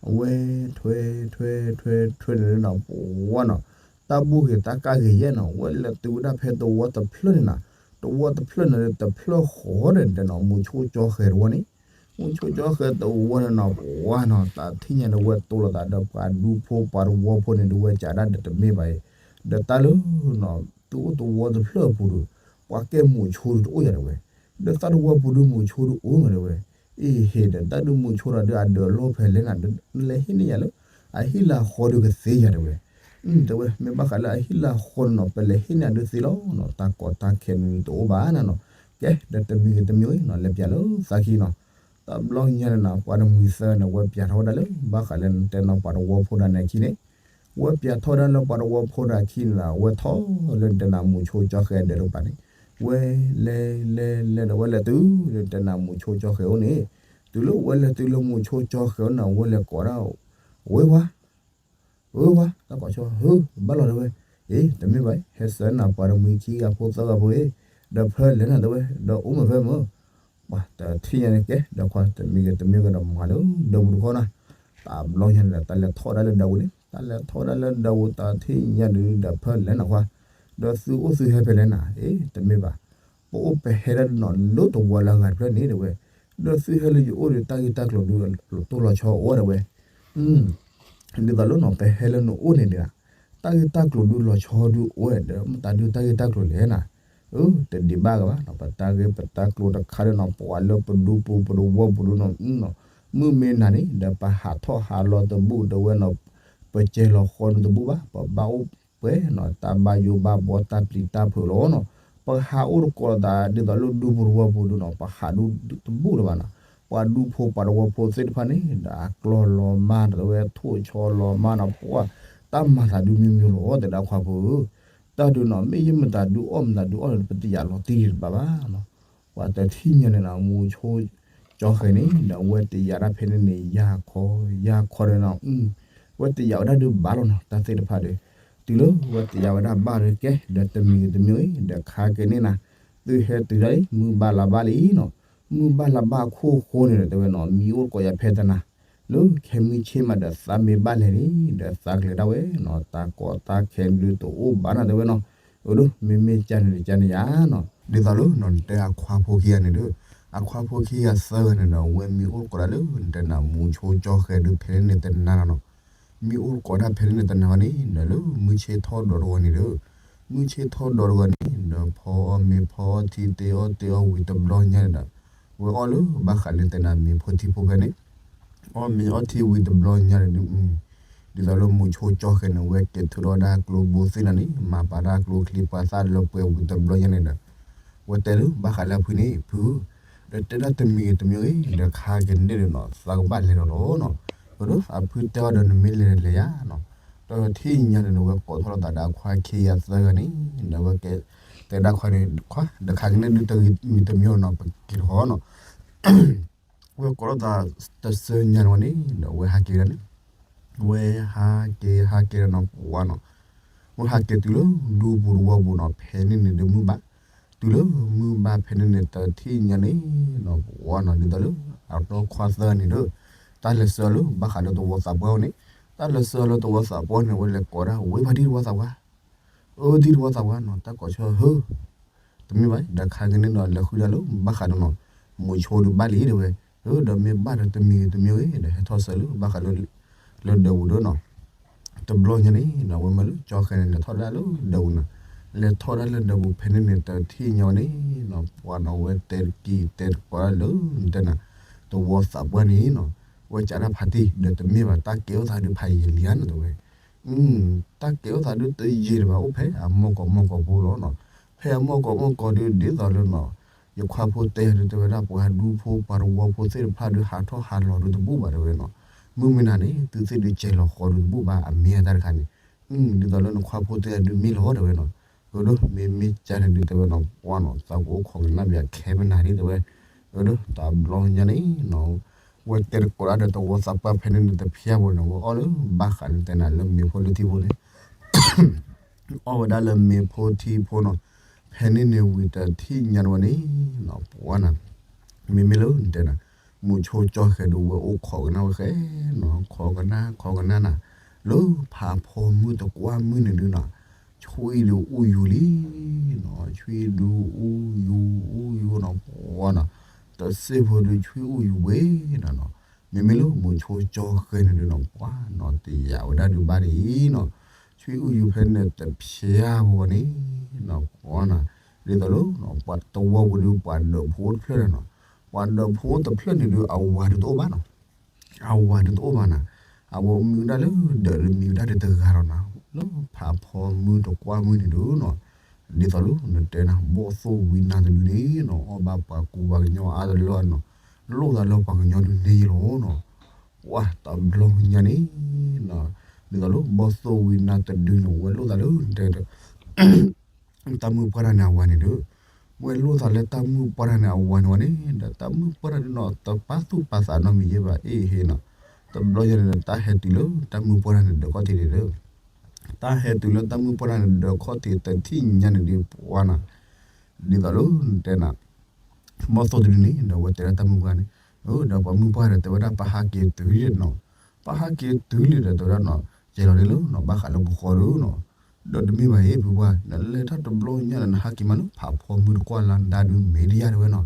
အဝဲထွဲထွဲထွဲထွဲန့ၣ်နီၤ ပဝါနီၤ, တၢ်ဘူၣ်ဂ့ၤတၢ်ကၣ်ဂ့ၤယဲၢ်နီၤ ဝဲလဲၤတုၤဝဲဒၣ်ဖဲတဝီတဖျၢၣ်န့ၣ်နၤ, တဝီတဖျၢၣ်န့ၣ်တဖျၢၣ်ဃီဒီးတဲနီၤ မူဆိကၠီဃဲၤတဝီန့ၣ်, မူဆိကၠီဃဲၤတဝီန့ၣ်နီၤ ပဝါနီၤ တၢ်ထံၣ်ညါဒီးဝဲတိၢ်လိာ်သးဒီးပှၤဒူဖိပှၤတဝီဖိန့ၣ်ဒုးဝဲကးဒၣ်ဒီးတမ့ၢ်ဘၣ်အံၤ, ဒီးတၢ်လၢနီၤ သုအိၣ်တဝီတဖျၢၣ်အပူၤဒီး ပှၤကဲမူဆိဒုးတအိၣ်ယၤတဲဝဲ, ဒီးသၣ်တဝီပူၤဒုးမူဆိဒုးအိၣ်မးတဲဝဲ, အ့ဟ့ၣ်ဒီးတၢ်ဒုးမူဆိဒီးဒုးအဒၢးလီၢ်ဖဲလဲၣ်နၤ နလဲၤဟ့ၣ်န့ၢ်ယၤလၢ အဟံၣ်လၢအဃီဒုးကသ့ယၤတဲဝဲ, တဲဝဲ မ့ၢ်ဘၣ်ဃးလၢအဟံၣ်လၢအဃီန့ၣ်နီၤ ပလဲၤဟ့ၣ်န့ၢ်အဒုးသ့လီၤနီၤ တၢ်ကီတၢ်ခဲန့ၣ်တအိၣ်ဘၣ်နၤနီၤ, ကဲ ဒီးတမံၤဂ့ၤတမံၤဂ့ၤနီၤ လဲၤပၠးလၢသးခံနီၤ, တဘျီညါန့ၣ်နၤ ပှၤတမှံၤသၢန့ၣ် ဝဲပၠးထီၣ်ဝဲဒၣ်လၢ ဘၣ်ဃးလၢနတဲနီၤ ပှၤတဝီဖိဒၣ်နဲၣ်ခံန့ၣ်, ဝဲပၠးထီၣ်ဝဲဒၣ်လၢပှၤတဝီဖိဒၣ်ခံန့ၣ်နၤ ဝဲထီၣ်လၢနတဲနၤမူဆိကၠီဃဲၤဒၢးတကပၤန့ၣ်, ဝဲလဲၤလဲၤလဲၤဒီးဝဲလဲၤတုၤလၢနတဲနၤမူဆိကၠီဃဲၤအိၣ်န့ၣ်, တုၤလၢဝဲလဲၤတုၤလၢမူဆိကၠီဃဲၤအိၣ်န့ၣ် ဝဲလဲၤကိးဒၣ် ဝဲဝါ ဝဲဝါ တၢ်ကိးဆိ ဟၢ ဘၣ်လီၤတဲဝဲ, အ့ တမ့ၢ်ဘၣ် ဟဲစၢၤနၤပှၤတမှံၤခံဂၤဖိသၢဂၤဖိအံၤ, ဒီးဖဲလဲၣ်နၤတဲဝဲ ဒီးအိၣ်မ့ၢ်ဖဲမ့ၢ် ပှၤတထံၣ်ညါန့ၣ်ကဲ ဒီးခွါတမံၤဂ့ၤတမံၤဂ့ၤဒီးမၤလၢဒၢးပူၤတခီနၤ, တဘျီညါန့ၣ်ဒီး တၢ်လဲၤထီၣ်ဒၣ်လၢဒၢးပူၤန့ၣ် တၢ်လဲၤထီၣ်ဒၣ်လၢဒၢးပူၤ တၢ်ထံၣ်ညါဒုးဒီးဖဲလဲၣ်နၤခွါ, ဒီးသုအိၣ်သုဟဲဖဲလဲၣ်နၤ, အ့ တမ့ၢ်ဘၣ်, ပအိၣ်ပဟဲဒၣ်နီၤလၢတဝီလၢအဂၤတဖျၢၣ်န့ၣ်တဲဝဲ, ဒီးသုဟဲလၢယအိၣ်ဒီးတၢ်ဂ့ၢ်တၢ်ကျိၤဒုးတိၢ်လီၤဆီအိၣ်တဲဝဲ ဒ်သိးလၢနီၤ ပဟဲလၢနအိၣ်န့ၣ်ဒၣ်, တၢ်ဂ့ၢ်တၢ်ကျိၤဒုးလီၤဆီဒုးအိၣ်ဒီး မတၤဒုးတၢ်ဂ့ၢ်တၢ်ကျိၤလဲၣ်နၤ, အၢ တဒံးဘၣ်ကဘၣ်နီၤ ပတၢ်ဂ့ၢ်ပတၢ်ကျိၤတခါဒီးနီၤ ပှၤလၢပဒူပူၤပတဝီပူၤဒုးနီၤ, မုၢ်မ့ၢ်နၤန့ၣ် ဒီးပဟးထီၣ်ဟးလီၤတဘူၣ်တဲဝဲနီၤ, ပစဲၤလီၤဃီဒုးတဘူၣ်ဘၣ် ပဘၣ်အိၣ်ပှဲၤနီၤ တၢ်ဘၣ်ယိၣ်ဘၣ်ဘီတၢ်ပျံၤတၢ်ဖုးလီၤနီၤ, ပဟးအိၣ်တကိးသးဒ်သိးလၢဒူပူၤတဝီပူၤဒုးနီၤ ပဟးဒုးတဘူၣ်လၢၤဘၣ်နီၤ, ပှၤဒူဖိပှၤတဝီဖိသ့ၣ်တဖၣ်န့ၣ် ဒီးအကျီၢ်လီၤမၢ်တဲဝဲထိၣ်ဆီလီၤမၢ်နီၤ ပှၤ တၢ်မၤသးဒုးမံၤမံၤလီၤ တဲဒၣ်ခွါဖိဧၢ, တၢ်ဒုးနီၤ မ့ၢ်ယမတၤဒုးအီၣ်မတၤဒုးအီၣ်ဒီး ပတယာ်လီၤတံၢ်တဘၣ်ဘၣ်နီၤ, ပှၤတထံၣ်ညါန့ၣ်နီၤ မူဆိကၠီဃဲၤန့ၣ် ဒီးဝဲတယာ်ဒၣ်ဖဲန့ၣ်န့ၣ် ယၢ်ခီ ယၢ်ခီဒီးနီၤ, ဝဲတယာ်ဝဲဒၣ်ဒုးဘၣ်လီၤနီၤ တၢ်သ့ၣ်တဖၣ်ဒီး, တုၤလၢဝဲတယာ်ဝဲဒၣ်ဘၣ်ဒီးကဲ ဒီးတမံၤဂ့ၤတမံၤဂ့ၤ ဒီးခါက့ၤန့ၣ်နၤ, သုဟဲတုၤဒၣ်အံၤ မုၢ်ဘၣ်လါဘၣ်လံနီၤ, မုၢ်ဘၣ်လါဘၣ်အခိၣ်ဃိန့ၣ်ဒီးတဲဝဲနီၤ မံအိၣ်တကိးယၤဖဲတနၤ, လၢခဲမုၢ်ဆ့ၣ်မးဒီးသးမ့ၢ်ဘၣ်လဲၣ်န့ၣ် ဒီးသးကလဲၤဒၣ်ဝဲနီၤ တၢ်ကီတၢ်ခဲဒုးတအိၣ်ဘၣ်နၤတဲဝဲနီၤ, အၢ ဒိၣ် မ့မ့ၢ်ကန့ၣ်ကန့ၣ်ယါနီၤ, ဒ်သိးလၢနီၤ နတဲအခွါဖိခံဂၤန့ၣ်ဒီး, အခွါဖိခံဂၤသၢဂၤန့ၣ်ဒီး ဝဲမံအိၣ်တကိးဒၣ်လၢ နတဲနၤမူဆိကၠီဃဲၤဒုးဖဲန့ၣ်တနၤနီၤ, မံအိၣ်တကိးဒၣ်ဖဲန့ၣ်တနၤဝဲန့ၣ် ဒီးလၢမုၢ်ဆ့ၣ်ထီၣ်ဒီးတဂီၤန့ၣ်ဒီး, မုၢ်ဆ့ၣ်ထီၣ်ဒီးတဂီၤန့ၣ် ဒီးဖီအီၣ်မ့ၤဖီအီထံတ့အီၣ်တ့အီဝံၤတဘျီညါန့ၣ်ဒီး, ဝဲအီၣ်လၢဘၣ်ဃးလၢနတဲနၤမ့ၤဖိထံဖိဖဲန့ၣ် အီၣ်မ့ၤအီထံဝံၤတဘျီညါန့ၣ်ဒုး, ဒ်သိးလၢမူဆိကၠီဃဲၤန့ၣ် ဝဲက့ၤထုးထီၣ်ဒၣ်ကျိဘိသ့ၣ်နၤန့ၣ် မၤပာ်ဒၣ်ကျိချံပှၤသၣ်လၢပှဲၤဝံၤတဘျီညါန့ၣ်ဒီး, ဝဲတဲလၢဘၣ်ဃးလၢအဖုန့ၣ် ဖု, ဒီးတဲဒၣ်တမံၤဂ့ၤတမံၤဂ့ၤ ဒီးခါက့ၤန့ၣ်ဒီးနီၤ သးကဘၣ်လဲၤဒီးလီၤနီၤ, အၢ ဒီးအဖုတဲအီၤဒီးနမ့ၢ်လဲၤလဲၤယါနီၤ, ဒီးထံၣ်ညါန့ၣ်ဒီး ဝဲကိးထီၣ်လိာ်သးဒီးအခွါခံဂၤသၢဂၤန့ၣ် ဒီးဝဲကဲ, တဲဒၣ်ခွါန့ၣ် ခွါ ဒီးခါက့ၤန့ၣ်ဒုးတဂ့ၤတမံၤနီၤ ပက့ၤထီၣ်နီၤ ဝဲကိးထီၣ်သးတစၢညါန့ၣ်ဝဲန့ၣ် ဒီးဝဲဟးက့ၤဒၣ်န့ၣ်, ဝဲဟးက့ၤဟးက့ၤဒီးနီၤ ပဝါနီၤ, ဝဲဟးက့ၤတုၤလၢဒူပူၤတဝီပူၤနီၤ ဖဲန့ၣ်န့ၣ်ဒီးမုၢ်ဘၣ်, တုၤလၢမုၢ်ဘၣ်ဖဲန့ၣ်န့ၣ် တထံၣ်ညါန့ၣ်နီၤ ပဝါနီၤ ဒ်သိးလၢ အတီခွါသၢန့ၣ်ဒီး တၢ်လဲၤဆှၢလၢဘၣ်ဃးဒီးသဝီသးပှၢ်န့ၣ်, တၢ်လဲၤဆှၢလၢသဝီသးပှၢ်န့ၣ် ဝဲလဲၤကိးဒၣ် ဝဲဖါတံၢ်သဝီသးပှၢ် အၢ တံၢ်သဝီသးပှၢ်နီၤ တၢ်ကိးဆိ ဟၢ တမ့ၢ်ဘၣ် ဒီးခါက့ၤန့ၣ်ဒီး လဲၤဃုဒၣ်လၢဘၣ်ဃးဒီးနီၤ မူဆိဒုးဘၣ်လံတဲဝဲ, အၢ ဒီးမ့ၢ်ဘၣ်ဒီးတမံၤဂ့ၤတမံၤဂ့ၤ ဒီးဟဲထီၣ်ဆၢလၢဘၣ်ဃးလၢ လၢဒၢးပူၤဒီးနီၤ, တဘျီညါန့ၣ်နီၤ ဝဲမ့ၢ်လၢကၠီဃဲၤန့ၣ် လဲၤထီၣ်ဒၣ်လၢဒၢးပူၤနီၤ, လဲၤထီၣ်ဒၣ်လၢဒၢးပူၤဖဲန့ၣ်န့ၣ် တထံၣ်ညါဝဲန့ၣ်နီၤ ပှၤနီၤ ဝဲတဲတကံၢ်တဲတကိးဒၣ်လၢ နတဲနၤ သဝီသးပှၢ်န့ၣ်နီၤ, ဝဲကးဒၣ်ဖါတံၢ် ဒီးတမ့ၢ်ဘၣ် တၢ်ကဲထီၣ်သးဒုးဖးယံာ်လံဧါနီၤတဲဝဲ တၢ်ကဲထီၣ်သးဒုးတယံာ်ဒံးဘၣ် အိၣ်ဖဲအမိၢ်ကီၢ်မိၢ်ကီၢ်ဖိလီၤနီၤ, ဖဲအမိၢ်ကီၢ်မိၢ်ကီၢ်ဒုး ဒ်သိးလၢနီၤ ယခွါဖိတဲယၤဒုးတဲဝဲဒၣ် ပှၤဒူဖိပှၤတဝီဖိသ့ၣ်တဖၣ်ဒုး ဟးထီၣ်ဟးလီၤဒုးတဘူၣ်ဘၣ်တဲဝဲနီၤ, မုၢ်မ့ၢ်နၤန့ၣ် သုသ့ၣ်ဒုးစဲၤလီၤဃီဒုးတဘူၣ်ဘၣ် အမ့ၢ်အတၢ်တခါန့ၣ်, ဒ်သိးလၢနခွါဖိတဲယၤဒုးမ့ၢ်လီၤတဲဝဲနီၤ, အၢ ဒီးမ့မ့ၢ်ကန့ၣ်ဒုးတဲဝဲနီၤ ပှၤနီၤ သးကအိၣ်ခိးကနၣ်ပၠးခဲပနၤဒ်တဲဝဲ, အၢ ဒီးတဘျီညါန့ၣ်နီၤ ဝဲတဲတကိးဒၣ်ဒီးသဝီသးပှၢ်ဖဲန့ၣ်န့ၣ် တဖျါဘၣ်နီၤ ဝဲအီၣ်လၢဘၣ်ဃးလၢတဲနၤလၢမ့ၤဖိလၢထံဖိန့ၣ် အီၣ်ဝဲဒၣ်လၢမ့ၤဖိထံဖိနီၤ, ဖဲန့ၣ်န့ၣ်ဝံၤတထံၣ်ညါတဝဲန့ၣ် ပှၤနၤ မ့မ့ၢ်လၢနတဲနၤ မုဆိကၠီဃဲၤဒုးဝဲအိၣ်ခိးကနၣ်ဝဲဃဲနီၤ ခိးကနၣ် ခိးကနၣ်နၤ လၢဖးဖီမုၢ်တကွၢ်မုၢ်န့ၣ်ဒုးနီၤ ဆွံဒုးအူယူၤလံနီၤ ဆွံဒုးအူယူၤ အူယူၤနီၤ ပှၤနီၤ တစ့ၢ်ဖိဒုးဆွံအူယူၤဝဲနီၤနီၤ မ့မ့ၢ်လၢမုဆိကၠီဃဲၤန့ၣ်ဒုးနီၤ ပှၤနီၤ တယာ်ဝဲဒၣ်ဒုးဘၣ်ဒ်အံၤနီၤ ဆွံအူယူၤဖဲန့ၣ်တဖျါဘၣ်န့ၣ်နီၤ ပှၤနီၤ ဒ်သိးလၢ ပှၤတဝီပူၤဒုးပှၤဒၢးဖိတဖျၢၣ်န့ၣ်နီၤ ပှၤဒၢးဖိတဖျၢၣ်န့ၣ်ဒုးအဝၤဒုးတအိၣ်ဘၣ်နီၤ အဝၤဒုးတအိၣ်ဘၣ်နၤ အဝဲမံဝဲဒၣ်လၢဒၢးဒုးမံဝဲဒၣ်ဒုးတဂၤလီၤနၤ လၢဖးဖီမုၢ်တကွၢ်မုၢ်န့ၣ်ဒုးနီၤ ဒ်သိးလၢနတဲနၤ ဘီၣ်သိၣ်ဝံနၤတဒုန့ၣ်နီၤ အီၣ်ဘၣ်ပှၤကူပှၤကညီအါတလၢနီၤ လိၣ်သးလၢပှၤကညီဒုးန့ၣ်လီၤနီၤ ပှၤတဘျီညါန့ၣ် ဒ်သိးလၢဘီၣ်သိၣ်ဝံနၤတဒုန့ၣ် ဝဲလိၣ်သးလၢနတဲ တၢ်မုၣ်ပှၢ်တၢ်န့ၣ်အဝၤန့ၣ်ဒီး ဝဲလိၣ်သးလၢတၢ်မုၣ်ပှၢ်တၢ်န့ၣ်အဝၤန့ၣ်ဝဲန့ၣ် ဒီးတၢ်မုၣ်ပှၢ်တၢ်ဒုးနီၤ တပာ်သူၣ်ပာ်သးနီတမံၤယဲဘၣ် အ့ၣ်ဟ့ၣ်နီၤ တဘျီညါန့ၣ်ဒီး တၢ်ဟဲတုၤလၢတၢ်မုၣ်ပှၢ်တၢ်န့ၣ်ဒီးခီၣ်ထံးန့ၣ်ဒီး တၢ်ဟဲတုၤလၢတၢ်မုၣ်ပှၢ်တၢ်န့ၣ်ဒီးခီၣ်ထံးတထံၣ်ညါန့ၣ်ဒီး ပှၤနီၤ ဒ်သိးလၢနတဲနၤ ဘီၣ်သိၣ်တဒုန့ၣ် ဒီးဝဲတဲဒၣ်တၢ်မုၣ်ပှၢ်န့ၣ် ဒီးပှၤမုၣ်ပှၢ်ဒီးတဲဝဲဒၣ် ပဟးက့ၤတုၤလံနီၤ ပဟးက့ၤတုၤလံဒီးတဲဝဲဒၣ်နီၤ ကဲလီၤန့ၣ်လၢနီၤ ဘၣ်ဃးလၢပဃီဒုနီၤ ဒီးတမ့ၢ်ဘၣ်အံၤ ဖုပှၢ် နလဲၤတၢ်တဘျီညါဒီး နဟးက့ၤမးလၢဖးဖီမုၢ်တကွၢ်လၢဒၢးဒုးမ့ၢ်ဒ်ယါတဲဝဲနီၤ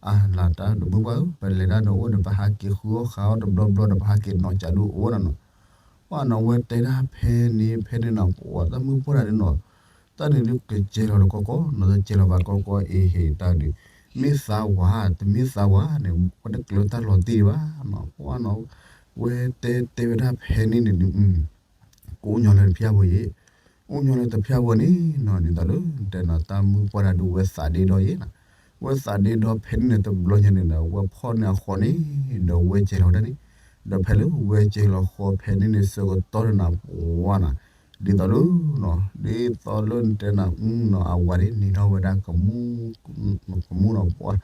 အၢ လၢတၢ်တမုၣ်ပှၢ်ဧၢ ပလဲၤတၢ်ဒီးအိၣ်ဒီး ပဟးက့ၤဃုအီၣ်ဃုအီဒီး တဘျီဘျီဒီး ပဟးက့ၤနီၢ်ကၠးဒုအိၣ်ဝဲဒၣ်နီၤ ပှၤနီၤ ဝဲတဲဒၣ်ဖဲန့ၣ် ဖဲန့ၣ်နီၤ ပှၤတၢ်မုၣ်ပှၢ်တၢ်ဒုနီၤ တၢ်န့ၣ်ဒုးကကဲလီၤတကီကီ နီၤ တကဲလီၤဘၣ်ကီကီ အ့ၣ်ဟ့ၣ်တၢ်ဒုး မ့ၢ်သးဝၤ တမ့ၢ်သးဝၤန့ၣ် ပတကျၢၤတၢ်လီၤတံၢ်ဒံးဘၣ်နီၤ ပှၤနီၤ ဝဲတဲတဲဝဲဒၣ်ဖဲန့ၣ်န့ၣ်ဒုး ကအိၣ်ညီလၢတဖျၢၣ်ဖိအံၤ အိၣ်ညီလၢတဖျၢၣ်ဖိန့ၣ်နီၤ ဒ်သိးလၢတဲနီၤ တၢ်မုၣ်ပှၢ်တၢ်ဒုးဝဲသးဒ့ဒီအံၤနီၤ ဝဲသးဒ့ဒီဖဲန့ၣ်န့ၣ် တဘျီညါန့ၣ်ဒီး ဝဲဖီၣ်န့ၢ်အဃီန့ၣ် ဒီးဝဲကဲလီၤဝဲဒၣ်န့ၣ် ဒီးဖဲလၢဝဲကဲလီၤဃီဖဲန့ၣ်န့ၣ် ဆၢကတီၢ်န့ၣ်နီၤ ပှၤနီၤ ဒ်သိးလၢ ဒ်သိးလၢနတဲနၤ အဝၤန့ၣ် နံၤထီၣ်ဝဲဒၣ် ကမူၣ်နီၤ ပှၤ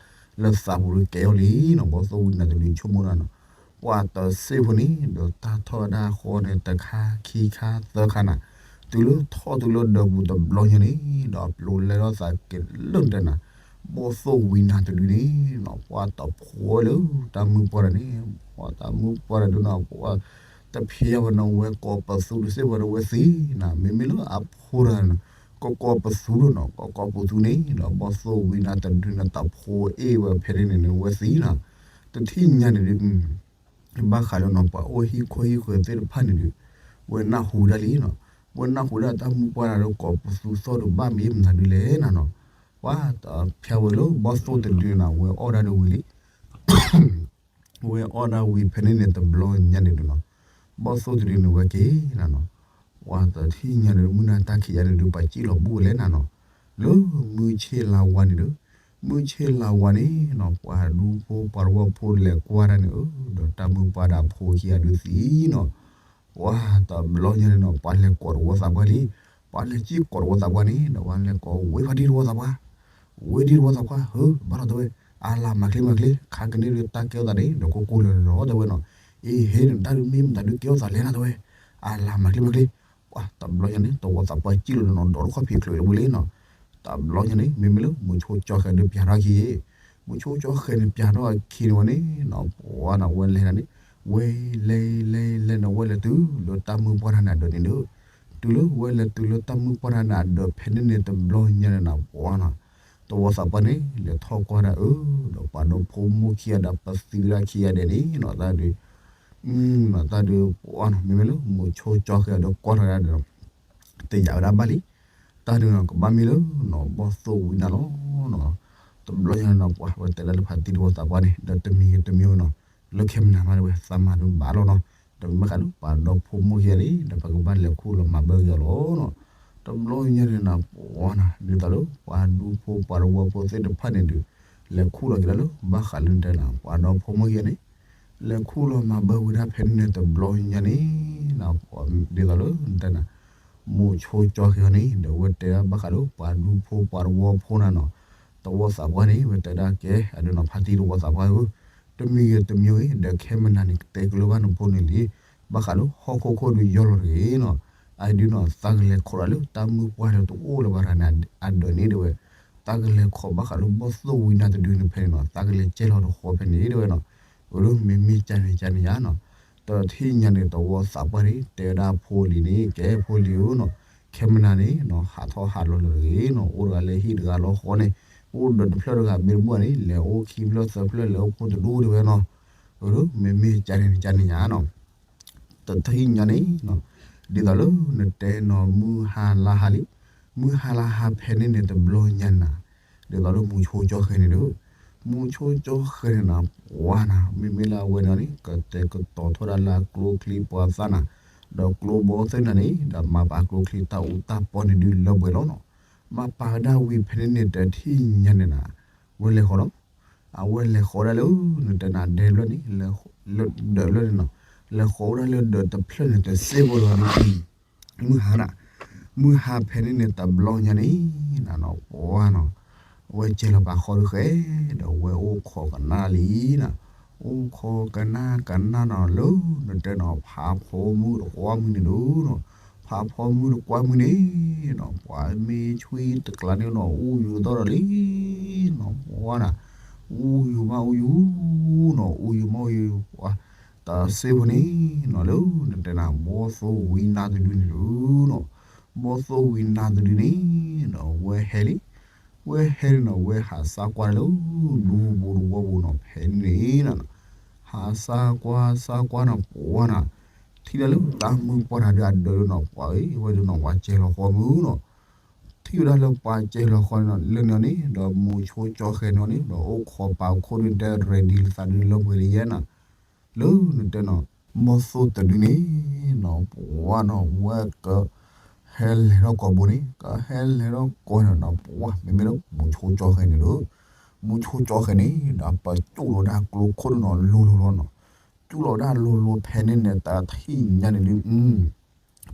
လၢသးပူၤဒုးကဲအီၤလံနီၤ ဘီၣ်သိၣ်ဝံနၤတဒုဆိကမိၣ်နၤနီၤ ပှၤတစ့ၢ်ဖိန့ၣ် ဒီးတၢ်ထီၣ်ဝဲဒၣ်ဃီန့ၣ် တခါခံခါသၢခါနၤ တုၤလၢထီၣ်တုၤလၢဒၢးပူၤတဘျီညါန့ၣ် ဒီးပျိလဲၤထီၣ်သးက့ၤလၢနတဲနၤ ဘီၣ်သိၣ်ဝံနၤတဒုန့ၣ်နီၤ ပှၤတဖိလၢတၢ်မုၣ်ပှၢ်တၢ်န့ၣ် ပှၤတၢ်မုၣ်ပှၢ်တၢ်ဒုနီၤ ပှၤတဖျါဝဲနီၤ ဝဲကိးပသူတစ့ၢ်ဖိဒီးဝဲသံနၤ မ့မ့ၢ်လၢအဖိတၢ်နီၤ ကကိးပသူဒုနီၤ ကကိးပသူန့ၣ်ဒီး ဘီၣ်သိၣ်ဝံနၤတဒုန့ၣ် တဖိအ့ၣ်ဝဲဖဲန့ၣ်န့ၣ် ဝဲသံနၤ တထံၣ်ညါန့ၣ်ဒုး ဘၣ်ဃးလၢနီၤ ပှၤအိၣ်ဟံၣ်ခိၣ်ဟံၣ်ဃၢၤသ့ၣ်တဖၣ်န့ၣ်ဒုး ဝဲနၢ်ဟူဒၣ်လံနီၤ ဝဲနၢ်ဟူဒၣ်တၢ်မုၣ်ပှၢ်တၢ်ဒီး ကိးပသူသီၣ်ဒီးဘၣ်မ့ၢ်မနုၤဒုးလဲၣ်နၤနီၤ ပှၤတဖျါဝဲလၢဘီၣ်သိၣ်တဒုနၤ ဝဲအီၣ်ဒၣ်ဒုးဝံၤလံ ဝဲအီၣ်ဒၣ်ဝံၤဖဲန့ၣ်န့ၣ် တဘျီညါန့ၣ်ဒုးနီၤ ဘီၣ်သိၣ်တဒုန့ၣ်ဝဲက့ၤနၤနီၤ ပှၤတထံၣ်ညါန့ၣ် မုၢ်နၤတၢ်ခံးယါန့ၣ်ဒုး ပှၤစံၣ်လီၤဘူၣ်ဝဲလဲၣ်နၤနီၤ လၢမုၢ်ဆ့ၣ်လါဝါန့ၣ်ဒီး မုၢ်ဆ့ၣ်လါဝါန့ၣ်နီၤ ပှၤဒူဖိပှၤတဝီဖိလဲၤကွၢ်တၢ်န့ၣ်ဧၢ ဒီးတၢ်မုၣ်ပှၢ်ဒၣ်ဖိခံဂၤဒုးသံနီၤ ပှၤတဘျီညါန့ၣ်နီၤ ပှၤလဲၤကိးတဝီသးပှၢ်လံ ပှၤလဲၤစံၣ်ကိးတဝီသးပှၢ်န့ၣ် ဒီးပှၤလဲၤကိး ဝ့ၢ်ဖါတံၢ်တဝီသးပှၢ် ဝ့ၢ်တံၢ်တဝီသးပှၢ် ဟၢ ဘၣ်လီၤတဲဝဲ အလၤမၤချ့မၤချ့ ခါကန့ၣ်ဒုးတၢ်ကဲထီၣ်သးန့ၣ် ဒီးကိၢ်ကိၢ်လၢလီၤတဲဝဲနီၤ အ့ဟ့ၣ် တၢ်ဒုးမ့ၢ်မတၤဒုးကဲထီၣ်သးလဲၣ်နၤတဲဝဲ အလၤမၤချ့မၤချ့ ပှၤတဘျီညါန့ၣ် တဝီသးပှၢ်စံၣ်လီၤနီၤ ဒီးတခီၣ်ဖံးချုးလၢဝံၤလံနီၤ တဘျီညါန့ၣ် မ့မ့ၢ်လၢမုဆိကၠီဃဲၤဒုးပျးထီၣ်အခံ မုဆိကၠီဃဲၤန့ၣ်ပျးထီၣ်အခံန့ၣ်ဝဲန့ၣ်နီၤ ပှၤနီၤ ဝဲလဲၤန့ၣ် ဝဲလဲၤလဲၤလဲၤန့ၣ် ဝဲလဲၤတုၤလၢတၢ်မုၣ်ပှၢ်တၢ်န့ၣ်အဒၢးန့ၣ်ဒီး တုၤလၢဝဲလဲၤတုၤလၢတၢ်မုၣ်ပှၢ်တၢ်န့ၣ်အဒၢးဖဲန့ၣ်န့ၣ် တဘျီညါန့ၣ်နီၤ ပှၤနီၤ တဝီသးပှၢ်န့ၣ် လဲၤထီၣ်ကွၢ်ဒၣ်အၢ ဒီးပှၤဒီဖိမိၢ်ခံဂၤဒီးပသံဝဲဒၣ်ခံဂၤဒဲးန့ၣ်နီၤ တၢ်ဒုး တၢ်ဒုးပှၤနီၤ မ့မ့ၢ်လၢမုဆိကၠီဃဲၤဒီးကွၢ်ထီၣ်ဒၣ်ဒီး တယာ်ဝဲဒၣ်ဘၣ်လံ တၢ်ဒုးနီၤ ကဘၣ်မ့ၢ်လၢနီၤ ဘီၣ်သိၣ်ဝံနၤလီၤနီၤ တဘျီညါနီၤ ပှၤဝဲတဲဒၣ်လၢဖါတံၢ်တဝီသးပှၢ်န့ၣ် ဒီးတမံၤဂ့ၤတမံၤဂ့ၤနီၤ လၢခဲမနၤမးတဝဲ သးမၤဒုးဘၣ်လီၤနီၤ ဒီးမ့ၢ်ဘၣ်ဃးလၢပှၤဒီဖိမိၢ်ခံဂၤန့ၣ် ဒီးပကဘၣ်လဲၤခူၣ်လီၤမၤဘၢက့ၤအီၤလီၤနီၤ တဘျီညါန့ၣ်နီၤ ပှၤနီၤ ဒ်သိးလၢပှၤဒူဖိပှၤတဝီဖိသ့ၣ်တဖၣ်န့ၣ်ဒုး လဲၤခူၣ်လီၤက့ၤဒၣ်လၢ ဘၣ်ဃးလၢနတဲနီၤ ပှၤဒီဖိမိၢ်ခံဂၤန့ၣ် လဲၤခူၣ်လီၤမၤဘၢဝဲဒၣ်ဖဲန့ၣ်န့ၣ် တဘျီညါန့ၣ်နီၤ ဒ်သိးလၢနတဲနီၤ မုဆိကၠီဃဲၤန့ၣ် ဒီးဝဲတဲဒၣ်ဘၣ်ဃးလၢပှၤဒူဖိပှၤတဝီဖိနၤနီၤ တဝီသးပှၢ်န့ၣ် ဝဲတဲဒၣ်ကဲ အဒုးနီၤ ဖါတံၢ်တဝီသးပှၢ်ဧၢ တမံၤဂ့ၤတမံၤဂ့ၤ ဒီးခဲမနၤန့ၣ် ကတဲကျၢၤဘၣ်နဖိန့ၣ်လံ ဘၣ်ဃးလၢဟီၣ်ခိၣ်ခိၣ်ဒုးယီၢ်လီၤတဂ့ၤနီၤ အဒုးနီၤ သးကလဲၤခိးဒၣ်လၢတၢ်မုၣ်ပှၢ်လၢတအိၣ်လၢၤဘၣ်တၢ်န့ၣ် အဒၢးန့ၣ်တဲဝဲ သးကလဲၤခီဘၣ်ဃးလၢဘီၣ်သိၣ်ဝံနၤတဒုန့ၣ်ဖဲန့ၣ်နီၤ, သးကလဲၤကဲလီၤတဃီဖဲန့ၣ်တဲဝဲနီၤ. အၢ မ့မ့ၢ်ကန့ၣ်ကန့ၣ်ယါနီၤ, တထံၣ်ညါန့ၣ် သဝီသးပှၢ်န့ၣ် တဲဝဲဒၣ်ဖိလံၤန့ၣ် ကဲဖိလံၤဧၢနီၤ, ခဲမနၤန့ၣ်နီၤ ဟးထီၣ်ဟးလီၤလၢာ်တဂ့ၤနီၤ, အိၣ်တဂၤလၢဟံၣ်တဂၤလီၤဃီန့ၣ်, အိၣ်ဒီးတဖျၢၣ်တဂၤမ့ၢ်တဘူၣ်န့ၣ် လဲၤအိၣ်ခံဖျၢၣ်သၢဖျၢၣ် လဲၤအိၣ်ခိၣ်တဒူၣ်တဲဝဲနီၤ. အၢ မ့မ့ၢ်ကန့ၣ်ကန့ၣ်ယါနီၤ တထံၣ်ညါန့ၣ်နီၤ, ဒ်သိးလၢနတဲနီၤ မုၢ်ဟါလါဟါလံ, မုၢ်ဟါလါဟါဖဲန့ၣ်န့ၣ်တဘျီညါန့ၣ်နီၤ, ဒ်သိးလၢမူဆိကၠီဃဲန့ၣ်ဒီး, မူဆိကၠီဃဲန့ၣ်နီၤ ပှၤနီၤ မ့မ့ၢ်လၢအဝဲန့ၣ်န့ၣ် ကတဲာ်ကတီၤထီၣ်ဒၣ်လၢအကျိချံပှၤသၣ်နီၤ, ဒီးကျိဘီသ့ၣ်နၤန့ၣ် ဒီးမၤပာ်ကျိချံတၢ်အူတၢ်ပီန့ၣ်ဒုးလၢပှဲၤလီၤနီၤ, မၤပာ်ကဒါဝံၤဖဲန့ၣ်န့ၣ် တထံၣ်ညါန့ၣ်နီၤ အဝဲလဲၤဃီလီၤ. အဝဲလဲၤဃီဒၣ်လၢ နတဲနၤဒဲဘျီန့ၣ် လၢဒၢးဘျီန့ၣ်နီၤ, လဲၤဃီဝဲဒၣ်လၢဒၢးတဖျၢၣ်န့ၣ် တစ့ၢ်ကီးလီၤဒုး, မုၢ်ဟါနီၤ, မုၢ်ဟါဖဲန့ၣ်န့ၣ် တဘျီညါန့ၣ်နီၤ ပှၤနီၤ, အဝဲကဲလီၤပာ်ဃီဒုးဃဲ, ဒီးအဝဲအိၣ်ခိးကနၣ်လံနီၤ, အိၣ်ခိးကနၣ်ကနၣ်နီၤ လၢနတဲနီၤ ဖးဖီမုၢ်တကွၢ်မုၢ်န့ၣ်ဒီးနီၤ, ဖးဖီမုၢ်တကွၢ်မုၢ်န့ၣ်နီၤ ပှၤမ့ၢ်ဆွံတကျါန့ၣ်နီၤ အူယူၤသီၣ်ဒီးလံနီၤ ပှၤနီၤ, အူယူၤမးအူယူၤနီၤ အူယူၤမးအူယူၤ ပှၤ တၢ်စ့ၢ်ဖိန့ၣ်နီၤ လၢနတဲနၤ ဘီၣ်သိၣ်ဝံနၤတဒုန့ၣ်ဒုးနီၤ, ဘီၣ်သိၣ်ဝံနၤတဒုန့ၣ်နီၤ ဝဲဟဲလံ, ဝဲဟဲန့ၣ်နီၤ ဝဲဟးစါကွၢ်လၢ ဒူပူၤတဝီပူၤနီၤ ဖဲန့ၣ်နီၤ, ဟးစါကွၢ်စါကွၢ်နီၤ ပှၤနီၤ, ထံၣ်ဒၣ်လၢတၢ်မုၢ်ပှၢ်တၢ်ဒုးအဒၢးဒုးနီၤ ပှၤဧၢ ဝဲဒုးနီၤ ပှၤကဲလီၤဃီမုၢ်နီၤ ထံၣ်ဝဲဒၣ်လၢပှၤကဲလီၤဃီန့ၣ်နီၤ လၢန့ၣ်န့ၣ် ဒီးမူဆိကၠီဃဲန့ၣ်န့ၣ် ဒီးအိၣ်ခိးပာ်ခိၣ်ဒုးတဲ ready လၢသးဒုးလၢပှဲၤလံယဲနီၤ, လၢနတဲနီၤ ဘီၣ်သိၣ်တဒုန့ၣ်နီၤ ပှၤနီၤ ဝဲက ဟဲလဲၤထီၣ်ကိာ်ဘိန့ၣ် ကဟဲလဲၤထီၣ်ကိာ်န့ၣ်နီၤ ပှၤ မ့မ့ၢ်လၢမူဆိကၠီဃဲန့ၣ်ဒီး, မူဆိကၠီဃဲန့ၣ် ဒီးပကၠူၣ်လီၤဒၣ်ကျိခိၣ်ဒုးနီၤ လိၤလိၤလီၤနီၤ, ကၠူၣ်လီၤဒၣ်လိၤလိၤဖဲန့ၣ်န့ၣ် တၢ်ထံၣ်ညါန့ၣ်ဒုး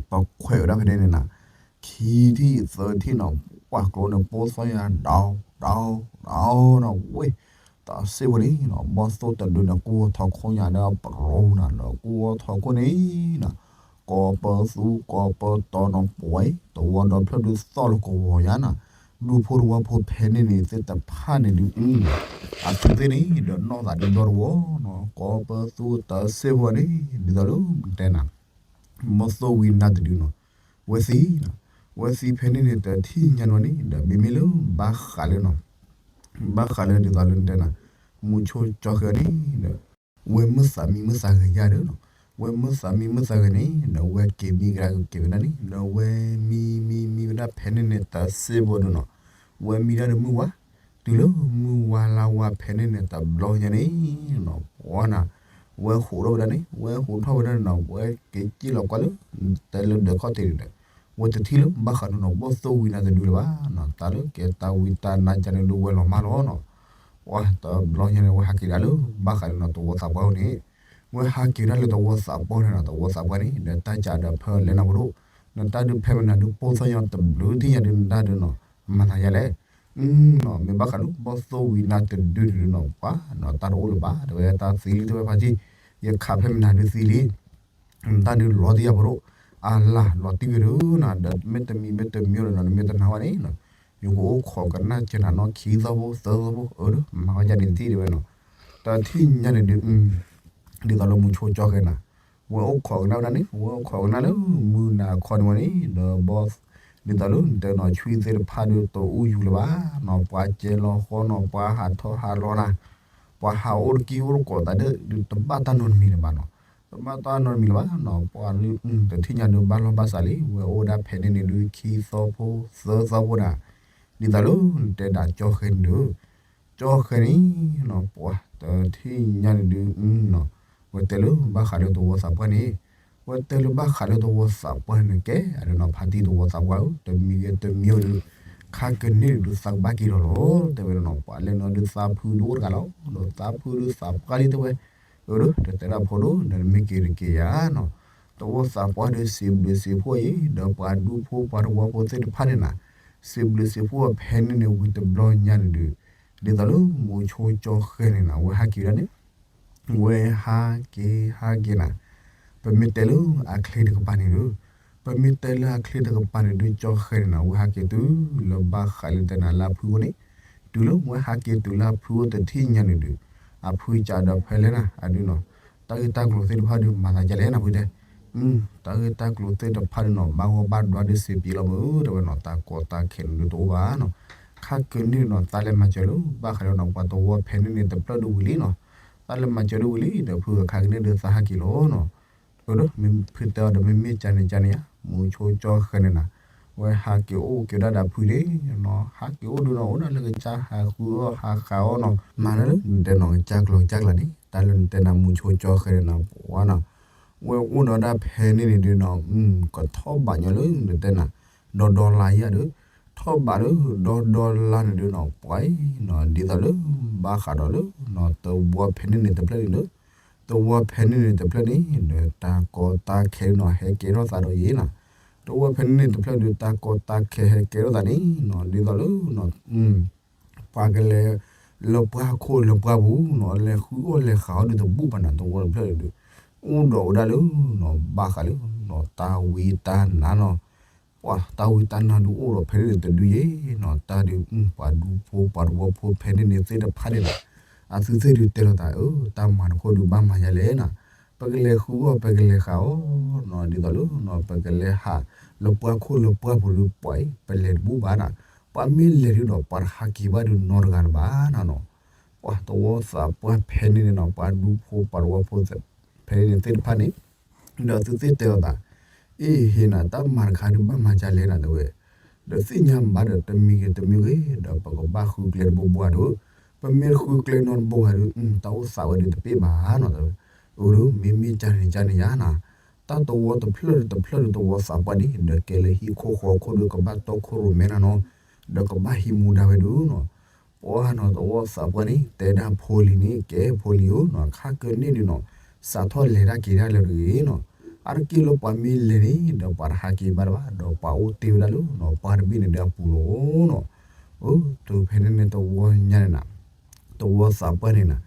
ပခွဲးဝဲဒၣ်ဖဲန့ၣ်န့ၣ်နီၤ, ခံထံၣ်သၢထံၣ်နီၤ ပှၤကျိန့ၣ် ပိၢ်သီၣ်ယါ ဒီး ဒီး ဒီးနီၤ ဝဲ တၢ်စ့ၢ်ဖိန့ၣ်နီၤ ဘီၣ်သိၣ်တဒုန့ၣ် ကူၣ်အီၣ်ထီၣ်ခိၣ်ညါဒီးပရိနၤ ဒီးကူၣ်အီၣ်ထီၣ်ခိၣ်န့ၣ်နီၤ, ကိးပသူကိးပတီၤနီၤ ပှၤ တဝီဒီဖျၢၣ်ဒုးသီၣ်လီၤကဝီၤယါနီၤ, ဒူဖိတဝီဖိဖဲန့ၣ်န့ၣ် သ့ၣ်တဖၣ်န့ၣ်ဒုး အသူသ့ၣ်န့ၣ် ဒီးနီၢ်သးဒုးဒီတဝီနီၤ, ကိးပသူတၢ်စ့ၢ်ဖိန့ၣ် ဒ်သိးလၢတဲနၤ ဘီၣ်သိၣ်ဝံနၤတဒုနီၤ, ဝဲသံ, ဝဲသံဖဲန့ၣ်န့ၣ် တထံၣ်ညါန့ၣ်န့ၣ် ဒီးမ့မ့ၢ်လၢဘၣ်ဃးလၢနီၤ, ဘၣ်ဃးလၢဒ်သိးလၢတဲနၤ မူဆိကၠီဃဲန့ၣ်ဒီး ဝဲမုၢ်သးမံမုၢ်သးဂဲၤယါဒီးနီၤ, ဝဲမုၢ်သးမံမုၢ်သးဂဲၤန့ၣ် ဒီးဝဲက့ၤမံကဒါက့ၤဝဲဒၣ်န့ၣ် ဒီးဝဲမံမံမံဝဲဒၣ်ဖဲန့ၣ်န့ၣ် တၢ်စ့ၢ်ဖိဒီးနီၤ, ဝဲမံဒၣ်ဒီးမုၢ်ဝါ, တုၤလၢမုၢ်ဝါလါဝါဖဲန့ၣ်န့ၣ် တဘျီညါန့ၣ်နီၤ ပှၤနီၤ, ဝဲဟူးထီၣ်ဝဲဒၣ်န့ၣ် ဝဲဟူးထီၣ်ဝဲဒၣ်န့ၣ်နီၤ ဝဲက့ၤက့ၣ်လီၤကွၢ်လၢ တဲလၢဒၢးခီၣ်ထံးန့ၣ်ဒီး ဝဲတထံၣ်လၢဘၣ်ဃးန့ၣ်နီၤ ဘီၣ်သိၣ်ဝံနၤတဒုလၢၤဘၣ်နီၤ, တၢ်လၢကဲတၢ်ဝံတၢ်နါကန့ၣ်ဒုးဝဲလီၤမၢ်လီၤနီၤ, ပှၤတဘျီညါန့ၣ် ဝဲဟးက့ၤဒၣ်လၢ ဘၣ်ဃးန့ၣ်နီၤ သဝီသးပှၢ်န့ၣ် ဝဲဟးက့ၤဒၣ်လၢသဝီသးပှၢ်န့ၣ်နီၤ သဝီသးပှၢ်န့ၣ် ဒီးတၢ်ကးဒီးဖဲလဲၣ်နၤပဒိၣ်, နတၢ်ဒုးဖဲမနၤဒုးပိၢ်သီၣ်ညါတဘျုးထံၣ်ညါဒုးနတၢ်ဒုးနီၤ မၤသးယါလဲၣ်, မ့ၢ်ဘၣ်ဃးလၢဘီၣ်သိၣ်ဝံနၤတဒုန့ၣ်နီၤ ပှၤနီၤ တၢ်တအိၣ်လၢၤဘၣ် တဲဝဲတၢ်သံလံ တဲဝဲဖါတံၢ်, ယခးဖဲမနၤဒုးသံလံ တၢ်ဒုးလီၤတံၢ်ယါပဒိၣ်, အလၢ်လီၤတံၢ်ဝဲဒၣ်နၤ ဒီးမ့ၢ်တမံၤမ့ၢ်တမံၤဒီးနီၤ နမ့ၢ်တနာ်ဝဲန့ၣ်နီၤ, ယကအိၣ်ခိးကနၣ်ကဲနၤနီၤ ခံသီဖိသၢသီဖိ အၢ မၤဝဲဒ်န့ၣ်တထံၣ်တဲဝဲနီၤ, တၢ်ထံၣ်ညါန့ၣ်ဒုး ဒ်သိးလၢမူဆိကၠီဃဲနၤ, ဝဲအိၣ်ခိးကနၣ်ဝဲဒၣ်န့ၣ် ဝဲအိၣ်ခိးကနၣ်လၢမုၢ်နၤခီန့ၣ်ဝဲန့ၣ် ဒီးဘီၣ် ဒ်သိးလၢနတဲနီၤ ဆွံသ့ၣ်တဖၣ်ဒုးတအူယူၤလၢၤဘၣ်နီၤ ပှၤကဲလီၤဃီနီၤ ပှၤဟးထီၣ်ဟးလီၤနၤ ပှၤဟးအိၣ်တကံအိၣ်တကိးသးဒုး တဘၣ်တၢ်နီတမံၤလၢၤဘၣ်နီၤ, တဘၣ်တၢ်နီတမံၤလၢၤဘၣ်နီၤ ပှၤဒုး တထံၣ်ညါဒုးဘၣ်လီၢ်ဘၣ်စးလံ ဝဲအိၣ်ဝဲဒၣ်ဖဲန့ၣ်န့ၣ်ဒုး ခံသီဖိသၢသီဖိဒၣ်, ဒ်သိးလၢနတဲဒၣ်ကၠီဃဲန့ၣ်ဒုး ကၠီဃဲန့ၣ်နီၤ ပှၤတထံၣ်ညါန့ၣ်ဒုးနီၤ ဝဲတဲလၢဘၣ်ဃးလၢသဝီသးပှၢ်န့ၣ်, ဝဲတဲလၢဘၣ်ဃးလၢသဝီသးပှၢ်န့ၣ်ကဲ အဒုးနီၤ ဖါတံၢ်သဝီသးပှၢ်ဧၢ တမံၤဂ့ၤတမံၤဧိၤဒုး ခါကန့ၢ်ဒုးသးကဘၣ်က့ၤလီၤလီၤ တဲဝဲဒၣ်နီၤ ပှၤလဲၣ်နီၤဒုးသးဖုဒုးအိၣ်တဂၤလီၤ ဒီးသးဖုဒုးသးပှၢ်လံတဲဝဲ, အၢ ဒီးတတဲဒၣ်ဖိဒိၣ် ဒီးနမ့ၢ်က့ၤတက့ၤယါနီၤ, သဝီသးပှၢ်ဒုးစံးဘျုးစံးဖှိၣ်အံၤ ဒီးပှၤဒူဖိပှၤသဝီဖိသ့ၣ်တဖၣ်န့ၣ်နီၤ, စံးဘျုးစံးဖှိၣ်ဖဲန့ၣ်န့ၣ်ဝံၤတဘျီညါန့ၣ်ဒုး ဒ်သိးလၢမူဆိကၠီဃဲန့ၣ်နီၤ ဝဲဟးက့ၤဝဲဒၣ်န့ၣ် ဝဲဟးက့ၤဟးက့ၤနၤ, ပမ့ၢ်တဲလၢအချ့တကပၤန့ၣ်ဒီး, ပမ့ၢ်တဲလၢအချ့တကပၤန့ၣ်ဒုး ကၠီဃဲန့ၣ်နီၤ ဝဲဟးက့ၤတုၤလၢဘၣ်ဃးလၢတဲနၤလၢအဖုဖိန့ၣ်, တုၤလၢဝဲဟးက့ၤတုၤလၢအဖုအိၣ်တထံၣ်ညါန့ၣ်ဒုး, အဖုကးဒီးဖဲလဲၣ်နၤ အဒုးနီၤ, တၢ်ဂ့ၢ်တၢ်ကျိၤသ့ၣ်တဖၣ်ဒုးမၤသးဒ်လဲၣ်နၤဖုတဲ, တၢ်ဂ့ၢ်တၢ်ကျိၤသ့ၣ်တဖၣ်ဒုးနီၤ ဘၣ်ဂီၢ်ဘၣ်ဒွါဒုးစံးပံးလီၤမုၢ် တဲဝဲနီၤ, တၢ်ကီတၢ်ခဲန့ၣ်ဒုးတအိၣ်ဘၣ်နီၤ, ခါကန့ၣ်နီၤ သးလဲၤမၤစၢၤလၢဘၣ်ဃးဒီးနီၤ ပှၤသဝီဖဲန့ၣ်န့ၣ်တဖျၢၣ်ဒုးဝံၤလံနီၤ, သးလဲၤမၤစၢၤဒုးဝံၤလံ ဒီးဖုအခါကန့ၣ်ဒုးသးဟးက့ၤလီၤနီၤ ဒီးမ့ၢ်ဖုတဲအီၤဒီး မ့မ့ၢ်ကန့ၣ်ကန့ၣ်ဧါ, မူဆိကၠီဃဲန့ၣ်နၤ, ဝဲဟးက့ၤအိၣ်က့ၤဒၣ်ဒီးဖုန့ၣ်နီၤ, ဟးက့ၤအိၣ်ဒုးနီၤ အိၣ်ဒၣ်လၢကစၢ်ဟးဃုအီၣ်ဟးဃးအီၣ်နီၤ, မၤဒၣ်လၢနတဲနီၤ ကစၢ်ကျိၤကစၢ်ကျါန့ၣ် တၢ်လၢနတဲနၤ မူဆိကၠီဃဲန့ၣ်နၤ ပှၤနီၤ, ဝဲအိၣ်ဒီးဒၣ်ဖဲန့ၣ်န့ၣ်ဒုးနီၤ ကထီၣ်ဘးညီလၢနတဲနၤ ဒီဒီလါယၤဒီး, ထီၣ်ဘးလၢဒီဒီလါန့ၣ်ဒုးနီၤ ပှၤအံၤနီၤ ဒ်သိးလၢ ဘၣ်ဃးဒီးလၢ သဝီဖဲန့ၣ်န့ၣ်တဖျၢၣ်န့ၣ်ဒီး, သဝီဖဲန့ၣ်န့ၣ်တဖျၢၣ်န့ၣ်ဒီး တၢ်ကီတၢ်ခဲနီၤ ဟဲကဲထီၣ်သးဒီးယံၤနီၤ, သဝီဖဲန့ၣ်န့ၣ်တဖျၢၣ်ဒီး တၢ်ကီတၢ်ခဲဟဲကဲထီၣ်သးန့ၣ်နီၤ ဒ်သိးလၢ ပှၤကလဲၤ လၢပှၢ်ခိၣ်လၢပှၢ်ပူၤနီၤ လဲၤဃုအီၣ်လဲၤဃးအီၣ်ဒုးတဘူၣ်ဘၣ်နၤ သဝီတဖျၢၣ်န့ၣ်ဒုး, အိၣ်ဒီးဝဲဒၣ်လၢ ဘၣ်ဃးလၢ တၢ်ဝံတၢ်နါနီၤ, ပှၤတၢ်ဝံတၢ်နါဒုးအိၣ်ဒီးဖဲန့ၣ်န့ၣ်တဒုယံၤနီၤ, တၢ်ဒုး ပှၤဒူဖိပှၤသဝီဖိဖဲန့ၣ်န့ၣ်သ့ၣ်တဖၣ်န့ၣ်နီၤ, အသုသ့ၣ်ဒုးတဲလိာ်သး အၢ တၢ်မၤတခီဒုးဘၣ်မၤယၤလဲၣ်နီၤ, ပကလဲၤဃုအီၣ်ပကလဲၤဃးအီၣ်နီၤ ဒ်သိးလၢ ပကလဲၤဟး လၢပှၢ်ခိၣ်လၢပှၢ်ပူၤဒုး ပှၤအံၤ ပလဲၤတဘူၣ်ဘၣ်နီၤ, ပှၤမ့ၢ်လဲၤဒုးဒီး ပှၤတဟးက့ၤဘၣ်ဒုးနီတဂၤလၢၤဘၣ်နီၤ, ပှၤသဝီသးပှၢ်ဖဲန့ၣ်န့ၣ်နီၤ ပှၤဒူဖိပှၤသဝီဖိ ဖဲန့ၣ်န့ၣ်သ့ၣ်တဖၣ်န့ၣ် ဒီးသုသ့ၣ်တဲလိာ်သး, အ့ၣ် ဟ့ၣ်နၤ တၢ်မၤတခါဒုးဘၣ်မၤဒ်လဲၣ်နၤ တဲဝဲ, ဒီးသ့ၣ်ညါဘၣ်ဒီးတမံၤဂ့ၤတမံၤဂ့ၤ ဒီးပကဘၣ်ဃုကျဲတဘိဘိဧါဒီး, ပမ့ၢ်ဃုကျဲနီတဘိဘၣ်ဒီး တၢ်အိၣ်သးဝဲဒုးတပ့ၢ်ဘၣ်နီၤ တဲဝဲ, အၢ မ့မ့ၢ်ကန့ၣ်ကန့ၣ်ယါနီၤ, တၢ်သဝီတဖျၢၣ်တဖျၢၣ်ဒီးသဝီသးပှၢ်န့ၣ် ဒီးကဲလၢဟံၣ်ခိၣ်ဃီခိၣ်ဒီးကဘၣ်တီခိၣ်ရိၣ်မဲနၤနီၤ, ဒီးကဘၣ်ဟံးမူဒါဝဲဒုးနီၤ ပှၤနီၤ သဝီသးပှၢ်န့ၣ် တဲဒၣ်ဖိလံၤန့ၣ် ကဲဖိလံၤဧၢနီၤ ခါကန့ၣ်ဒုးနီၤ စးထီၣ်လဲၤတၢ်က့ၤတၢ်လၢတဂ့ၤနီၤ, အါတက့ၢ်လၢပှၤမ့ၢ်လဲၤန့ၣ် ဒီးပှၤတဟးက့ၤဘၣ်လၢၤဘၣ် ဒီးပှၤအိၣ်တ့ၢ်ဝဲဒၣ်လၢ ပှၢ်တဘ့ၣ်န့ၣ်ဒီးအပူၤလီၤနီၤ, အၢ တုၤဖဲန့ၣ်န့ၣ်သဝီညါန့ၣ်နၤ သဝီသးပှၢ်န့ၣ်နၤ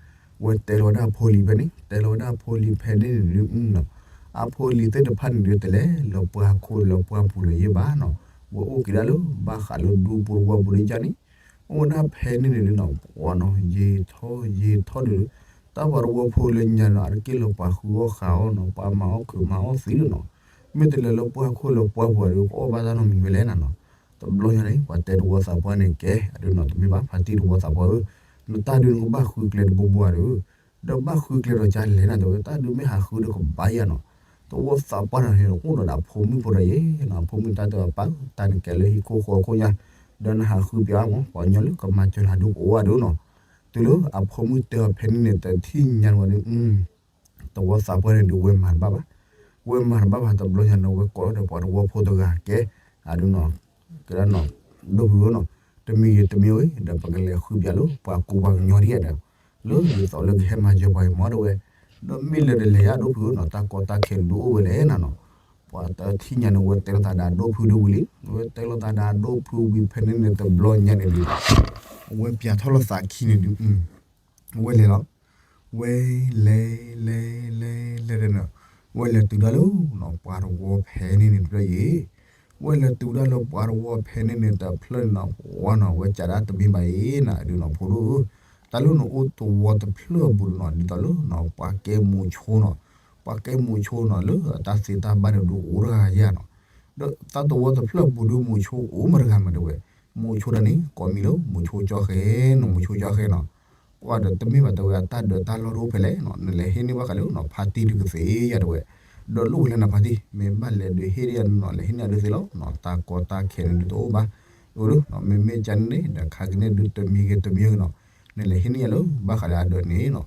ဝဲတဲလီၤဝဲဒၣ်ဖိလံၤဖဲန့ၣ် တဲလီၤဝဲဒၣ်ဖိလံၤဖဲန့ၣ်န့ၣ်ဒုးနီၤ, အဖိလံၤသ့ၣ်တဖၣ်န့ၣ်ဒုးတလဲၤလၢပှၢ်ခိၣ်လၢပှၢ်ပူၤလၢၤယဲၢ်ဘၣ်နီၤ, ဝဲအိၣ်က့ၤဒၣ်လၢ ဘၣ်ဃးလၢဒူပူၤတဝီပူၤဒ်ကန့ၣ် အိၣ်ဝဲဒၣ်ဖဲန့ၣ်န့ၣ်ဒုးနီၤ ပှၤနီၤ ယံာ်ထီၣ်ယံာ်ထီၣ်ဒုး တၢ်ပှၤတဝီဖိလၢညါနီၤ အါတက့ၢ်လၢပှၤဃုအီၣ်ဃးအီၣ်နီၤ ပှၤမၤအီၣ်ခုးမၤအီၣ်သံဒုးနီၤ, မ့ၢ်တလဲၤလၢပှၢ်ခိၣ်လၢပှၢ်ပူၤဒီး ကအီၣ်ဘၣ်တၢ်နီတမံၤဝဲလဲၣ်နၤနီၤ, တဘျီညါန့ၣ် ပှၤတဲသဝီသးပှၢ်န့ၣ် ကဲ အဒုးနီၤ တမ့ၢ်ဘၣ် ဖါတံၢ်သဝီသးပှၢ်ဧၢ, နတၢ်ဒုးနကဘၣ်ဃုကျဲတဘိဘိဧါဒီး, ဒီးဘၣ်ဃုကျဲဒီးကလဲၣ်နၤတဲဝဲ တၢ်ဒုးမ့ၢ်ဟးဃုဒီးကဘၣ်ယါနီၤ, သဝီသးပှၢ်န့ၣ်န့ၣ် အိၣ်ဒီးအဖိမုၣ်ဖိဒီးယဲနီၤ အဖိမုၣ်တၢ်တဲအီၤပၢ် တၢ်န့ၣ်ကဲလၢဟံၣ်ခိၣ်ဃီခိၣ်ညါ, ဒီးနဟးဃုပၠးအါမးပှၤကညီလၢကမၤစၢၤနၤဒုးကအိၣ်ဝဲဒုးနီၤ, တုၤလၢအဖိမုၣ်တဲအီၤဖဲန့ၣ်န့ၣ် တထံၣ်ညါန့ၣ်ဝဲဒုး သဝီသးပှၢ်န့ၣ်ဒုးဝဲမၤတဘၣ်ဘၣ်, ဝဲမၤတဘၣ်ဘၣ်တဘျီညါန့ၣ် ဝဲကိးဒီးပှၤသဝီဖိတဂၤကဲ, အဒုးနီၤ, ကဲဒၣ်နီၤ, ဒိၣ်ဖုဧၢနီၤ, တမံၤဂ့ၤတမံၤဂ့ၤ ဒီးပကလဲၤဃုပၠးလၢပှၤကူပှၤကညီဒ်အံၤဒီး, လၢဒ်သိးလၢကဟဲမၤစၢၤပှၤအံၤမ့ၢ်တဲဝဲ, ဒီးမ့ၢ်လဲၤတလဲၤယါဒိၣ်ဖုဧၢနီၤ တၢ်ကီတၢ်ခဲဒုးအိၣ်ဝဲလဲၣ်နၤနီၤ, ပှၤတထံၣ်ညါန့ၣ် ဝဲတဲလိာ်သးဒီးဒိၣ်ဖုဒုးဝံၤလံ, ဝဲတဲလိာ်သးဒီးဒိၣ်ဖုဝံၤဖဲန့ၣ်န့ၣ်တဘျီညါန့ၣ်ဒုး ဝဲပၠးထီၣ်လိာ်သးခံန့ၣ်ဒုး ဝဲလဲၤလီၤ, ဝဲလဲၤ လဲၤ လဲၤ လဲၤဒီးနီၤ, ဝဲလဲၤတုၤဒၣ်လၢ ပှၤတဝီဖဲန့ၣ်န့ၣ်တဖျၢၣ်အံၤ, ဝဲလဲၤတုၤဒၣ်လၢပှၤတဝီဖဲန့ၣ်န့ၣ်တဖျၢၣ်န့ၣ်နီၤ ပှၤနီၤ ဝဲကးဒၣ်တမ့ၢ်ဘၣ်အံၤနၤ ဒုးနီၤ ဖိဒိၣ်ဧၢ, တၢ်လၢနအိၣ်သဝီတဖျၢၣ်အပူၤဒုးနီၤ ဒ်သိးလၢနီၤ ပှၤကဲမူးဆိနီၤ, ပှၤကဲမူးဆိနီၤ လၢအတၢ်သ့တၢ်ဘၣ်န့ၣ်ဒုးအိၣ်တဂၤယါနီၤ, ဒီးတၢ်သဝီတဖျၢၣ်အပူၤဒုးမူးဆိအိၣ်မတဂၤမးတဲဝဲ, မူးဆိတၢ်န့ၣ် ကိးမံၤလၢ မူးဆိကၠီဃဲနီၤ မူးဆိကၠီဃဲနီၤ, ပှၤဒီးတမ့ၢ်ဘၣ်တဲဝဲ အတၢ်ဒုးတၢ်လီၢ်တအိၣ်ဖဲလဲၣ်နီၤ နလဲၤဟ့ၣ်န့ၢ်ဘၣ်ဃးလၢနီၤ ဖါတံၢ်ဒုးကသ့ယါတဲဝဲ, ဒီးလိၣ်ဝဲလၢနဖါတံၢ် မ့ၢ်ဘၣ်လဲၤဒုးဟ့ၣ်ဒၣ်ယါနီၤ လဲၤဟ့ၣ်န့ၢ်ယါဒုးသ့လီၤနီၤ တၢ်ကီတၢ်ခဲန့ၣ်ဒုးတအိၣ်ဘၣ်, အၢ မ့မ့ၢ်ကန့ၣ်ဒီးခါကန့ၣ်ဒုးတမံၤဂ့ၤတမံၤဂ့ၤနီၤ, နလဲၤဟ့ၣ်န့ၢ်ယါလၢဘၣ်ဃးလၢအဒုးန့ၣ်နီၤ,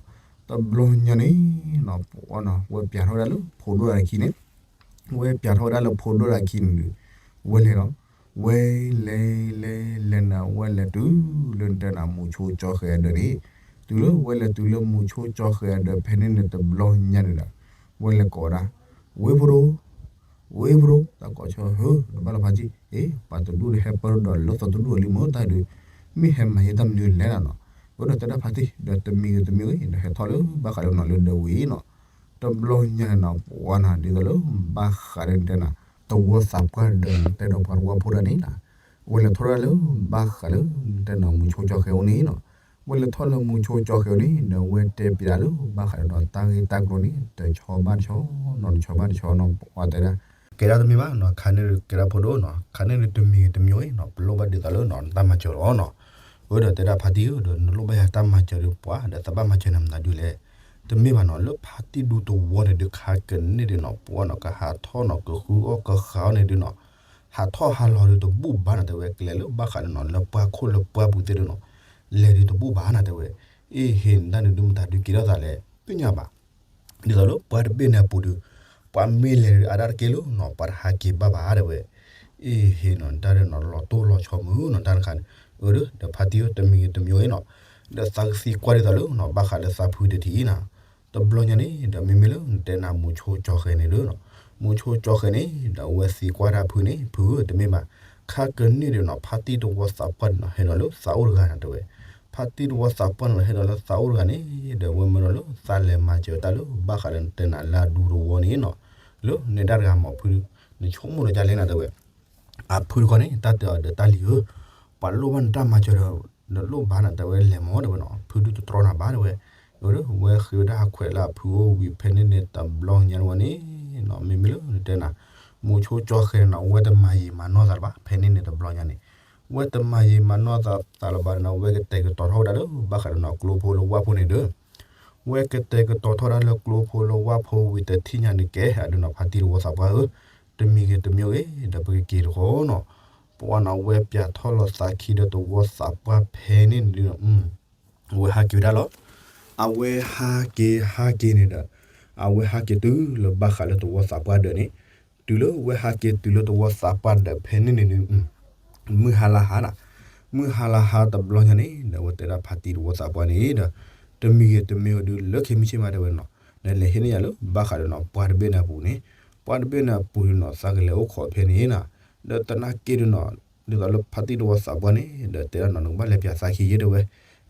တဘျီညါန့ၣ်နီၤ ပှၤနီၤ ဝဲပၠးထီၣ်ဝဲဒၣ်လၢဖိဒိၣ်တဂၤခံန့ၣ် ဝဲပၠးထီၣ်ဝဲဒၣ်လၢဖိဒိၣ်တဂၤခံန့ၣ်ဒုး ဝဲလဲၤလီၤ, ဝဲလဲၤ လဲၤ လဲၤနၤ ဝဲလဲၤတုၤလၢနတဲနၤ မူးဆိကၠီဃဲအဒၢးန့ၣ်, တုၤလၢဝဲလဲၤတုၤလၢမူးဆိကၠီဃဲအဒၢးဖဲန့ၣ်န့ၣ်တဘျီညါန့ၣ်ဒီး ဝဲလဲၤကိးဝဲဒၣ်, ဝ့ၢ်ဖိဒိၣ်, ဝ့ၢ်ဖိဒိၣ် တၢ်ကိးဆီဟၢ နဘၣ်လီၤဖါတံၢ်, အ့ ပှၤတဒူၣ်ဒီးဟဲပၢၢ်ဒီးလၢသီတဒူၣ်အလံမ့ၢ်တၢ်ဒုး, မ့ၢ်ဟဲမၤယဲတၢ်မနုၤလဲၣ်နၤနီၤ, ဝဲဒီးတဲဒၣ်ဖါတံၢ် ဒီးတမံၤဂ့ၤတမံၤဂ့ၤ ဒီးဟဲထီၣ်လၢဘၣ်ဃးလၢနီၤလၢဒၢးဝံၤနီၤ, တဘျီညါန့ၣ်နီၤ ပှၤနီၤ ဒ်သိးလၢဘၣ်ဃးဒီးတဲနၤ သဝီသးပှၢ်ဒီးတဲဒီးပှၤသဝီဖိတဂၤန့ၣ်နီၤ, ဝဲလဲၤထီၣ်ဒၣ်လၢဘၣ်ဃးလၢ တဲနီၤ မူဆိကၠီဃဲၤအိၣ်န့ၣ်နီၤ. ဝဲလဲၤထီၣ်လၢမူဆိကၠီဃဲၤအိၣ်န့ၣ် ဒီးဝဲတဲပျးဒၣ်လၢဘၣ်ဃးဒီးတၢ်ဂ့ၢ်တၢ်ကျိၤန့ၣ် တဆီဘၣ်တဆီနီၤ တဆီဘၣ်တဆီနီၤ ပှၤတဲဒၣ် ကဲဒၣ်တမ့ၢ်ဘၣ်နီၤ ခါန့ၣ်ကဲဒၣ်ဖိဒိၣ်နီၤ ခါန့ၣ်တမံၤဂ့ၤတမံၤဂ့ၤနီၤ ပလိၣ်ဘၣ်ဒ်သိးလၢနီၤ တၢ်မၤစၢၤလီၤနီၤ. အဝဲဒီးတဲဒၣ်ဖါတံၢ်ဧၢ ဒီးနလိၣ်ဘၣ်ယၤတၢ်မၤစၢၤဒီးပှၤဒီးသးဘၣ်မၤစၢၤနၤမနုၤဒုလဲၣ်. တမ့ၢ်ဘၣ်နီၤ လၢဖါတံၢ်ဒူသဝီန့ၣ်ဒုး ခါကန့ၢ်ဒုးနီၤ ပှၤနီၤ ကဟးထီၣ်နီၤ ကဃုအီၣ်ကဃုအီၣ်န့ၣ်ဒုးနီၤ ဟးထီၣ်ဟးလီၤဒုးတဘူၣ်ဘၣ်နၤတဲဝဲ ကလဲၤလၢဘၣ်ဃးဒီးနီၤ လၢပှၢ်ခိၣ်လၢပှၢ်ပူၤသ့ၣ်ဒုးနီၤ လဲၤဒုးတဘူၣ်ဘၣ်နၤတဲဝဲ. အ့ဟ့ၣ် နတၢ်ဒုးဒုးမတၤဒုးက့ၤထီၣ်သးလဲၣ် သ့ၣ်ညါဘၣ် ဒ်သိးလၢပှၤတဘ့ၣ်န့ၣ်အပူၤဒီး ပှၤမ့ၢ်လဲၤဒုးအါဒၣ်တက့ၢ်လၢနီၤ ပှၤတဟးက့ၤဘၣ်ဘၣ်တဲဝဲ. အ့ဟ့ၣ်နီၤ တၢ်ဒုးနီၤ လီၤတိၢ်လီၤဆီမုၢ်နီၤ တၢ်တခါန့ၣ် အၢ ဒီးဖါတံၢ်ဧၢ တမံၤဂ့ၤတမံၤဂ့ၤနီၤ ဒီးသးကသံကွၢ်ဒ်သိးလၢနီၤ ဘၣ်ဃးလၢသးဖုတထံၣ်နီၤ တဘျီညါန့ၣ် ဒီးမ့မ့ၢ်လၢနတဲနၤမူဆိကၠီဃဲၤန့ၣ်ဒီးနီၤ မူဆိကၠီဃဲၤန့ၣ် ဒီးအဝဲသံကွၢ်တၢ်ဖုန့ၣ် ဖုဧၢ တမ့ၢ်ဘၣ် ခါကန့ၢ်ဒုးနီၤ ဖါတံၢ်တဝီသးပှၢ်န့ၣ်နီၤ ဟဲဒီးလၢသးအိၣ်တဂၤနၤတဲဝဲ. ဖါတံၢ်တဝီသးပှၢ်န့ၣ်နီၤ ဟဲဒီးလၢသးအိၣ်တဂၤန့ၣ် ဒီးဝဲမၢဒီးလၢသးလဲၤမၤစၢၤတၢ်လၢဘၣ်ဃးဒီးနတဲနၤလၢအဒူသဝီန့ၣ်နီၤ လၢနဒၣ်တဂၤမ့ၢ်ဖု နဆိကမိၣ်ဒီးကလဲၣ်နၤတဲဝဲ အဖုတခီန့ၣ် တၢ်တဲအီၤဒီးတၢ်လံၤဧၢ, ပှၤလိၣ်ဘၣ်နတၢ်မၤစၢၤဒီး နလိၣ်ဘၣ်နၤတဲဝဲလဲၤမၢတဲဝဲနီၤ, ဖုဒုတတြီနၤဘၣ်တဲဝဲ, ဝဲဃ့ဝဲဒၣ်ဟးခွဲးလၢအဖုအိၣ်ဝံၤဖဲန့ၣ်န့ၣ်တဘျီညါတဝဲန့ၣ်, မ့မ့ၢ်လၢနတဲနၤ, မူဆိကၠီဃဲၤန့ၣ်နီၤ အဝဲတမၤယံာ်မၤနီၢ်သးလၢၤဘၣ် ဖဲန့ၣ်န့ၣ်တဘျီညါန့ၣ်, ဝဲတမၤယံာ်မၤနီၢ်သးလၢၤဘၣ်န့ၣ် ဝဲကတဲာ်ကတီၤထီၣ်ဝဲဒၣ်လၢဘၣ်ဃးဒီးနီၤ ကျိဖိလၢဝၣ်ဖိန့ၣ်ဒီး ဝဲကတဲာ်ကတီၤထီၣ်ဒၣ်လၢကျိဖိလၢဝၣ်ဖိဝံၤတထံၣ်ညါန့ၣ်ကဲ အဒုးနီၤ ဖါတံၢ်တဝီသးပှၢ်ဧၢ, တမံၤဂ့ၤတမံၤဂ့ၤ ဒီးပကက့ၤတဃီနီၤ, ပှၤနီၤ ဝဲပၠးထီၣ်လီၤသးခံဒီးတဝီသးပှၢ်ဖဲန့ၣ်န့ၣ်ဒုး ဝဲဟးက့ၤဝဲဒၣ်လီၤ, အဝဲဟးက့ၤဟးက့ၤန့ၣ်ဒီး အဝဲဟးက့ၤတုၤလၢဘၣ်ဃးလၢတဝီသးပှၢ်ဒၢးန့ၣ်, တုၤလၢဝဲဟးက့ၤတုၤလၢတဝီသးပှၢ်ဒၢးဖဲန့ၣ်န့ၣ်ဒုး မုၢ်ဟါလၢဟါနီၤ, မုၢ်ဟါလၢဟါတဘျီညါန့ၣ် ဒီးဝဲတဲဒၣ်ဖါတံၢ်တဝီသးပှၢ်န့ၣ်ဒီး တမံၤဂ့ၤတမံၤဂ့ၤဒုး လၢခံမုၢ်ဆ့ၣ်မးတဲဝဲနီၤ, နလဲၤဟ့ၣ်န့ၢ်ယၤလၢဘၣ်ဃးဒီးနီၤ ပှၤတဘ့ၣ်န့ၣ်အပူၤန့ၣ်, ပှၤတဘ့ၣ်န့ၣ်အပူၤဒုးနီၤ သးကလဲၤအိၣ်ခိးဖဲန့ၣ်နီၤ, ဒီးသနာ်က့ဒုးနီၤ ဒ်သိးလၢဖါတံၢ်တဝီသးပှၢ်န့ၣ် ဒီးတဲဒၣ်နီၤ နကဘၣ်လဲၤပၠးသးခံယဲတဲဝဲ,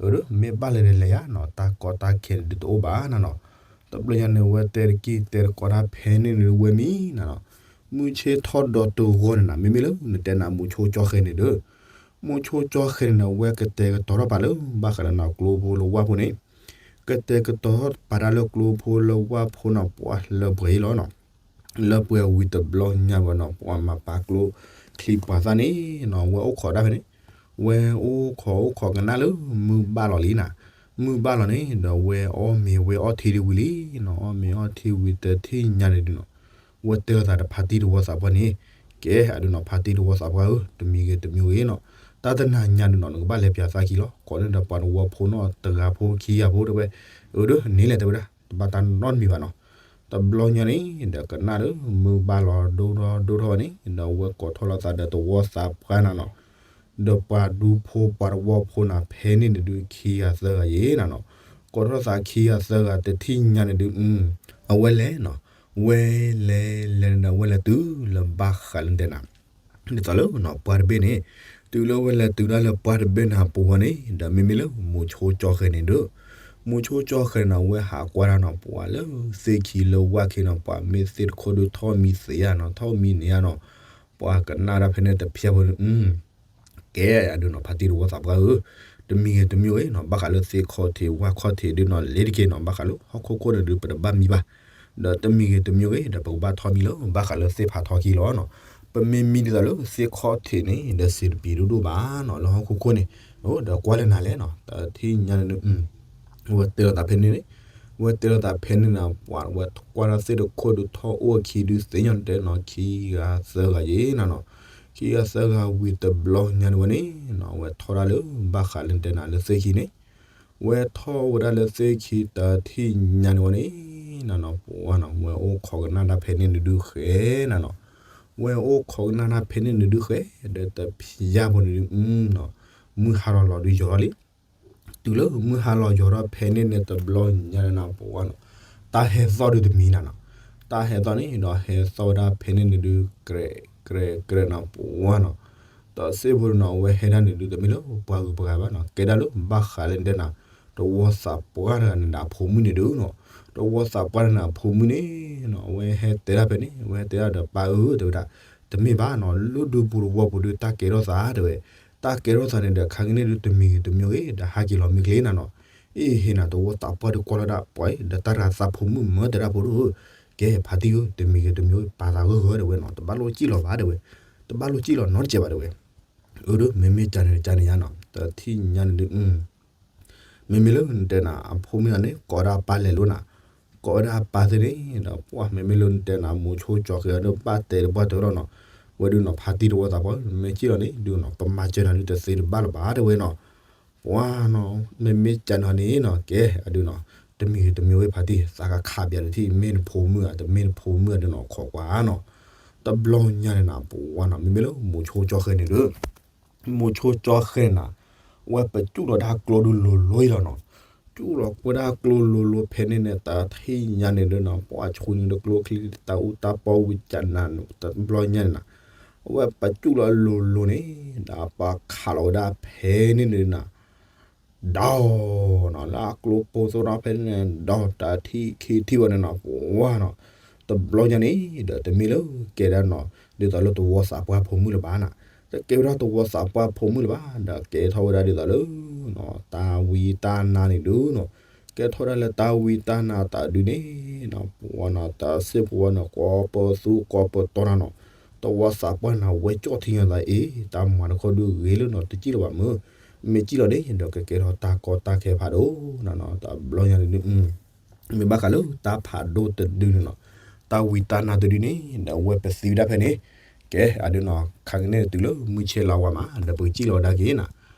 အၢ မ့ၢ်ဘၣ်လဲၤဒီးလဲၤယၤနီၤ တၢ်ကီတၢ်ခဲန့ၣ်ဒုးတအိၣ်ဘၣ်နၤနီၤ, တဘျီညါန့ၣ် ဝဲတဲတက့ၢ်တဲတကီတၢ်ဖဲန့ၣ်န့ၣ်ဝဲမံနီၤ, မုၢ်ဆ့ၣ်ထီၣ်ဒီးတဂီၤန့ၣ်နီၤ မ့မ့ၢ်လၢနတဲနၤ မူဆိကၠီဃဲၤန့ၣ်ဒီး မူဆိကၠီဃဲၤန့ၣ်နီၤ ဝဲကတဲာ်ကတီၤထီၣ်ပာ်လၢဘၣ်ဃးဒီးနီၤ ကျိဖိလၢဝၣ်ဖိန့ၣ်, ကတဲာ်ကတီၤထီၣ်ပာ်တၢ်လၢကျိဖိလၢဝၣ်ဖိနီၤ ပှၤလၢပှဲၤအံၤလီၤနီၤ, လၢပှဲၤဝံၤတဘျီညါဝဲနီၤ ပှၤမၤပာ်ကျိချံပှၤသၣ်န့ၣ်နီၤ ဝဲအိၣ်ခိးဒၣ်ဖဲန့ၣ်, ဝဲအိၣ်ခိးအိၣ်ခိးကနၣ်လၢမုၢ်ဘၣ်လီၤလံနီၤ, မုၢ်ဘၣ်လီၤန့ၣ် ဒီးဝဲအီၣ်မ့ၤဝဲအီထံဒုးဝံၤလံနီၤ, အီၣ်မ့ၤအီထံဝံၤတထံၣ်ညါန့ၣ်ဒုးနီၤ ဝဲတဲလိာ်သးဒီးဖါတံၢ်တဝီသးပှၢ်န့ၣ်, ကဲ အဒုးနီၤ ဖါတံၢ်တဝီသးပှၢ်ဧၢ, တမံၤဂ့ၤတမံၤဂ့ၤနီၤ, တၢ်တနၤညါဒုးနီၤ နကဘၣ်လဲၤပၠးသးခံလီၤ, ကိးန့ၢ်ဒီးပှၤတဝီဖိနီၤ တဂၤဖိခံဂၤဖိတဲဝဲ, အၢ ဒုး န့ၣ်လဲၣ်တဲဝဲဒၣ် တဘၣ်တၢ်နီတမံၤဘၣ်နီၤ, တဘျီညါန့ၣ် ဒီးကနၣ်ဒီး မုၢ်ဘၣ်လီၤဒိၣ်ထီၣ်ဒိၣ်ထီၣ်ဝဲန့ၣ် ဒီးဝဲကိးထီၣ်လိာ်သးဒီးတဝီသးပှၢ်နၤနီၤ ဒီးပှၤဒူဖိပှၤတဝီဖိနၤ ဖဲန့ၣ်န့ၣ်ဒုး ခံဂၤသၢဂၤယဲၢ်နၤနီၤ, ကိးထီၣ်သးခံဂၤသၢဂၤတထံၣ်ညါန့ၣ်ဒုး အဝဲလဲၤနီၤ, ဝဲလဲၤလဲၤန့ၣ်ဒီး ဝဲလဲၤတုၤလၢဘၣ်ဃးလၢနတဲနၤ, ဒ်သိးလၢနီၤ ပှၤတဘ့ၣ်န့ၣ်, တုၤလၢဝဲလဲၤတုၤဒၣ်လၢပှၤတဘ့ၣ်န့ၣ်အပူၤဝဲန့ၣ် ဒီးမ့မ့ၢ်လၢမူဆိကၠီဃဲၤန့ၣ်ဒီး, မူဆိကၠီဃဲၤန့ၣ်နီၤ ဝဲဟးကွၢ်တၢ်နီၤ ပှၤလၢသ့ၣ်ခံလၢဝၣ်ခံနီၤ ပှၤမ့ၢ်သ့ၣ်တခိၣ်ဒုးထီၣ်မံသ့ဧါနီၤ ထီၣ်မံန့ၣ်ဧါနီၤ, ပှၤကနၣ်တၢ်ဖဲန့ၣ်တဖျၢၣ်ဖိန့ၣ် ကဲ အဒုးနီၤ ဖါတံၢ်တဝီသးပှၢ်ဧၢ, တမံၤဂ့ၤတမံၤဂ့ၤနီၤ ဘၣ်ဃးလၢသ့ၣ်ခီၣ်ထံးဝၣ်ခီၣ်ထံးဒုးနီၤ လ့ၤတက့ၢ်နီၤ ဘၣ်ဃးလၢဟီၣ်ခိၣ်ခိၣ်န့ၣ်ဒုး ပတဘၣ်မံဘၣ်, ဒီးတမံၤဂ့ၤတမံၤဂ့ၤ ဒီးပကဘၣ်ထီၣ်မံလၢဘၣ်ဃးလၢသ့ၣ်ဖးထီခံလီၤနီၤ, ပမ့ၢ်မံဒ်သိးလၢသ့ၣ်ခီၣ်ထံးန့ၣ် ဒီးစံးတပံၤဒိၣ်ဒိၣ်ဘၣ်နီၤ လၢဟီၣ်ခိၣ်ခိၣ်န့ၣ်, ဒီးကွၢ်လၢနၤလဲၣ်နီၤ တထံၣ်ညါန့ၣ် ဝဲတဲလိာ်သးဖဲန့ၣ်န့ၣ်, ဝဲတဲလိာ်သးဖဲန့ၣ်န့ၣ် ပှၤဝဲကွၢ်ဒီးသ့ၣ်တခိၣ်ဒုးထီၣ်အိၣ်အခံဒုးသ့ၣ်ညါတဲနီၤ ခံဂၤသၢဂၤယဲၢ်နၤနီၤ, ခံဂၤသၢဂၤဝံၤတဘျီညါန့ၣ်ဝဲန့ၣ်နီၤ ဝဲထီၣ်ဒၣ်လၢဘၣ်ဃးလၢနတဲနၤလၢသ့ၣ်ခံန့ၣ်, ဝဲထီၣ်ဝဲဒၣ်လၢသ့ၣ်ခံတထံၣ်ညါန့ၣ်ဝဲန့ၣ်နီၤ ပှၤနီၤ ဝဲအိၣ်ခိးကနၣ်တၢ်ဖဲန့ၣ်န့ၣ်ဒုးဃဲနၤနီၤ, ဝဲအိၣ်ခိးကနၣ်တၢ်ဖဲန့ၣ်န့ၣ်ဒုးဃဲ, ဒီးတဖျၢၣ်ဖိန့ၣ်ဒုး မုၢ်ဟါလီၤလီၤဒုးယီၤထီၣ်လံ တုၤလၢမုၢ်ဟါလီၤယီၤထီၣ်ဖဲန့ၣ်န့ၣ်တဘျီညါန့ၣ်နီၤ ပှၤနီၤ, တၢ်ဟဲသီၣ်ဒုးတမံၤနၤနီၤ, တၢ်ဟဲသီၣ်န့ၣ်ဒီးဟဲသီၣ်ဝဲဒၣ်ဖဲန့ၣ်န့ၣ်ဒုး ကြဲးကြဲးကြဲးနီၤ ပှၤနီၤ, ဒီးစ့ၢ်ဖိန့ၣ်နီၤ အဝဲဟဲဒၣ်န့ၣ်ဒုးတမ့ၢ်လၢပှၤဂုၤပှၤဂၤဘၣ်နီၤ ကဲဒၣ်လၢဘၣ်ဃးလၢနတဲနၤ တဝီသးပှၢ်တဂၤန့ၣ်ဒီးအဖိမုၣ်န့ၣ်ဒုးနီၤ, တဝီသးပှၢ်တဂၤန့ၣ်အဖိမုၣ်န့ၣ်နီၤ အဝဲဟဲတဲဒၣ်ဖဲန့ၣ် အဝဲဟဲတဲဒၣ်ဒီးပၢ်ဧၢ တဲဝဲဒၣ် တမ့ၢ်ဘၣ်နီၤ, လၢဒူပူၤတဝီပူၤဒုး တၢ်ကဲထီၣ်သးတဲဝဲ, တၢ်ကဲထီၣ်သးန့ၣ်ဒီး ခါကန့ၣ်ဒုးတမံၤဂ့ၤတမံၤဂ့ၤ ဒီးဟးက့ၤလီၤမ့ၢ်ချ့နၤနီၤ, အ့ၣ် ဟ့ၣ်နၤသဝီသးပှၢ်ဒုးကွၢ်လီၤဒၣ်ပှၤ ဒီးတၢ်ရၤသးဖိမုၣ်မၢတဲဒၣ်ဖိဒိၣ်ဧၢ, ကဲဖါတံၢ်ဧၢ တမံၤဂ့ၤတမံၤဂ့ၤ ပာ်သးဂၢၢ်ဂၢၢ်တဲဝဲနီၤ, တဘၣ်လိၣ်စံၣ်လီၤဘၣ်တဲဝဲ, တဘၣ်လိၣ်စံၣ်လီၤနီတစဲးဘၣ်တဲဝဲ, အၢ ဒုး မ့မ့ၢ်ကန့ၣ်ကန့ၣ်ယါနီၤ, တထံၣ်ညါန့ၣ်ဒုး မ့မ့ၢ်လၢနတဲနၤ အဖိမုၣ်အီၤန့ၣ် ကိးဝဲဒၣ်အပၢ်လဲၤလိာ်နၤ, ကိးဝဲဒၣ်အပၢ်သ့ၣ်န့ၣ်ဒီး ပှၢ် မ့မ့ၢ်လၢနတဲနၤ မိၤဆိကၠီဃဲၤအီၤဒီး ဘၣ်တဲတပှၢ်တၢၢ်လီၤနီၤ, ဝဲဒုးနီၤ ဖါတံၢ်တဝီသးပှၢ် မ့ၢ်စံၣ်လီၤန့ၣ် ဒုးနီၤ ပမၤစၢၤနၤဒုးတသ့တဘၣ်လၢၤဘၣ်တဲဝဲနီၤ, ပှၢ်နီၤ မ့မ့ၢ်ကန့ၣ်န့ၣ်နီၤ ကဲအဒုးနီၤ, တမံၤဂ့ၤတမံၤဂ့ၤဖါတံၢ် သးကခးပၠးတထံၣ် မ့ၢ်နဖိမုၣ်ဧါ တမ့ၢ်နဖိမုၣ်ဧါဒုးနီၤ ခိးကွၢ်နီၤ, တဘျီညါန့ၣ်နၤ ပှၢ်နီၤ မ့မ့ၢ်လၢမိၤဆိကၠီဃဲၤန့ၣ်ဒီး မိၤဆိကၠီဃဲၤန့ၣ်နၤ, ဝဲပစူၣ်လီၤဒၣ်ကျိဒုးလိၤလိၤအံၤလီၤနီၤ, စူၣ်လီၤကွၢ်ဒၣ်ကျိလိၤလိၤဖဲန့ၣ်န့ၣ် တထံၣ်ညါန့ၣ်ဒီးနီၤ ပှၢ်ဆူန့ၣ်ဒီးကျိချံ တၢ်အူတၢ်ပီဝံၤကနၤ တဘျီညါန့ၣ်နၤ, ဝဲပစူၣ်လီၤလိၤလိၤန့ၣ် ဒီးပှၢ်ခးလီၤဝဲဒၣ်ဖဲန့ၣ်န့ၣ်နၤ ဒီးနီၤ လၢအကျိပိၢ်သိၣ်ထီၣ်ဖဲန့ၣ်န့ၣ် ဒီးတၢ်ထံၣ်ခံထံၣ်ဝဲန့ၣ်နီၤ ပှၢ်နီၤ, တဘျီညါန့ၣ် ဒီးတမ့ၢ်လၢကဲဒၣ်နီၤ ဒ်သိးလၢသဝီသးပှၢ်ဖိမုၣ်လၢၤဘၣ်နၤ, တကဲဝဲဒၣ်သဝီသးပှၢ်ဖိမုၣ်လၢၤဘၣ် ဒီးကဲထီၣ်ဝဲဒၣ်ဒ်သိးလၢ တၢ်ဝံတၢ်နါန့ၣ်ဒုးနီၤ, ကဲထီၣ်ဒၣ်လၢတၢ်ဝံတၢ်နါသးဒုးန့ၣ် ပှၢ်နီၤ တၢ်စံၣ်ဖိဝဲန့ၣ် ကိးပသူကိးပတီၢ်နၤနီၤ, သဝီသးပှၢ်န့ၣ် ဝဲကၠီၣ်ထံညါသးအ့ၣ် တၢ်မၤတခီဒုးဂ့ၤလၢနီၤ တစံၣ်လီၤဘၣ်မၢ်, မ့ၢ်စံၣ်လီၤန့ၣ် ဒီးကကဲထီၣ်တၢ်ကီတၢ်ခဲဖးဒိၣ်နၤနီၤ, တဘျီညါန့ၣ်ဒုး မ့ၢ်ဘၣ်ဃးလၢတၢ်ဖးဒိၣ်တဒုန့ၣ်နီၤ, တၢ်ဝံတၢ်နါတဒုန့ၣ် ဒီးဝဲပသံဝဲဒၣ်ဖဲန့ၣ်, ကဲအဒုးနီၤ ခါကန့ၣ်တုၤလၢမုၢ်ဆ့ၣ်လါဝါမး ဒီးပကစံၣ်လီၤဝဲဒၣ်က့ၤနၤ,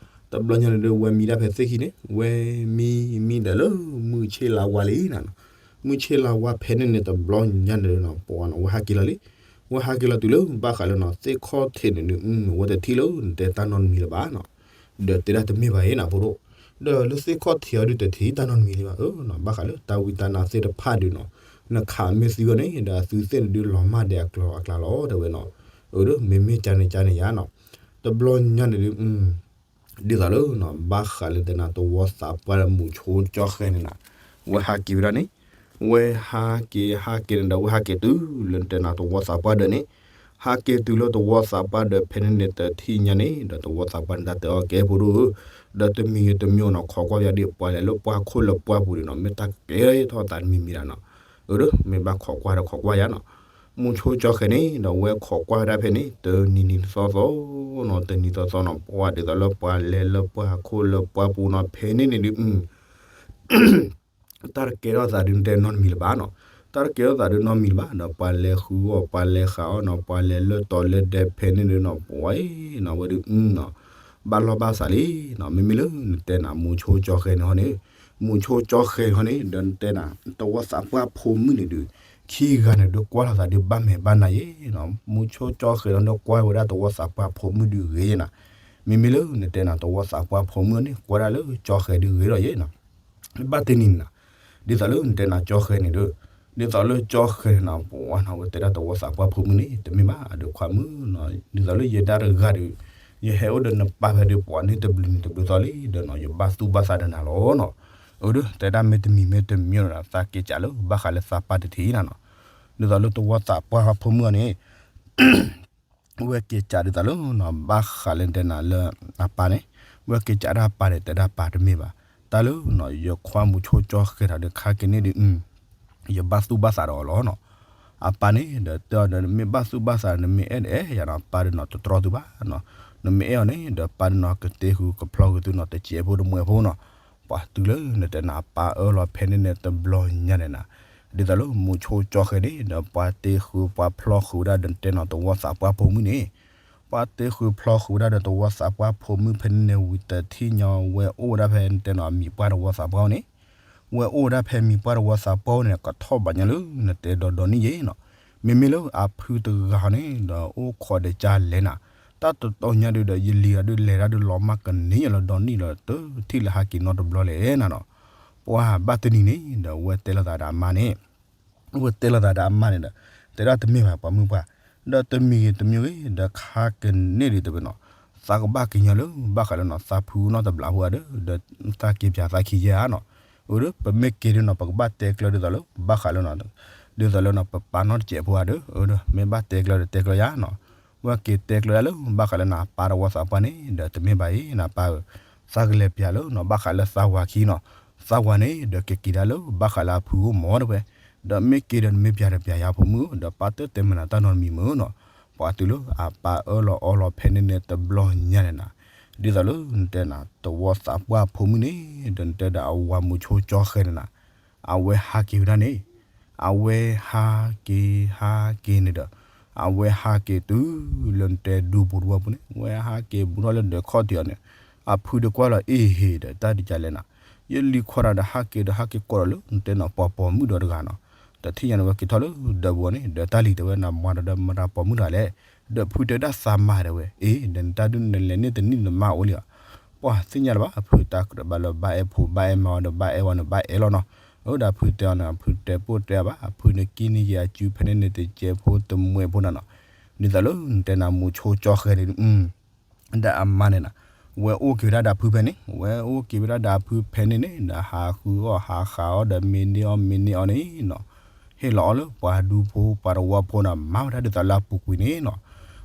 တဘျီညါန့ၣ်ဒုး ဝဲမံဒၣ်ဖဲသ့ၣ်ခံန့ၣ် ဝဲမံမံဒီးလၢမုၢ်ဆ့ၣ်လါဝါလံနၤနီၤ, မုၢ်ဆ့ၣ်လါဝါဖဲန့ၣ်န့ၣ် တဘျီညါန့ၣ်နီၤ ပှၢ်နီၤ ဝဲဟးက့ၤလီၤလံ, ဝဲဟးက့ၤလီၤတုၤလၢဘၣ်ဃးလၢနီၤ သ့ၣ်ခီၣ်ထံးန့ၣ်ဒုး ဝဲတထံၣ်လၢနတဲတၢ်နီတမံၤလၢၤဘၣ်နီၤ, ဒီးတဲဒၣ်တမ့ၢ်ဘၣ်အံၤနၤဖိဒိၣ်, ဒီးလၢသ့ၣ်ခီၣ်ထံးအီၤဒုးတထံၣ်တၢ်နီတမံၤလၢၤဘၣ်, ဘၣ်ဃးလၢတၢ်ဝံတၢ်နါသ့ၣ်တဖၣ်ဒုးနီၤ, နခးမ့ၢ်သံဝဲန့ၣ် ဒီးအသုသ့ၣ်န့ၣ်ဒုးလီၤမၢ်ဒဲးအကျိၤအကျါလီၤတဲဝဲနီၤ, အၢ ဒုး မ့မ့ၢ်ကန့ၣ်ကန့ၣ်ယါနီၤ, တဘျီညါန့ၣ်ဒုး ဒ်သိးလၢနီၤ ဘၣ်ဃးလၢတဲနၤ သဝီသးပှၢ်လၢမိၤဆိကၠီဃဲၤန့ၣ်နၤ, ဝဲဟးက့ၤဝဲဒၣ်န့ၣ်, ဝဲဟးက့ၤ ဟးက့ၤန့ၣ်ဒီး ဝဲဟးက့ၤတုၤလၢတဲနၤ သဝီသးပှၢ်ဒၢးန့ၣ်, ဟးက့ၤတုၤလၢသဝီသးပှၢ်ဒၢးဖဲန့ၣ်န့ၣ် တထံၣ်ညါန့ၣ် ဒီးသဝီသးပှၢ်န့ၣ် တၢ်တဲအီၤကဲဖိဒိၣ်ဧၢ, ဒီးတမံၤဂ့ၤတမံၤဂ့ၤနီၤ ခိးကွၢ်ယၤဒ်ပှၤလဲၤလၢပှၢ်ခိၣ်လၢပှၢ်ပူၤန့ၣ်နီၤ မ့ၢ်တၢ်ကဲထီၣ်သးတမံၤမံၤဒၣ်နီၤ, အၢ ဒုး မ့ၢ်ဘၣ်ခိးကွၢ်ဒီးခိးကွၢ်ယၤနီၤ, မိၤဆိကၠီဃဲၤန့ၣ် ဒီးဝဲခိးကွၢ်ဝဲဒၣ်ဖဲန့ၣ် တနံၤနံၤသီသီနီၤ တနံၤသီသီနီၤ ပှၢ်ဒ်သိးလၢပှၤလဲၤလၢပှၢ်ခိၣ်လၢပှၢ်ပူၤနီၤ ဖဲန့ၣ်န့ၣ်ဒုး တၢ်တကဲထီၣ်သးဒုးတဲနီတမံၤလၢၤဘၣ်နီၤ, တၢ်တကဲထီၣ်သးဒုးနီတမံၤလၢၤဘၣ် ဒီးပှၤလဲၤဃုအီၣ် ပှၤလဲၤဃးအီၣ်နီၤ ပှၤလဲၤလၢတီၤလၢဒဲးဖဲန့ၣ်ဒုးနီၤ ပှၤနီၤ ဝဲဒုးနီၤ ဘၣ်လီၢ်ဘၣ်စးလံနီၤ, မ့မ့ၢ်လၢနတဲနၤ မိၤဆိကၠီဃဲၤန့ၣ်ဟီန့ၣ်, မိၤဆိကၠီဃဲၤန့ၣ်ဟီန့ၣ် ဒီးနတဲနၤ သဝီသးပှၢ်ဖိမုၣ်န့ၣ်ဒုး ခံဂၤန့ၣ်ဒုးကွၢ်လိာ်သးဒုးဘၣ်မဲာ်ဘၣ်နါယဲနီၤ, မိၤဆိကၠီဃဲၤန့ၣ်ဒီးကွၢ်ဝဲဒၣ်သဝီသးပှၢ်ဖိမုၣ်ဒုးဂ့ၤယဲနီၤ, မ့မ့ၢ်လၢနတဲနၤ သဝီသးပှၢ်ဖိမုၣ်န့ၣ် ကွၢ်ဒၣ်လၢကၠီဃဲၤဒုးဂ့ၤလီၤယဲနီၤ ဘၣ်တနံၤန့ၣ်နၤ, ဒ်သိးလၢနတဲနၤကၠီဃဲၤန့ၣ်ဒီး, ဒ်သိးလၢကၠီဃဲၤန့ၣ်နၤ ပှၤနီၤ ဝဲတဲဒၣ်သဝီသးပှၢ်ဖိမုၣ်န့ၣ် တမ့ၢ်ဘၣ်အဒုးခွါမုၣ်နီၤ, ဒ်သိးလၢယဲဒၣ်တဂၤဒီး, ယဟဲအိၣ်ဒီးနပၢ်ဖဲဒုးပှၤန့ၣ်တဘျုးနံၤတဘျုးသီလံဒီးနီၤ ယဘၣ်သူၣ်ဘၣ်သးဒီးနၤလီၤနီၤ, အၢ ဒုး တဲဒၣ်မ့တမံၤမ့တမံၤနီၤ သးက့ၤစးလၢဘၣ်ဃးလၢသးပၢ်တထံၣ်နၤနီၤ, ဒ်သိးလၢသဝီသးပှၢ်ဖိမုၣ်အီၤန့ၣ် ဝဲက့ၤကးဒ်သိးလၢနီၤ ဘၣ်ဃးလၢနတဲနၤလၢအပၢ်န့ၣ်, ဝဲက့ၤကးဒၣ်အပၢ်န့ၣ် တဲဒၣ်ပၢ်တမ့ၢ်ဘၣ်, တၢ်လၢနီၤ ယခွါမိၤဆိကၠီဃဲၤထီၣ်ဒီးခါက့ၤန့ၣ်ဒီး, ယဘၣ်သူၣ်ဘၣ်သးဒီးအီၤလီၤနီၤ, အပၢ်န့ၣ်ဒီးတဲအီၤဒီး နမ့ၢ်ဘၣ်သူၣ်ဘၣ်သး နမ့ၢ်အဲၣ်ဒီးအဲၣ်ယၤနီၤ ပၢ်ဒီးနီၤ တတြီသုဘၣ်နီၤ, နမ့ၢ်အဲၣ်အီၤန့ၣ်ဒီး ပၢ်ဒီးနီၤ ကတ့ဃုာ်ကဖျီဃုာ်သုနီၤ တစဲးဖိတမှဲးဖိနီၤ, ပှၤတုၤလၢနတဲနၤအပၢ်အၢၣ်လီၤဖဲန့ၣ်န့ၣ်တဘျီညါန့ၣ်နၤ, ဒ်သိးလၢမိၤဆိကၠီဃဲၤန့ၣ်ဒီး ပှၤတ့ဃုာ်ပှၤဖျီဃုာ်ဝဲဒၣ်ဒီးနတဲနၤသဝီသးပှၢ်ဖိမုၣ်န့ၣ်, ပှၤတ့ဃုာ်ဖျီဃုာ်ဝဲဒၣ်ဒီးသဝီသးပှၢ်ဖိမုၣ်ဖဲန့ၣ်န့ၣ်ဝံၤတထံၣ်ညါဝဲအိၣ်ဝဲဒၣ်ဖဲနတဲနၤမံၤပှၢ်သဝီသးပှၢ်န့ၣ်, ဝဲအိၣ်ဝဲဒၣ်ဖဲမံၤပှၢ်သဝီသးပှၢ်န့ၣ် ကထီၣ်ဘၣ်ညါလၢနတဲဒီးဒီနံၣ်ယဲနီၤ, မ့မ့ၢ်လၢအဖုတဂၤန့ၣ်ဒီးအိၣ်ခိးဒီးကၢ်လဲၣ်နၤ, တၢ်တတီၤညါဒုးဒီး ယလံၤဒီးဒုးလဲၤတၢ်ဒုးလီၤမၢ်ကန့ၢ်ယလီၤဒီနံၣ်လီၤတထံၣ်လၢဟဲက့ၤနီတဘျီလဲၣ်နၤနီၤ, ပှၤဘၣ်တနံၤန့ၣ်ဒီး ဝဲတဲလိာ်သးဒီးအမါန့ၣ် ဝဲတဲလိာ်သးဒီးအမါန့ၣ်ဒီး တဲဒၣ်တမ့ၢ်ဘၣ်ပှၤမုၣ်ပှၢ်, ဒီးတမံၤဂ့ၤတမံၤဂ့ၤ ဒီးခါကန့ၢ်ဒံးတဲဝဲနီၤ, သးကဘၣ်က့ၤညီလၢ ဘၣ်ဃးလၢနီၤ သးဖုနီၢ်တဘျးဖိဧါဒီး ဒီးသးက့ၤပၠးသးခံယဲဧါနီၤ, အၢ ဒီး ပမ့ၢ်က့ၤဒုးနီၤ ပကဘၣ်တဲကျၢၤဒ်သိးလၢ ဘၣ်ဃးလၢနီၤ ဒ်သိးလၢနီၤ ပပာ်နီၢ်တစဲးဖိဧါဒီး အၢ ဒီး မ့ၢ်ဘၣ်တဲကျၢၤဒီးတဲကျၢၤယါနီၤ, ဝဲက့ၤတဲကျၢၤဒၣ်လၢ ဘၣ်ဃးလၢနပၢ်တဝီသးပှၢ်န့ၣ် ဒီးတမ့ၢ်ဘၣ်အံၤ နပၢ်ဧၢ, သးကလဲၤပၠးလၢနဘၣ်ဃးလၢသးဝၤခံနီၤ, သးဝၤန့ၣ် ဒီးကက့ၤဒၣ်လၢ ဘၣ်ဃးလၢအဖုအိၣ်မးတဝဲ, ဒီးမ့ၢ်က့ၤဒီးနမ့ၢ်ပၠးတပၠးယၤဖိမုၣ်ဧၢ, ဒီးပၢ်တတဲမနၤတၢ်နီတမံၤမုၣ်နီၤ, ပှၤတုၤလၢအပၢ်အၢၣ်လီၤအီလီၤဖဲန့ၣ်န့ၣ်တဘျီညါန့ၣ်နၤ, ဒ်သိးလၢနတဲနၤ တဝီသးပှၢ်ဖိမုၣ်န့ၣ် ဒီးနတဲဒီးအဝၤမုဆိကၠီဃဲၤန့ၣ်နၤ, အဝဲဟးက့ၤဝဲဒၣ်န့ၣ်, အဝဲဟးက့ၤဟးက့ၤန့ၣ်ဒီး, အဝဲဟးက့ၤတုၤလၢနတဲဒူပူၤတဝီပူၤန့ၣ် ဝဲဟးက့ၤဘူးထီၣ်လၢဒၢးခီၣ်ထံးအီၤန့ၣ်, အဖုဒီးကွၢ်လီၤအ့ၣ်ဟ့ၣ်ဒီးတၢ်ဒ်လဲၣ်နၤ, ယလံၤခွါဒီးဟးက့ၤဒီးဟးက့ၤကိးဒီးလၢ နတဲနၤပှၤပိာ်မုၣ်ဒီးတဂၤနီၤ, ဒီးထံၣ်ညါန့ၣ်ဝဲက့ၤထီၣ်လၢဒၢးပူၤန့ၣ် ဒီးတၢ်လံၤတဲဝဲနမၤဒီးမတၤပိာ်မုၣ်တဂၤလဲၣ်, ဒီးဖုတဲဒၣ်သးမၤတဲဝဲ, အ့ၣ် ဒီးနတၢ်ဒုးနလဲၤန့ၢ်တနံၣ်နမါအိၣ်လံဧါ ပှၤသ့ၣ်ညါလၢၤဘၣ် အဖုတၢ်ကြၢးဘၣ်လၢဘၣ်အဲၣ်ဖိဘၣ်အဲၣ်မါအီၤဒီးဘၣ်အဲၣ်ဝဲန့ၣ်ဘၣ်အဲၣ်လီၤနီၤ, အဝဲဒၣ်ဖုတဲအီၤန့ၣ် အဖုတဲပိၢ်တဲအီၤဘၣ် အဖုန့ၣ်ကံၣ်န့ၢ်က့ၤအစုဖဲန့ၣ်န့ၣ်တစဲးဖိတမှဲးဖိနၤနီၤ, ဒ်သိးလၢနတဲနၤမုဆိကၠီဃဲၤန့ၣ် ဒီးအမါန့ၣ်နၤ, ဝဲအိၣ်က့ၤဝဲဒၣ်ဒီးအဖုဖဲန့ၣ် ဝဲအိၣ်က့ၤဝဲဒၣ်ဒီးအဖုဖဲန့ၣ်န့ၣ် ဒီးဟးဃုအီၣ်ဟးဃုအီၣ်ဒီး မ့ၢ်န့ၢ်အီၣ်မ့ၢ်န့ၢ်အီၣ်န့ၣ်နီၤ, ဟ့ၣ်လီၤအီၣ်လၢပှၤဒူဖိပှၤတဝီဖိန့ၣ် မၤဝဲဒၣ်ဒ်သိးလၢအပူၤကွံာ်န့ၣ်နီၤ,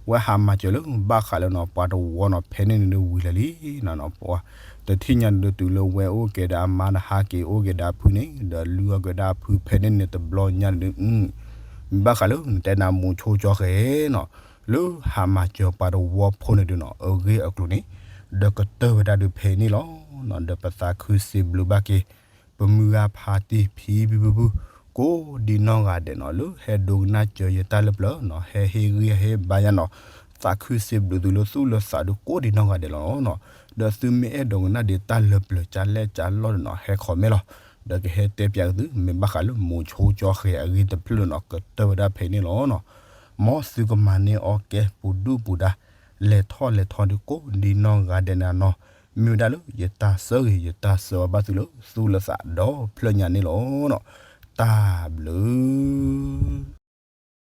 ဝဲဟးမၤစၢၤလၢဘၣ်ဃးလၢနီၤ ပှၤတဝီနီၤ ဖဲန့ၣ်န့ၣ်ဝံၤလၢာ်လံနီၤ, တထံၣ်ညါန့ၣ်ဒီးတုၤလၢဝဲအိၣ်က့ၤဒီးအမါဒီးဟးက့ၤအိၣ်က့ၤဒီးအဖုန့ၣ် ဒီးလုၢ်အီၣ်က့ၤဒီးအဖုဖဲန့ၣ်န့ၣ်တဘျီညါန့ၣ်ဒီး ဘၣ်ဃးလၢနတဲနၤမုဆိကၠီဃဲၤနီၤ, လၢဟးမၤစၢၤပှၤတဝီဖိန့ၣ်ဒီးနီၤ အဂ့ၢ်အကျိၤန့ၣ် ဒီးကတၢၢ်ဝဲဒၣ်ဒီးဖဲန့ၣ်လီၤ, ဒီးပသးခုစံးဘျုးဘၣ်က့ၤ ပမုၢ်ဂၤဖးတံၢ်ဖံဖုဖုဖု ကိးဒံနီၢ်ဂၤဒဲးနီၤ လၢဟဲဒိကနၣ်စၢၤယတၢ်လၢပျၢၤနီၤ ဟဲဟ့ၣ်ဂံၢ်ဟဲဟ့ၣ်ဘါယၤနီၤ, သးခုစံးဘျုးသုလၢသူၣ်လၢသးဒုးကိးဒံနီၢ်ဂၤဒဲးလီၤနီၤ, ဒီးသုမ့ၢ်အဲၣ်ဒိကနၣ်ဒံးတၢ်လၢပျၢၤကၢ်လဲၣ်ကၢ်လီၢ်ဒီးနီၤ ဟဲ comment လီၤ, ဒီးကဟဲတဲပၠးက့ၤသု မ့ၢ်ဘၣ်ဃးလၢမုဆိကၠီဃဲၤအဂ့ၢ်တဖျၢၣ်လၢနီၤ ကတၢၢ်ဝဲဒၣ်ဖဲန့ၣ်လီၤနီၤ, မ်သုကမၤန့ၢ်အီၣ်ကဲပူၤဒုၣ်ပူၤဒါ လဲၤထီၣ်လဲၤထီဒုးကိးဒံနီၢ်ဂၤဒဲးန့ၣ်နီၤ, မ့ၢ်ဝဲဒၣ်လၢယတၢ်ဆၢဂ့ၤ ယတၢ်ဆၢအီၤဘၣ်သုလၢသူၣ်လၢသးဒီဖျၢၣ်ညါန့ၣ်လီၤနီၤ, တၢ်ဘျုး